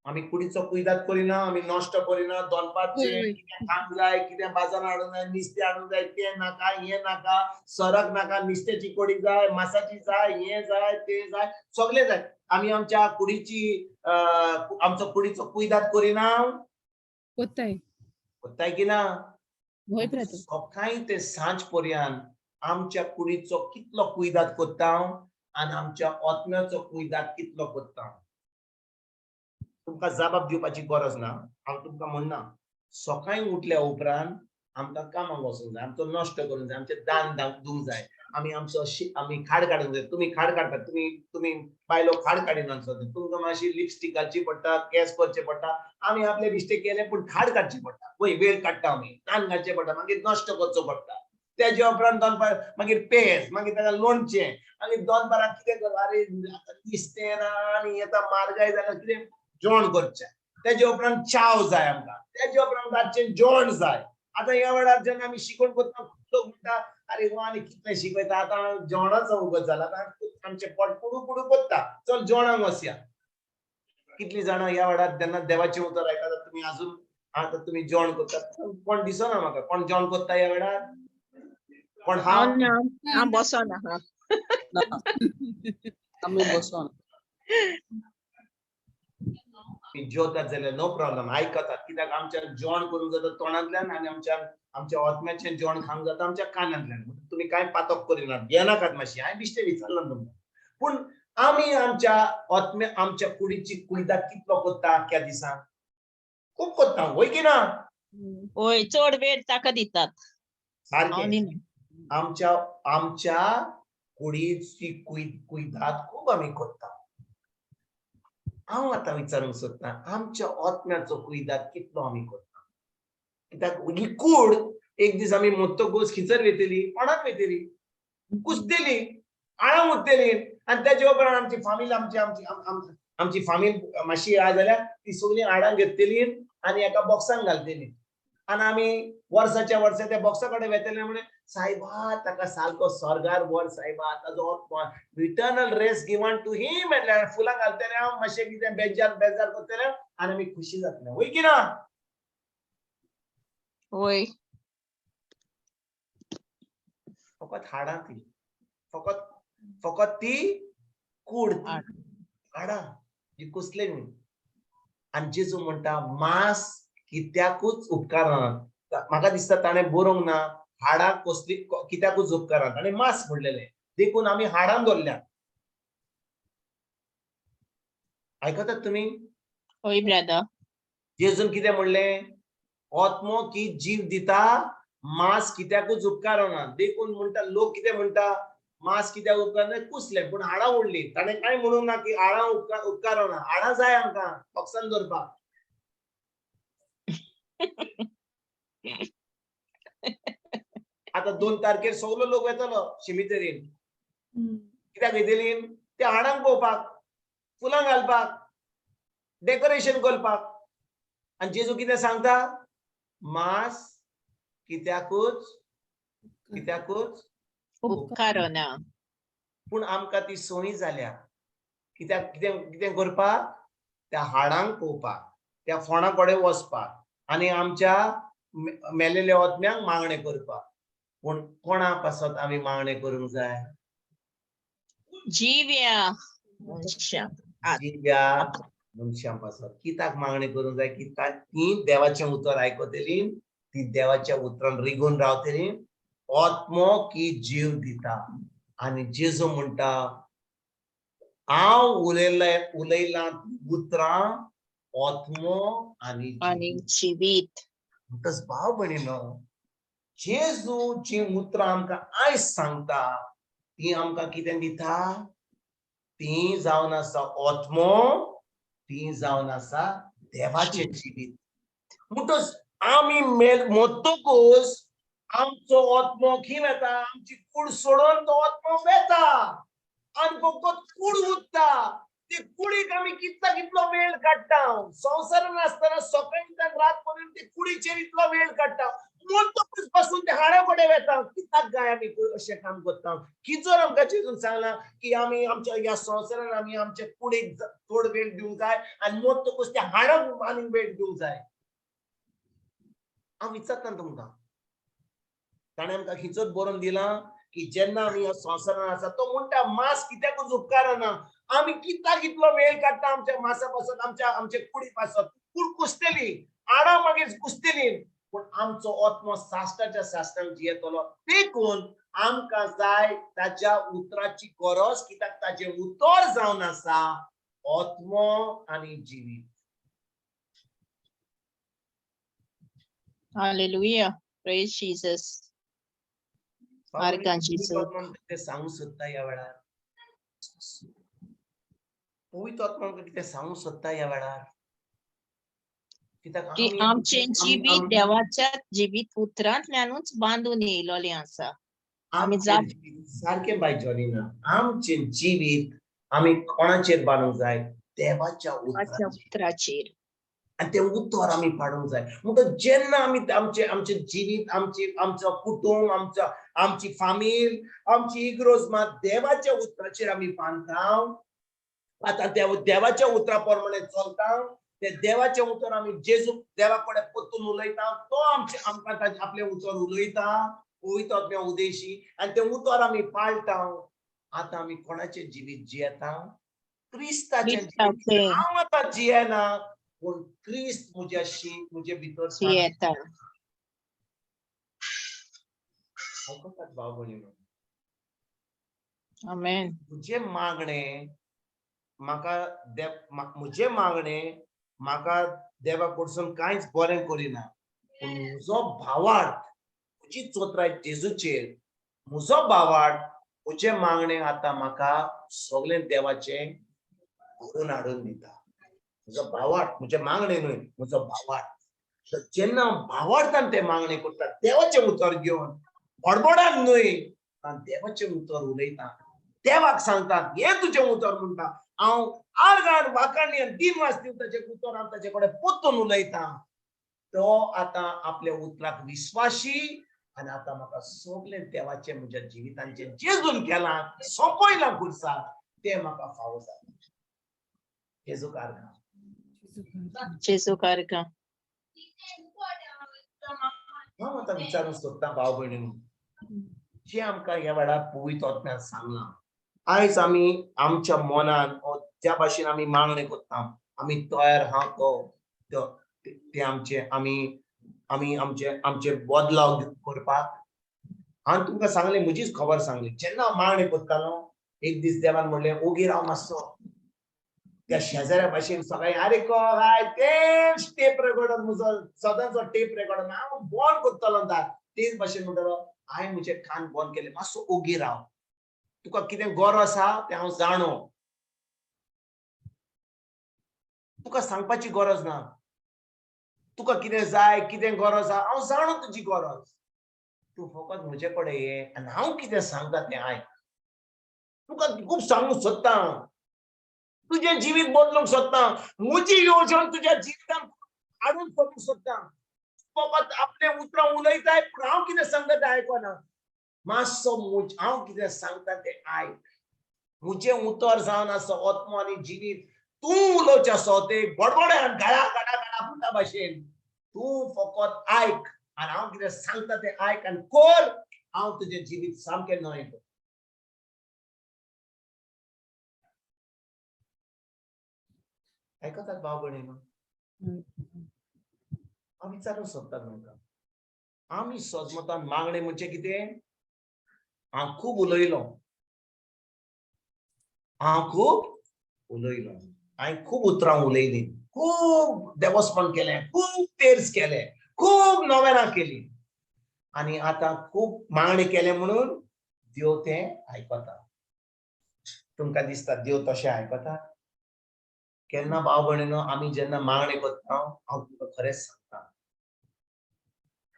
आमी कुडीचो कुयदाद करिना, आमी नश्ट करिना. दनपारचें हय. कितें खावंक जाय, कितें बाजारान हाडूंक जाय, नुस्तें हाडूंक जाय, तें नाका, हें नाका, सरक नाका, नुस्त्याची कोडी जाय, मासाची जाय, हें जाय, तें जाय, सगळें जाय. आमी आमच्या कुडीची, आमचो कुडीचो कुयदाद करिना? कोत्ताय. कोत्ताय की ना? वय ब्रदर. सकाळीं ते सांज पर्यंत आमच्या कुडीचो कितलो कुयदाद करता आनी आमच्या आत्म्याचो कुयदाद कितलो करता? तुमकां जबाब दिवपाची गरज ना, हांव तुमकां म्हणना. सकाळीं उठल्या उपरांत आमकां कामाक वचूंक जाय, आमचो नश्ट करूंक जाय, आमचें दान दिवंक जाय, आमी आमचो आमी खाड काडूंक जाय. तुमी खाड काडटात, तुमी बायलो खाड काडिनात सद्दां. तुमकां मातशी लिपस्टीक घालची पडटा, केंस करचे पडटा. आमी आपले मिस्टेक केले पूण खाड काडची पडटा, वय वेळ काडटा आमी, दान घालचें पडटा, मागीर नश्ट करचो पडटा. तेज्या उपरांत दनपार मागीर पेज, मागीर ताका लोणचें, मागीर दनपाराक कितें करप, आरे आतां नुस्तें ना आनी आतां म्हारगाय जाल्या, कितें जेवण करचें. तेज्या उपरांत च्याव जाय आमकां, तेज्या उपरांत रातचें जेवण जाय. आतां ह्या वेळार जेन्ना आमी शिकवण करता, लोक म्हणटा आरे हो आनी कितलें शिकयता, आतां जेवणाचो उगत जाला, आतां आमचें पोट कुडू कुडू करता, चल जेवणाक वचया. कितलीं जाणां ह्या वेळार जेन्ना देवाचें उतर आयकतात, तुमी आजून आतां तुमी जेवण करतात, कोण दिसना म्हाका, कोण जेवण करता ह्या वेळार? कोण हा? हांव ना, हांव बसोन आहा. ना, आमी बसोन. तुमी जेवतात जाल्यार नो प्रॉब्लम, आयकतात, कित्याक आमच्या जेवण करूंक जाता तोंडांतल्यान आनी आमच्या आत्म्याचें जेवण खावंक जाता आमच्या कानांतल्यान. तुमी कांय पातक करिनात, घेनाकात मातशी, हांवें बेश्टें विचारलां तुमकां. पूण आमी आमच्या आत्म्या, आमच्या कुडीची कुयदाद कितलो करता आख्ख्या दिसान? खूब करता, वय की ना? वय, चड वेळ ताका दितात. सारकें. हांव दिना. आमच्या कुडीची कुयदाद खूब आमी करता. हांव आतां विचारूंक सोदतां, आमच्या आत्म्याचो कुयदाद कितलो आमी करता? कित्याक ही कूड एक दीस आमी मरतकूच खिचर वयतली, कोणाक वयतली, कुसतली, आळां उरतली. आनी तेजे उपरांत आमची फामील, आमची, आमची, आम, आम, आमची फामील मातशी आहा जाल्यार ती सगळीं हाडां घेतली आनी एका बॉक्सान घालतली आनी आमी वर्साच्या वर्सा त्या बॉक्सा कडेन वेतले, म्हणे सायबा ताका सारको स्वर्गार व्हर सायबा, ताजो eternal rest given to him, म्हणल्यार फुलां घालतले, हांव मातशें कितें बेजार बेजार करतले आनी आमी खुशी जातले, वय की ना? वय. फकत हाडां ती, फकत ती कूड, ती हाडां जी कुसले न्ही. आनी जेजू म्हणटा मांस कित्याकूच उपकारना. म्हाका दिसता ताणें बरोवंक ना हाडां कसली कित्याकूच उपकारना, ताणें मांस म्हणलेलें, देखून आमी हाडां दवरल्या. आयकतात तुमी? हय ब्रदर. जेजून कितें म्हणलें? आत्मो की जीव दिता, मांस कित्याकूच उपकारना. देखून म्हणटा लोक कितें म्हणटा, मांस कित्याक उपकारना, कुसलें पूण हाडां उरलीं. ताणें कांय म्हणूंक ना की हाडां उपकारना, हाडां जाय आमकां बॉक्सान दवरपाक. आतां 2 तारखेर सगलो लोक वेतलो शिमितरीन. कित्याक वयतली? त्या हाडांक पळोवपाक, फुलां घालपाक, डेकोरेशन करपाक. आनी जेजू कितें सांगता? मांस कित्याकूच उपकारना. पूण आमकां ती संवय जाल्या. कित्याक कितें करपाक? त्या हाडांक पळोवपाक, त्या फोंडा कडेन वचपाक आनी आमच्या मेलेल्या आत्म्यांक मागणें करपाक. पूण कोणा पासत आमी मागणें करूंक जाय? जिव्या मनशाक. जिव्या मनशां पासत. कित्याक मागणें करूंक जाय? कित्याक ती देवाचें उतर आयकतली, ती देवाच्या उतरान रिगून रावतली. आत्मो की जीव दिता. आनी जेजू म्हणटा, हांव उलयलां उतरां आत्मो आनी आनी जिवीत. म्हणटच भाव भयणीनो, जेजू जी उतरां आमकां आयज सांगता ती आमकां कितें दिता? ती जावन आसा आत्मो, ती जावन आसा देवाचें जिवीत. म्हणटच आमी मरतकूच आमचो आत्मो खंय वेता? आमची कूड सोडून तो आत्मो वेता आनी फकत कूड उरता. ते कुडीक आमी कितलो कितलो वेळ काडटा. संवसारान आसतना सकाळींच्यान रात पर्यंत ते कुडीचेर इतलो वेळ काडटा. मरतकूच पासून ते हाडा कडेन वेता. कित्याक काय आमी अशें काम करता? किजोर आमकां जेजून सांगलां की आमी आमच्या ह्या संवसारान आमी आमच्या कुडीक चड वेळ दिवंक जाय आनी मरतकूच त्या हाडाक आनीक वेळ दिवंक जाय. हांव विचारता तुमकां, ताणें आमकां खिचोत बरोवन दिलां की जेन्ना आमी ह्या संवसारान आसा, तो म्हणटा मांस कित्याकूच उपकारना. आमी कितला कितलो वेळ काडटा आमच्या मासा पासत, आमच्या आमचे कुडी पासत. कूड कुसतली, हाडां मागीर कुसतली, पूण आमचो आत्मो साश्टाच्या साश्टांक जियेतलो. देखून आमकां जाय ताच्या उतराची गरज, कित्याक ताचें उतर जावन आसा आत्मो आनी जिवीत. Hallelujah. Praise Jesus. आर्गां जेजूक. कितें सांगूंक सोदता ह्या वेळार? पवित्र आत्मा आमकां कितें सांगूंक सोदता ह्या वेळार? कित्याक की आमचें जिवीत देवाच्या जिवीत उतरांतल्यानूच बांदून येयलोलें आसा. आमी सारकें बाय जॉनीना, आमचें जिवीत आमी कोणाचेर बांदूंक जाय? देवाच्या देवाच्या उतराचेर. आनी तें उतर आमी पाडूंक जाय. म्हणटकच जेन्ना आमी आमचें आमचें जिवीत, आमची आमचो कुटुंब, आमचो आमची फामील, आमची इगरोज मात देवाच्या उतराचेर आमी बांदता, आतां देवाच्या उतरा प्रमाणे चलता, ते देवाचें उतर आमी जेजू देवा कडेन परतून उलयता, तो आमचें आमकां ताजें आपलें उतर उलयता, पवित्र आत्म्या उदेशी, आनी तें उतर आमी पाळटा. आतां आमी कोणाचें जिवीत जियेता? क्रिस्ताचें जिवीत. हांव आतां जियेना, पूण क्रिस्त म्हज्या म्हजे भितर जियेता. भाव भयणीनो, आमेन. म्हजें मागणें म्हाका म्हजें मागणें म्हाका देवा कडसून कांयच बरें करिना, पूण म्हजो भावार्थ, म्हजी चोत्राय जेजूचेर, म्हजो भावार्थ, म्हजें मागणें आतां म्हाका सगळें देवाचें भरून हाडून दिता. म्हजो भावार्थ, म्हजें मागणें न्हय, म्हजो भावार्थ. जेन्ना भावार्थान तें मागणें करता, देवाचें उतर घेवन, बडबडान न्हय, देवाचें उतर उलयता, देवाक सांगता हें तुजें उतर म्हणटा, हांव आर्गान वाखाणी आनी दिन वास दिवन ताचें उतर हांव ताचे कडेन परतून उलयता, तो आतां आपल्या उतराक विस्वाशी आनी आतां म्हाका सगळें देवाचें म्हज्या जिवितांचें जेजून केलां, सोंपयलां खुर्सार, तें म्हाका फावो जालां. जेजूक आर्गां. जेजूक आर्गां. हांव आतां विचारूंक सोदता भाव भयणींनो, जें आमकां ह्या वेळार पवित्र आत्म्यान सांगलां, आयज आमी आमच्या मनान ज्या भाशेन आमी मागणें करता, आमी तयार आहा तो ते आमचे आमी आमी आमचे आमचे बदलाव करपाक. हांवें तुमकां सांगलें, म्हजीच खबर सांगली. जेन्ना हांव मागणें करतालो, एक दीस देवान म्हणलें, ओगी राव मातसो. त्या शेजाऱ्या भाशेन सकाळीं आरे काय तेच टेप रेकॉर्डर, म्हजो सदांचो टेप रेकॉर्डर हांव बंद करतालो दार. तेच भाशेन म्हणटालो, हांवें म्हजे कान बंद केले, मातसो ओगी राव, तुका कितें गरज आसा तें हांव जाणो, तुका सांगपाची गरज ना, तुका कितें जाय, कितें गरज आसा हांव जाणो तुजी गरज, तूं फकत म्हजे कडेन ये आनी हांव कितें सांगता तें आयक. तुका खूब सांगूंक सोदता हांव, तुजें जिवीत बदलूंक सोदता, म्हजी येवजण तुज्या जिवितांत हाडून करूंक सोदता. फकत आपलें उतरां उलयताय, पूण हांव कितें सांगता तें आयकना. मातसो हांव कितें सांगता तें आयक. म्हजें उतर जावन आसा आत्मो आनी जिवीत. तूं उलोवचें आसा तें बडबड्यान गाळा गाडा गाडा पुता भाशेन, तूं फकत आयक आनी हांव कितें सांगता तें आयक आनी कर, हांव तुजें जिवीत सामकें नवें करतां. आयकतात भाव भयणीनो? हांव विचारूंक सोदता तुमकां, आमी सोजमतान मागणें म्हणजे कितें? हांव खूब उलयलो, हांव खूब उलयलो, हांवें खूब उतरां उलयलीं, खूब देवस्पण केलें, खूब तेर्स केले, खूब नोवेनां केली आनी आतां खूब मागणें केलें म्हणून देव तें आयकता. तुमकां दिसता देव तशें आयकता? केन्ना भाव भयणीनो आमी जेन्ना मागणें करता, हांव तुमकां खरेंच सांगता,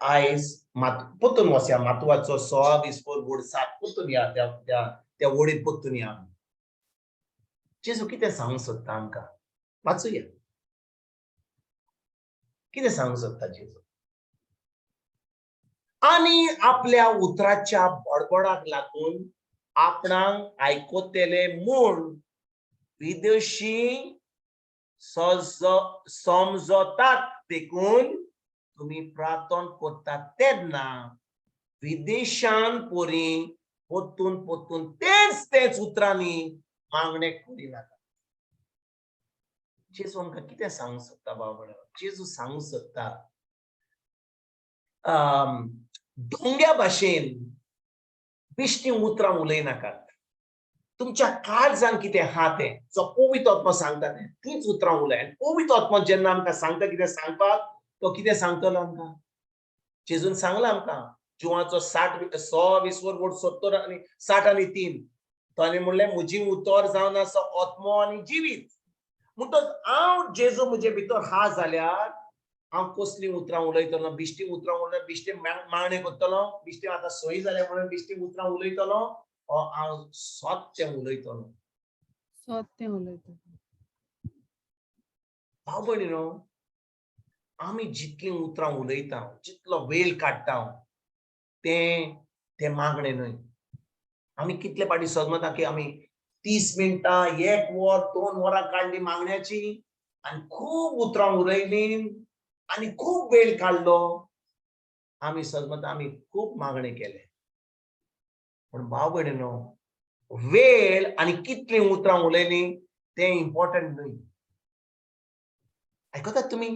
आयज मात परतून वचया मातवाचो 16 20 बोर्ड 7 परतून या, त्या त्या त्या ओडीत परतून या. जेजू कितें सांगूंक सोदता आमकां? वाचुया कितें सांगूंक सोदता जेजू. आनी आपल्या उतराच्या बडबडाक लागून आपणाक आयकतले म्हूण विदेशी समजतात, देखून तुमी प्रार्थना करतात तेन्ना विदेशान परी परतून परतून तेच तेच उतरांनी मागणें करिनाका. जेजू आमकां कितें सांगूंक सोदता बाबा? जेजू सांगूंक सोदता, दोंग्या भाशेन बेश्टीं उतरां उलयनाकात. तुमच्या काळजान कितें आहा तें जो पवित्र आत्मो सांगता तें तीच उतरां उलय. आनी पवित्र आत्मो जेन्ना आमकां सांगता कितें सांगपाक, तो कितें सांगतलो आमकां? जेजून सांगलां आमकां जुवाचो 60 20 बोर्ड 70 आनी 60 आनी 3, ताणें म्हणलें म्हजी उतर जावन आसा आत्मो आनी जिवीत. म्हणटच हांव जेजू म्हजे भितर आहा जाल्यार हांव कसलीं उतरां उलयतलो? बिश्टी उतरां उलय, बिश्टी मागणें करतलो, बिश्टी आतां सोय जाल्या म्हणून बिश्टी उतरां उलयतलो, ओ हांव सत तें उलयतलो? सत तें उलयतलो. भाव भयणीनो, आमी जितलीं उतरां उलयता, जितलो वेळ काडटा तें तें मागणें न्हय. आमी कितले फावटी समजता की आमी 30 मिनटां, 1 वर, 2 वरां काडली मागण्याची आनी खूब उतरां उलयलीं आनी खूब वेळ काडलो, आमी समजता आमी खूब मागणें केलें. पूण भाव भयणीनो, वेळ आनी कितलीं उतरां उलयलीं तें इम्पॉर्टंट न्हय. आयकतात तुमी?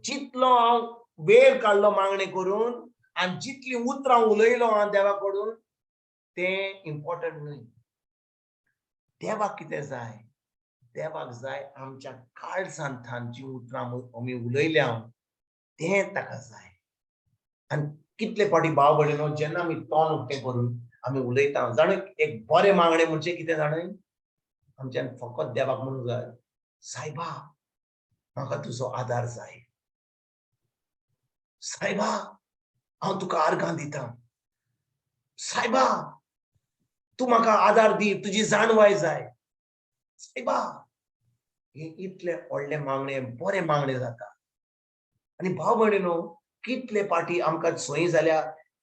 जितलो हांव वेळ काडलो मागणें करून आनी जितलीं उतरां उलयलो हांव देवा कडून तें इम्पॉर्टंट न्हय. देवाक कितें जाय? देवाक जाय आमच्या काळजांतल्यान जीं उतरां आमी उलयल्या तें ताका जाय. आनी कितले फावटी भाव भयणीनो जेन्ना आमी तोंड उक्तें करून आमी उलयता, जाणा एक बरें मागणें म्हणजे कितें जाणा, आमच्यान फकत देवाक म्हणूंक जाय, सायबा म्हाका तुजो आदार जाय, सायबा हांव तुका आर्गां दिता, सायबा तूं म्हाका आदार दी, तुजी जाणवाय जाय, सायबा. हे इतले व्हडले मागणें, बरें मागणें जाता. आनी भाव भयणीनो, कितले पाटी आमकां सोय जाल्या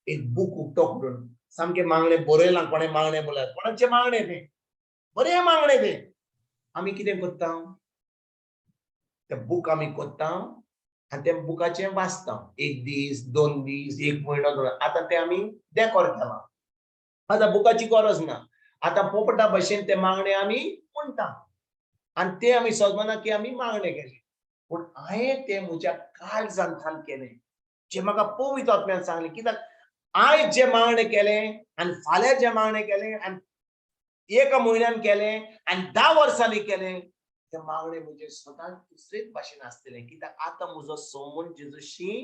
एक बूक उक्तो करून सामकें मागणें बरयलां, कोणें मागणें बरयलां, कोणाचें मागणें तें, बरें मागणें तें. आमी कितें करता, तें बूक आमी करता आनी त्या बुकाचें वाचता, 1 दीस, 2 दीस, 1 म्हयनो, 2. आतां तें आमी डेकोर केलां, आतां बुकाची गरज ना. आतां पोपटा भशेन तें मागणें आमी म्हणटा आनी तें आमी समजना की आमी मागणें केलें. पूण हांवें तें म्हज्या काळजांतल्यान केलें, जें म्हाका पवित्र आत्म्यान सांगलें. कित्याक आयज जें मागणें केलें आनी फाल्यां जें मागणें केलें आनी एका म्हयन्यान केलें आनी 10 वर्सांनी केलें, तें मागणें म्हजें सदांच दुसरेच भाशेन आसतलें. कित्याक आतां म्हजो सोमून जेजूशी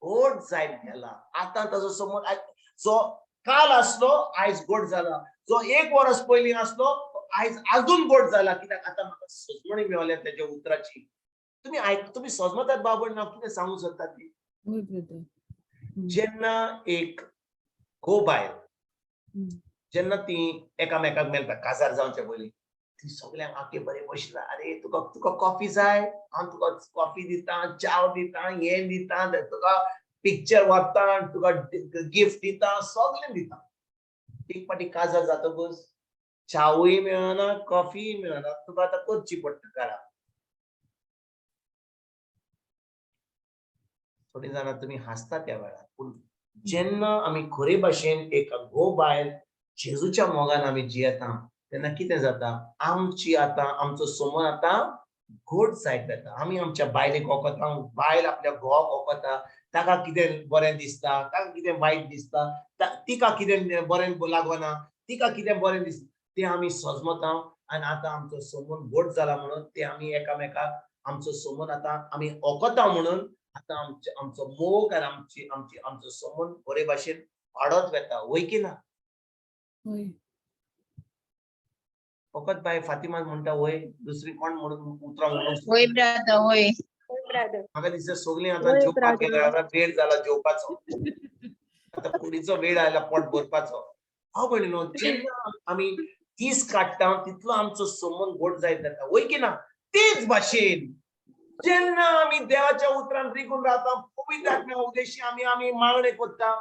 गोड जायत गेला. आतां ताजो सोमून जो काल आसलो आयज गोड जाला, जो 1 वर्स पयलीं आसलो तो आयज आजून गोड जाला. कित्याक आतां म्हाका सजमणी मेवल्या तेज्या उतराची. तुमी आयक, तुमी सजमतात बाबा ना कितें सांगूंक सोदतात ती? जेन्ना एक घोव बायल जेन्ना ती एकामेकाक मेळटा काजार जावचे पयलीं, ती सगल्यांक आके बरें बसला, अरे तुका तुका कॉफी जाय, हांव तुका कॉफी दिता, च्याव दिता, हें दिता, तुका पिक्चर व्हरता, तुका गिफ्ट दिता, सगळें दिता. एक फावटी काजार जातकूच च्यावूय मेळना, कॉफीय मेळना, तुका आतां करची पडटा घरा. थोडीं जाणां तुमी हांसता त्या वेळार, पूण जेन्ना आमी खरे भाशेन एक घोव बायल जेजूच्या मोगान आमी जियेता तेन्ना कितें जाता, आमची आतां आमचो समज आतां घोट जायत वता. आमी आमच्या बायलेक वखता, बायल आपल्या घोवाक वखता, ताका कितें बरें दिसता, ताका कितें वायट दिसता, तिका कितें बरें लागना, तिका कितें बरें दिसता तें आमी सजमता. आनी आतां आमचो संबंद घोट जाला म्हणून ते आमी एकामेकाक आमचो संबंद आतां आमी वखता म्हणून आतां आमचो मोग आनी आमची आमची आमचो संबंद बरे भाशेन वाडत वता, वय की ना? वय. फकत बाय फातिमा म्हणटा वय, दुसरी कोण म्हणून उतरां म्हणून वय ब्रदर, वय. म्हाका दिसता सगळीं आतां जेवपाक गेल्या, आतां वेळ जाला जेवपाचो, आतां कुडीचो वेळ आयला पोट भरपाचो. हांव भयणीनो, जेन्ना आमी दीस काडटा तितलो आमचो संबंद घोट जायत जाता, वय की ना? तेच भाशेन जेन्ना आमी देवाच्या उतरान रिगून रावता, पवित्र आत्म्या उद्देशी आमी आमी मागणें करता,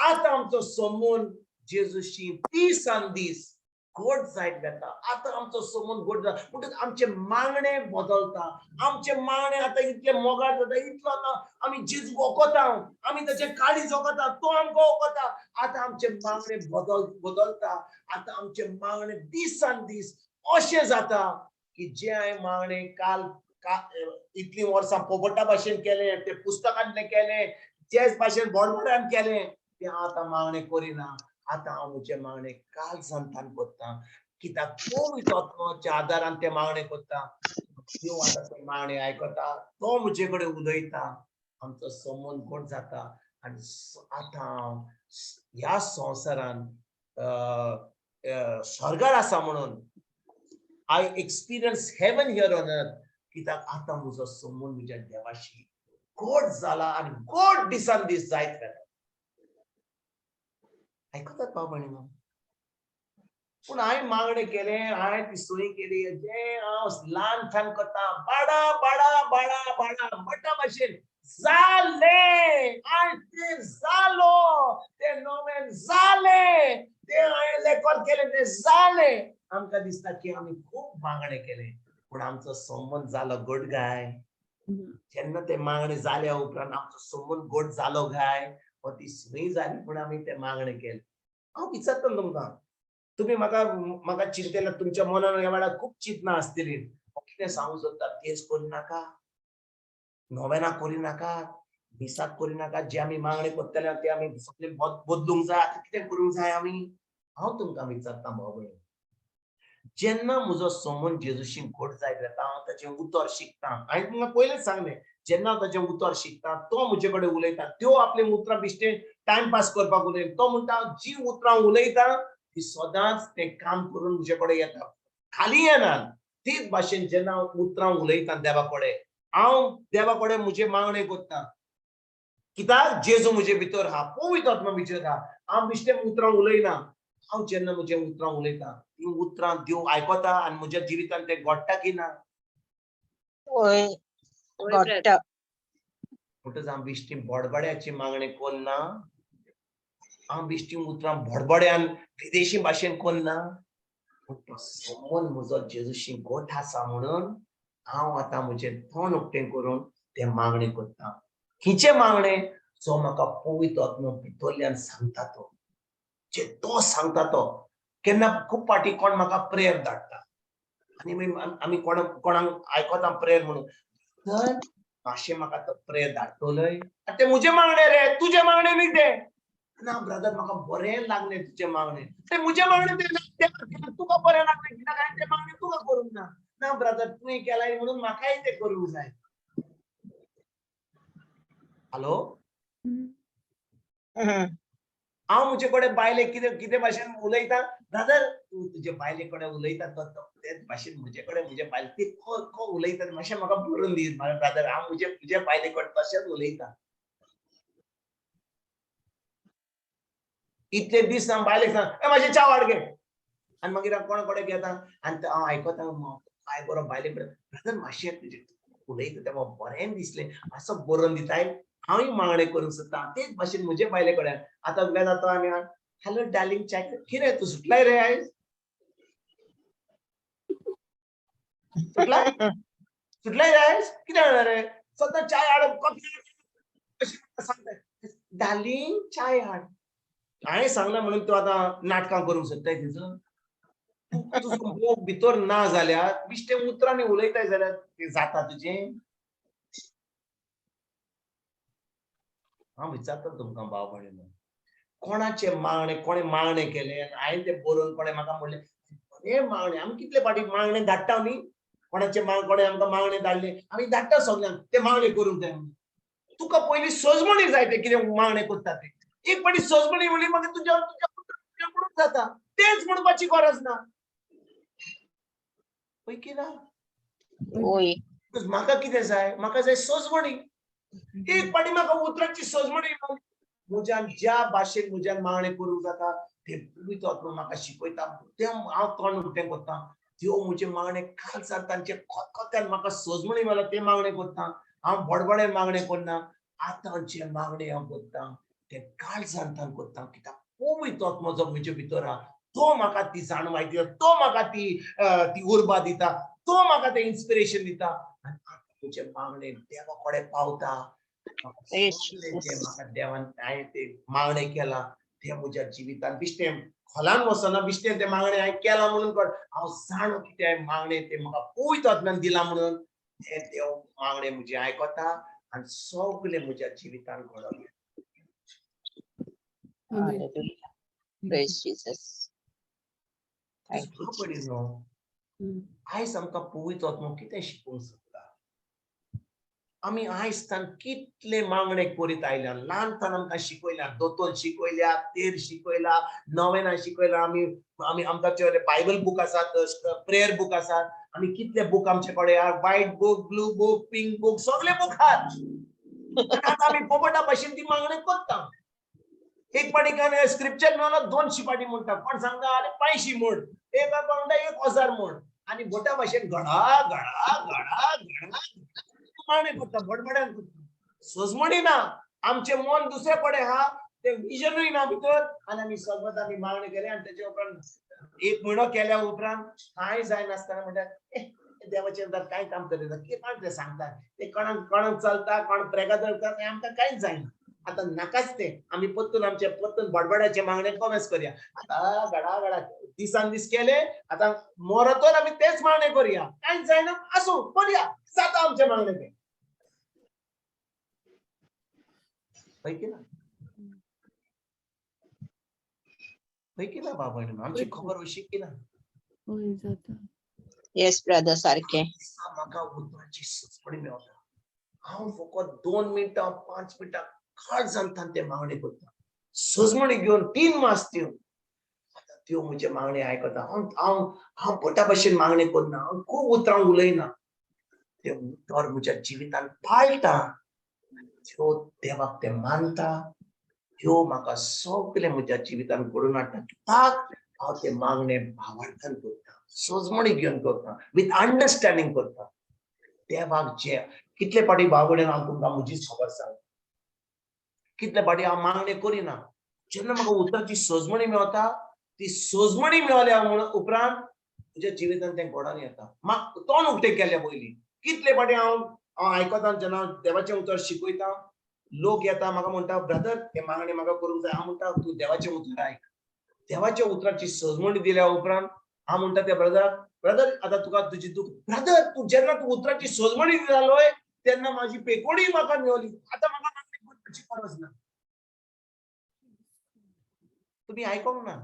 आतां आमचो संबंद जेजूशी दिसान दीस घोट जायत वता. आतां आमचो संबंद घोट जाता म्हणटकच आमचें मागणें बदलता, आमचें मागणें आतां इतलें मोगाळ जाता, इतलो आतां आमी जेजूक वखता, आमी ताचें काळीज वखता, तो आमकां वखता. आतां आमचें मागणें बदलता, आतां आमचें मागणें दिसान दीस अशें जाता की जें हांवें मागणें काल इतलीं वर्सां पोपटा भाशेन केलें, तें पुस्तकांतलें केलें, तेच भाशेन बोडबोडान केलें, तें आतां मागणें करिना. आतां हांव म्हजें मागणें काळजांतल्यान करता, कित्याक पवित्र आत्म्याच्या आदारान तें मागणें करता. देव आतां तें मागणें आयकता, तो म्हजे कडेन उलयता, आमचो संबंद घट जाता. आनी आतां हांव ह्या संवसारान स्वर्गार आसा म्हणून I experience heaven here on earth, कित्याक आतां म्हजो संबंद म्हज्या देवाशी घट जाला आनी घट दिसान दीस जायत वता. आयकतात भाव भयणीनो? पूण हांवें मागणें केलें, हांवें ती सोय केली, जें हांव ल्हान सान करता, बाडा बाडा बाडा बाडा मटा भाशेन जालें, हांवें तें जालो, तें नवें जालें, तें हांवें लेखन केलें तें जालें. आमकां दिसता की आमी खूब मागणें केलें, पूण आमचो संबंद जालो घट गाय? जेन्ना तें मागणें जाल्या उपरांत आमचो संबंद घट जालो गाय, वा ती सोय जाली पूण आमी तें मागणें केलें. हांव विचारता तुमकां, तुमी म्हाका म्हाका चिंतले, तुमच्या मनान ह्या वेळार खूब चिंतना आसतली, कितें सांगूंक सोदता, तेच करिनाका, नोवेना करिनाका, मिसाक करिनाका, जे आमी मागणें करतले ते आमी सगळें बदलूंक जाय, आतां कितें करूंक जाय आमी? हांव तुमकां विचारता भाव भयण, जेन्ना म्हजो संबंद जेजूशी घट जायत वता, हांव ताचें उतर शिकता. हांवें तुमकां पयलेंच सांगलें, जेन्ना हांव ताचें उतर शिकता, तो म्हजे कडेन उलयता, त्यो आपले उतरां बेश्टें टायमपास करपाक उलयता. तो म्हणटा जी उतरां उलयता ती सदांच तें काम करून म्हजे कडेन येता, खाली येना. तेच भाशेन जेन्ना हांव उतरां उलयता देवा कडेन, हांव देवा कडेन म्हजें मागणें करता, कित्याक जेजू म्हजे भितर आहा, पवित्र आत्मा भितर आहा. हांव बेश्टें उतरां उलयना, हांव जेन्ना म्हजें उतरां उलयता ती उतरां देव आयकता आनी म्हज्या जिवितान तें घडटा की ना? वय, घडटा. म्हणटच हांव बेश्टी बडबड्याची मागणें करना, हांव बेश्टी उतरां बडबड्यान विदेशी भाशेन करना, पूण तो संबंद म्हजो जेजूशी घट आसा म्हणून हांव आतां म्हजें तोंड उक्तें करून तें मागणें करता. खंयचें मागणें? जो म्हाका पवित्र आत्मो भितरल्यान सांगता तो, जे तो सांगता तो. केन्ना खूब फावटी कोण म्हाका प्रेयर धाडटा आनी मागीर आमी कोणाक आयकता प्रेयर म्हणून, तर मातशें म्हाका तो प्रेयर धाडटलोय, आनी तें म्हजें मागणें रे, तुजें मागणें न्ही तें. ना ब्रदर, म्हाका बरें लागलें तुजें मागणें, तें म्हजें मागणें तें तुका बरें लागलें कित्याक हांवें तें मागणें तुका करूंक ना. ना ब्रदर, तुवें केलां म्हणून म्हाकाय तें करूंक जाय. हॅलो, हांव म्हजे कडेन बायले कितें कितें भाशेन उलयता, ब्रदर तूं तुजे बायले कडेन उलयता तो तेच भाशेन म्हजे कडेन म्हजे बायल ती को उलयता, मातशें म्हाका बरोवन दी ब्रदर, हांव म्हजे तुजे बायले कडेन तशेंच उलयता. इतले दीस हांव बायलेक सांग, ए मातशें च्या वाड गे, आनी मागीर हांव कोणा कडेन घेता आनी हांव आयकता काय बरो बायले कडेन, ब्रदर मातशें तुजें उलयता तें म्हाका बरें दिसलें, मातसो बरोवन दिताय, हांवूय मागणें करूंक सोदता तेच भाशेन म्हजे बायले कडेन. आतां वेळ जाता आनी हॅलो डार्लिंग, च्या कितें तूं सुटलाय रे आयज? सुटलाय सुटलाय रे आयज? कितें जालें रे? सद्दां च्याय हाड, कॉफी हाड अशें सांगता, डार्लिंग च्याय हाड. हांवें सांगलां म्हणून तूं आतां नाटकां करूंक सोदताय तिजो? तुजो मोग भितर ना जाल्यार बिश्टें उतरांनी उलयताय जाल्यार तें जाता तुजें. हांव विचारता तुमकां भाव भयणीनो, कोणाचें मागणें, कोणें मागणें केलें आनी हांवें तें बरोवन कोणें म्हाका म्हणलें बरें मागणें. आमी कितले फावटी मागणें धाडटा न्ही, कोणाचें कोणें आमकां मागणें धाडलें, आमी धाडटा सगल्यांक तें मागणें करूंक जाय म्हणून. तुका पयलीं सजमणी जाय तें कितें मागणें करता तें. एक फावटी सजमणी म्हणली मागीर तुज्या तुज्या म्हणून जाता, तेंच म्हणपाची गरज ना. पळय कितें ओय. म्हाका कितें जाय, म्हाका जाय सजमणी. एक फावटी म्हाका उतरांची सजमणी मेवली, म्हज्यान ज्या भाशेन म्हज्यान मागणें करूंक जाता तें पवित्र आत्मा म्हाका शिकयता, तें हांव तोंड उक्तें करता. त्यो म्हजें मागणें काळजार तांचे खतखत्यान म्हाका सजमणी मेळ्ळा तें मागणें करता. हांव बडबडेन मागणें करना, आतां जें मागणें हांव करता तें काळजांतान करता, कित्याक पवित्र आत्मो जो म्हजे भितर आहा तो म्हाका ती जाणवाय दिता, तो म्हाका ती ती उर्बा दिता, तो म्हाका तें इन्स्पिरेशन दिता. आनी आतां म्हजें मागणें देवा कडेन पावता. सगळें जें म्हाका देवान हांवें तें मागणें केलां तें म्हज्या जिवितान बिश्टें खोलान वचना, बिश्टें तें मागणें हांवें केलां म्हणून कळ हांव जाणो कितें हांवें मागणें तें म्हाका पवित्र आत्म्यान दिलां म्हणून तें देव मागणें म्हजें आयकता आनी सगळें म्हज्या जिवितान घडोवन. Hallelujah. Praise Jesus. Thank you, Jesus. आयज आमकां पवित्र आत्मो कितें शिकोवंक सोदता? आमी आयज तान कितले मागणे करीत आयल्या. ल्हानपणान आमकां शिकयल्या, दोतोर शिकयल्या, तेर शिकयला, नवेना शिकयला. आमी आमी आमकां बायबल बूक आसात, प्रेयर बूक आसात, आमी कितले बूक आमचे कडेन आहा, white book, blue book, pink book, सगळे बूक आहात. आतां आमी पोपटा भाशेन ती मागणी करता. एक पाटी काय स्क्रिप्चर मेळ्ळो 200 पाटी म्हणटा, कोण सांगता आरे 500 म्हण, एक कोण म्हणटा 1000 म्हण, आनी बोटा भाशेन घडा घडा घडा घडा मागणी करता, बडबड्यान करता. सजमणी ना, आमचें मन दुसरे कडेन आहा, तें विजनूय ना भितर. आनी आमी सगळ्यात आमी मागणी केली आनी तेजे उपरांत एक म्हयनो केल्या उपरांत कांय जायनासतना म्हणटा देवाचें कांय काम करिना, कितें ते सांगता ते कोणाक कोणाक चलता, कोण प्रेगादर करता, तें आमकां कांयच जायना. आतां नाकाच तें, आमी परतून आमचे परतून बडबड्याचे मागणे कॉमेस करया. आतां घडा घडा दिसान दीस केले, आतां मरतोर आमी तेच मागणे करया, कांयच जायना, आसूं करया, जाता आमचे मागणे तें. हय की ना? हय की ना बाबा, आमची खबर अशी की ना? येस ब्रदर, सारकें. म्हाका उतराची सजमणी मेवता. हांव फकत 2 मिनटां 5 मिनटां काळजांतल्यान ते मागणी करता, सजमणी घेवन 3 मास दिवन आतां त्यो म्हजे मागणी आयकता. हांव हांव हांव भटा भाशेन मागणी करना, हांव खूब उतरां उलयना, ते उतर म्हज्या जिवितान पाळटा, त्यो देवाक ते मानता, त्यो म्हाका सगळें म्हज्या जिवितान घडोवन हाडटा. कित्याक हांव ते मागणे भावार्थान करता, सजमणी घेवन करता, विथ अंडरस्टँडींग करता. देवाक जे कितले फावटी भाव भयणीन हांव तुमकां म्हजीच खबर सांग, कितले फावटी हांव मागणें करिना, जेन्ना म्हाका उतराची सजमणी मेवता, ती सजमणी मेवल्या म्हणून उपरांत म्हज्या जिवितान तें घडोवन येता. म्हाका तोंड उक्तें केलें पयलीं. कितले फावटी हांव हांव आयकता जेन्ना देवाचें उतर शिकयता, लोक येता म्हाका म्हणटा ब्रदर हें मागणें म्हाका करूंक जाय. हांव म्हणटा तूं देवाचें उतर आयक. देवाच्या उतराची सजमणी दिल्या उपरांत हांव म्हणटा त्या ब्रदराक, ब्रदर आतां तुका तुजी तूं ब्रदर तूं जेन्ना तूं उतराची सजमणी दितालोय तेन्ना म्हाजी पेकोडी म्हाका मेवली, आतां म्हाका मागणी करपाची गरज ना. तुमी आयकोंक ना.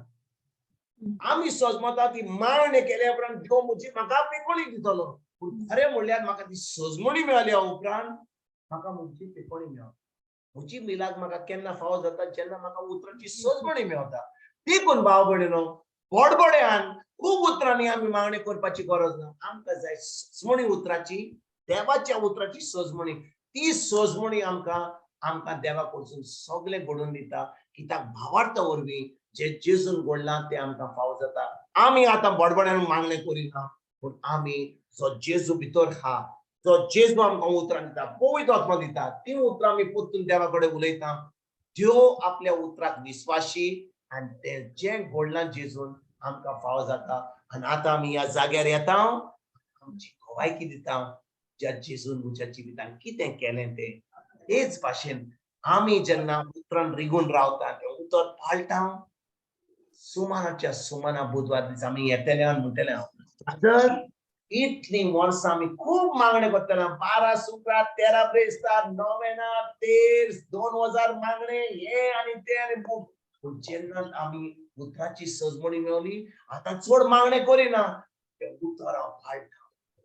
आमी सजमता ती मागणी केल्या उपरांत देव म्हजी म्हाका पेकोडी दितलो, पूण खरें म्हणल्यार म्हाका ती सजमणी मेळ्ळ्या उपरांत म्हाका म्हजी पेकोडी मेवता. म्हजी मिलाग म्हाका केन्ना फावो जाता, जेन्ना म्हाका उतराची सजमणी मेवता. देखून भाव भयणीनो, बडबड्यान खूब उतरांनी आमी मागणी करपाची गरज ना. आमकां जाय सजमणी उतराची, देवाच्या उतराची सजमणी. ती सजमणी आमकां आमकां देवा कडसून सगळें घडोवन दिता. कित्याक भावार्था वरवीं जे जेजून घडलां तें आमकां फावो जाता. आमी आतां बडबड्यान मागणें करिना, पूण आमी जो जेजू भितर आहा, जो जेजू आमकां उतरां दिता, पवित्र आत्मा दिता, ती उतरां आमी परतून देवा कडेन उलयता. त्यो आपल्या उतराक विस्वाशी आनी तें जें घडलां जेजून आमकां फावो जाता. आनी आतां आमी ह्या जाग्यार येता, आमची गवायकी दिता ज्या जेजून म्हज्या जिवितान कितें केलें तें. तेच भाशेन आमी जेन्ना उतरान रिगून रावता, तें उतर पाळटा, सुमाराच्या सुमारा बुधवार दिसा आमी येतले आनी म्हणटले हांव, फादर, इतलीं वर्सां आमी खूब मागणें करतले, 12 सुक्रार 13 ब्रेस्तार नोवेना तेर्स 2000 मागणें, हें आनी तें आनी बूक. पूण जेन्ना आमी उतराची सजमणी मेवली, आतां चड मागणें करिना, तें उतर हांव पाळटा.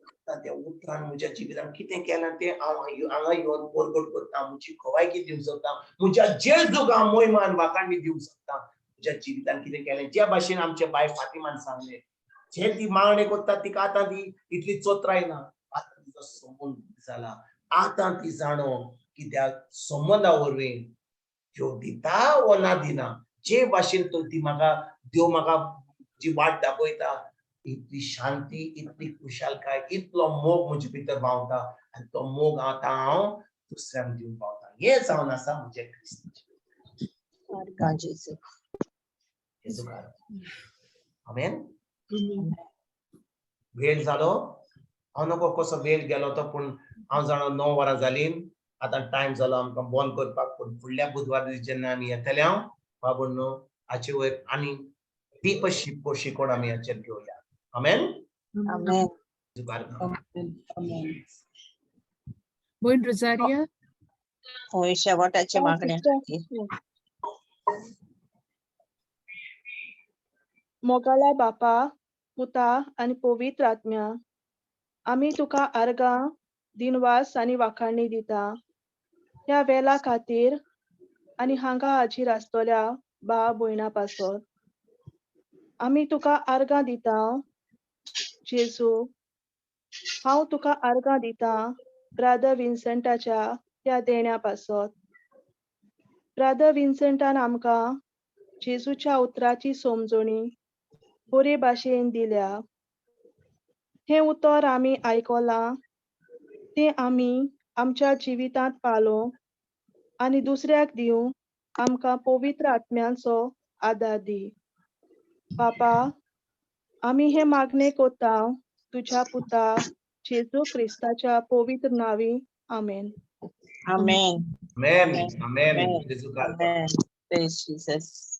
आतां त्या उतरान म्हज्या जिवितान कितें केलां तें हांव हांगा येवन परगट करता, म्हजी गवायकी दिवंक शकता, म्हज्या जेजूक हांव मोहिमान वाखाणी दिवंक शकता. म्हज्या जिवितान कितें केलें, जे भाशेन आमचे बाय फातिमान सांगलें, जे ती मागणें करता तिका आतां ती इतली चोत्राय ना, आतां तिचो संबंद जाला, आतां ती जाणो की त्या संबंदा वरवीं त्यो दिता वो ना दिना, जे भाशेन तो ती म्हाका देव म्हाका जी वाट दाखयता, इतली शांती, इतली खुशालकाय, इतलो मोग म्हजे भितर व्हांवता आनी तो मोग आतां हांव दुसऱ्यांक दिवंक पावता. हें जावन आसा म्हजें क्रिस्ती. जेजू. आमेन. वेळ जालो, हांव नको कसो वेळ गेलो तो, पूण हांव जाणा 9 वरां जालीं, आतां टायम जालो आमकां बंद करपाक. पूण फुडल्या बुधवार दीस जेन्ना आमी येतले हांव बाबू न्हू हाचे वयर आनी डीप शिकोण आमी हाचेर घेवया. आमेन. आमेन. भयण रोजारिया. होय, शेवटाचे मागणे. मोगाळा बापा, पुता आनी पवित्र आत्म्या, आमी तुका आर्गां, दिनवास आनी वाखाणी दिता ह्या वेळा खातीर आनी हांगा हाजीर आसतल्या भाव भयणा पासत. आमी तुका आर्गां दिता जेजू, हांव तुका आर्गां दिता ब्रादर विन्सेंटाच्या ह्या देण्या पासत. ब्रादर विन्सेंटान आमकां जेजूच्या उतराची समजणी बरे भाशेन दिल्या. हें उतर आमी आयकलां तें आमी आमच्या जिवितांत पालोवंक आनी दुसऱ्याक दिवंक आमकां पवित्र आत्म्यांचो आदार दी. बापा, आमी हें मागणें कोता तुज्या पुता जेजू क्रिस्ताच्या पवित्र नांवी. आमेन. आमेन. आमेन. आमेन. Amen. जेजू कारभार. आमेन. Praise Jesus.